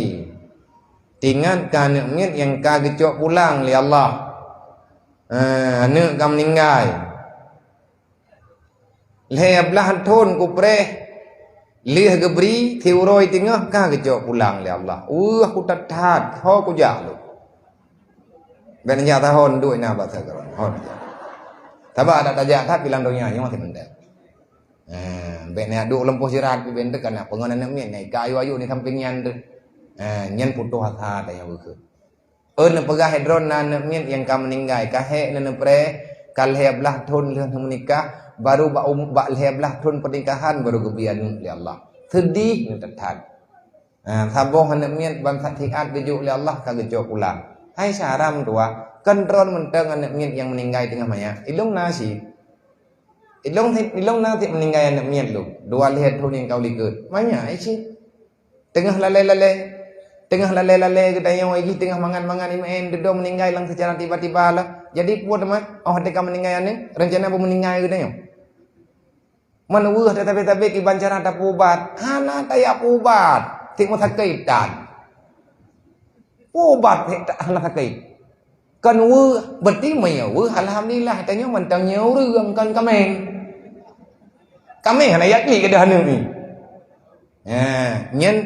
Tingat ka aneuk miet nyang ka geucok pulang lé Allah. Eh, aneuk ka meuninggai. Lhèe blaih thon kupreh, lheueh geubri, siuroe teungoh ka geucok pulang lé Allah. Weueh, kuthat-that, ho kujak lôn. Bék neujak tahon duek na bak sigoe, ho neujak. Sabab adak tajak that pilang donya nyoe teuh mantong. Ha, bék neujak duek lumpoh sirat pih bék teuka na peungon aneuk miet, na ika ayu-ayu ni sampéng nyan teuh. Ha, nyan putoh asa tanyoe beukeue. Ôn neupeugah lé droe na aneuk miet nyang ka meuninggai, ka hék neupreh, ka lhèe blaih thon lheueh neumeunikah, baru bak um-, bak lhèe blaih thon peunikahan baru geubri aneuk lé Allah. Seudeh neuthat-that. Ha, saboh aneuk miet ban that siat geujok lé Allah ka geucok pulang. Hai syedara meutuwah, kon droe mantong aneuk miet nyang meuninggai teungoh manyak. Ilong na cit. Ilong, ilong na cit meuninggai aneuk miet lôn. Dua lhèe thon nyang ka u likot. Manyak cit. Teungoh lalée-lalée, teungoh lalée-lalée geutanyoe jih teungoh mangat-mangat imeu'en dudoe meuninggai lam seucara tiba-tiba lah. Jadi peue teuma, óh teuka meuninggai aneuk, reuncana beumeuninggai geutanyoe. Man weueh tatabé-tabé kiban cara tapeuubat, hana tajak peuubat, tieb meusakét tan. Peuubat hana sakét. Kon weueh, berarti meunyoe weueh, alhamdulillah, tanyoe mantong nyoe ureuëng kon kaméng. Kaméng hana yakin keudeh aneuk nyoe. Ha, nyan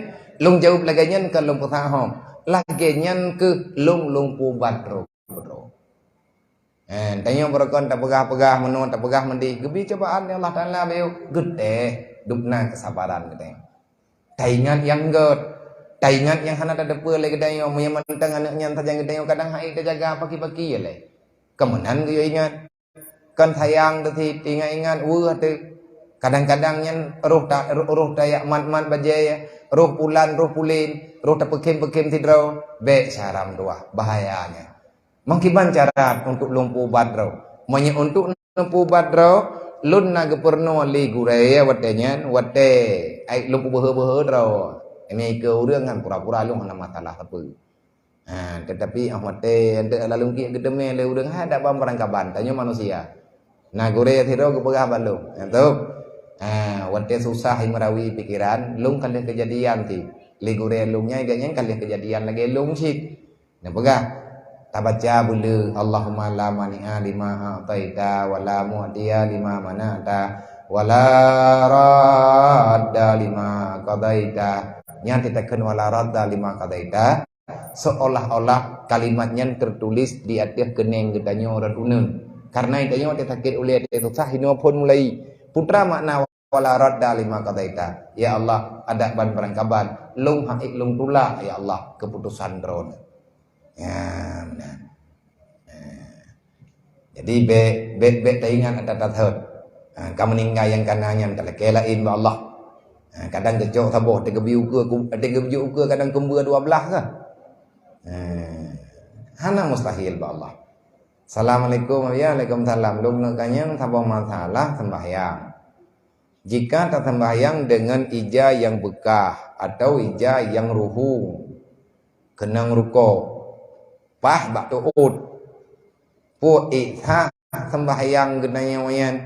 lôn jaweueb lagée nyan kon lôn peusahom. Lagée nyan keuh lôn, lôn peuubat droe keudroe. Ha, tanyoe beureugon tapeugah-peugah meunoe, tapeugah meudeh, geubri cobaan lé Allah Taala bayeue, geutéh dubna keusabaran geutanyoe. Taingat nyang gét, taingat nyang hana tateupeue lé geutanyoe, meunyoe mantong aneuk nyan sajan geutanyoe kadang hana tajaga paki-paki lé. Keumeunan geuyue ingat. Kon sayang teuh cit, ingat-ingat weueh teuh. Kadang-kadang nyan roh ta-, roh, roh tajak mat-mat bajée, roh pulan, roh pulen, roh tapeukém-peukém sidroe, bék syedara meutuwah, bahaya nyan. Meukiban cara untuk lôn peuubat droe. Meunyoe untuk lôn peuubat droe, lôn na geupeurunoe lé gurée watée nyan, watée ai lôn peubeuhe-beuhe droe. Ini ke ureuëng nyan pura-pura lôn hana masalah sapeue. Ha, tetapi ah watée ente lalu kiek geuteumé lé ureuëng hai dak bang barangkaban, tanyoe manusia. Na gurée sidroe geupeugah bak lôn, "Entôb, ha, watée susah imerawi pikiran, lôn ka lheueh keujadian cit. Lé gurée lôn nyan, gobnyan ka lheueh keujadian lagée lôn cit." Neupeugah, tabaca beuleu, "Allahumma la mani'a lima a'taita, wa la mu'tiya lima mana'ta, wa la radda lima qadaita." Nyan teuteukheun, "Wa la radda lima qadaita." Seolah-olah kalimat nyan teutuléh di ateueh keunéng geutanyoe rot uneuen. Kareuna geutanyoe watée sakét ulée, watée susah, inoe phon mulai. Putra makna wala radda lima qadaita. Ya Allah, adak ban barangkaban, lôn hana lôn tulak, ya Allah, keuputosan Droeneuh. Ya, meunan. Ya. Jadi, bék, bék, bék taingat ata tasot. Ha, ka meuninggai nyang kana nyan talakée laén bak Allah. Ha, kadang geucok saboh, teugeubri ukeue, ku-, teugeubri ukeue kadang keumbeue dua blaih kah. Ha, hana mustahil bak Allah. Assalamualaikum, ya, waalaikumsalam. Lôn neuk tanyong saboh masalah sembahyang. Jika tasembahyang deungon ija nyang beukah atau ija nyang ruhueng, keunong rukok, paih bak teuôt, peue ék sah sembahyang geutanyoe nyan?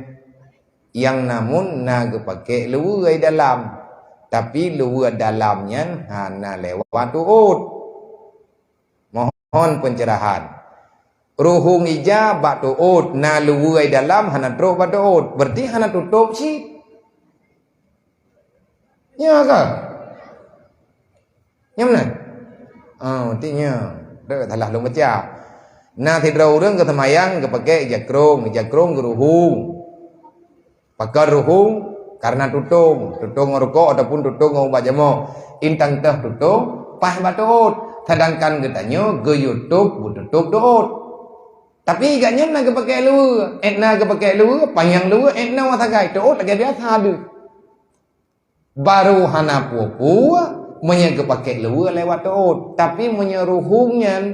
Nyang namun na geupaké luweue dalam, tapi luweue dalam nyan hana lewat teuôt. Mohon pencerahan. Ruhueng ija bak teuôt, na luweue dalam hana trok bak teuôt, berarti hana tutôp cit. Nya ka? Nyang meunan? Oh, berarti nya. Dek salah lôn baca. Na sidroe ureuëng geuseumbahyang geupaké ija krông, ija krông geuruhueng. Pakon ruhueng? Kareuna tutông, tutông ngon rukok ataupun tutông ngon ubat jamoe. Intang teuh tutông, paih bak teuôt. Sedangkan geutanyoe geuyue tôp beututôp teuôt. Tapi gobnyan na geupaké luweue, ék na geupaké luweue, panyang luweue, ék na sagai, teuôt lagée biasa deuh. Barô hana peue-peue meunyoe geupaké luweue lewat teuôt. Tapi meunyoe ruhueng nyan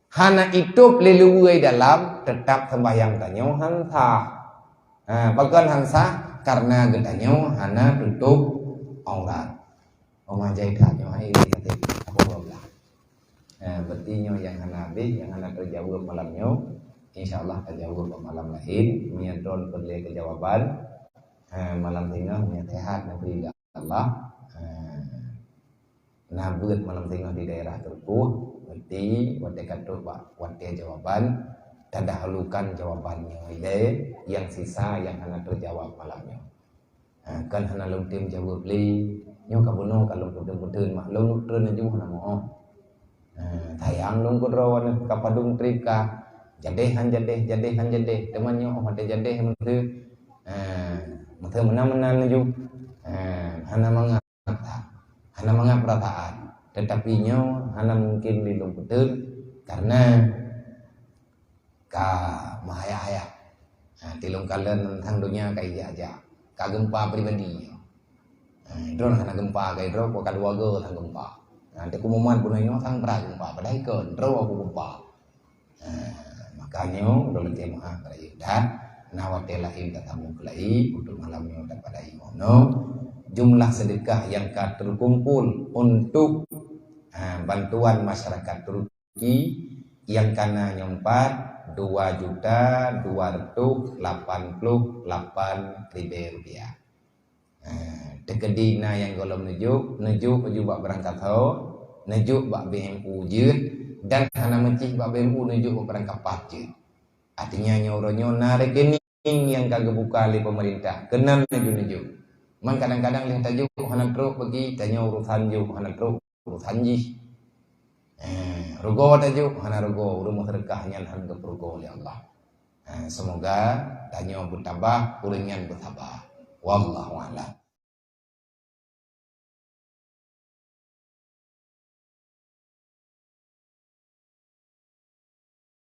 hana itôp lé luweue dalam, teutap seumbahyang tanyoe han sah. Ha, pakon han sah? Kareuna geutanyoe hana tutôp aurat. Oma jai that nyoe hai lé kata apa dua belas. Eh, berarti nyoe yang hana habéh, yang hana terjawab malam nyoe, insya Allah terjawab malam lain. Meunyoe droen peureulée keu jawaban, eh, malam singoh meunyoe sehat neubri lé Allah. Eh, na beuet malam singoh di daerah Turkuh, berarti watée ka trok bak watée jawaban, tadahulukan jawaban nyoe ilée, yang sisa yang hana terjawab malam nyoe. Ha, kan hana lôn tem jaweueb lé. Nyoe ka bunoe ka lôn peuteueng-peuteueng mak lôn treun laju hana moh. Ha, sayang lôn keudroe ka padum treb ka. Jadeh han jadeh, jadeh han jadeh. Teuma nyoe oh watée jadeh meuteue. Ha, meuteue meunan-meunan laju. Ha, hana mangat. Hana mangat peurasaan. Tetapi nyoe hana mungkin lé lôn peuteueng karena ka meuhayah-hayah. Ha, tilông kalon teuntang donya ka ijak-jak. Ka geumpa pribadi nyoe. Ha, droen hana geumpa keu droe, ka dua go sang geumpa. Ha, teukumuman bunoe nyoe sang pra geumpa, padahai kon droe aku geumpa. Ha, makanya ulôn lakée meu'ah keu rayeuk dan na watée laén tatamong keulai untuk malam nyoe dan padahai nyoe. Jumlah sedekah yang ka terkumpul untuk, ha, bantuan masyarakat Turki nyang kana nyoe pat dua juta dua ratus lapan puluh lapan ribée rupiah. Eh, teukeudi na nyang gohlom neujok, neujok laju bak barangkasoe, neujok bak B M U jeuet, dan hana meucih bak B M U neujok bak barangkapat jeuet. Artinya nyoe uroe nyoe na rekening nyang ka geubuka lé pemerintah, keunan laju neujok. Man kadang-kadang lheueh tajok hana trok bagi, tanyoe urusan jok hana trok urusan jih. Eh, rugoe tajok hana rugoe, ureuëng meuseudeukah nyan han geupeurugoe lé Allah. Eh, seumoga tanyoe beutabah, ureuëng nyan beusaba. Wallahu a'lam.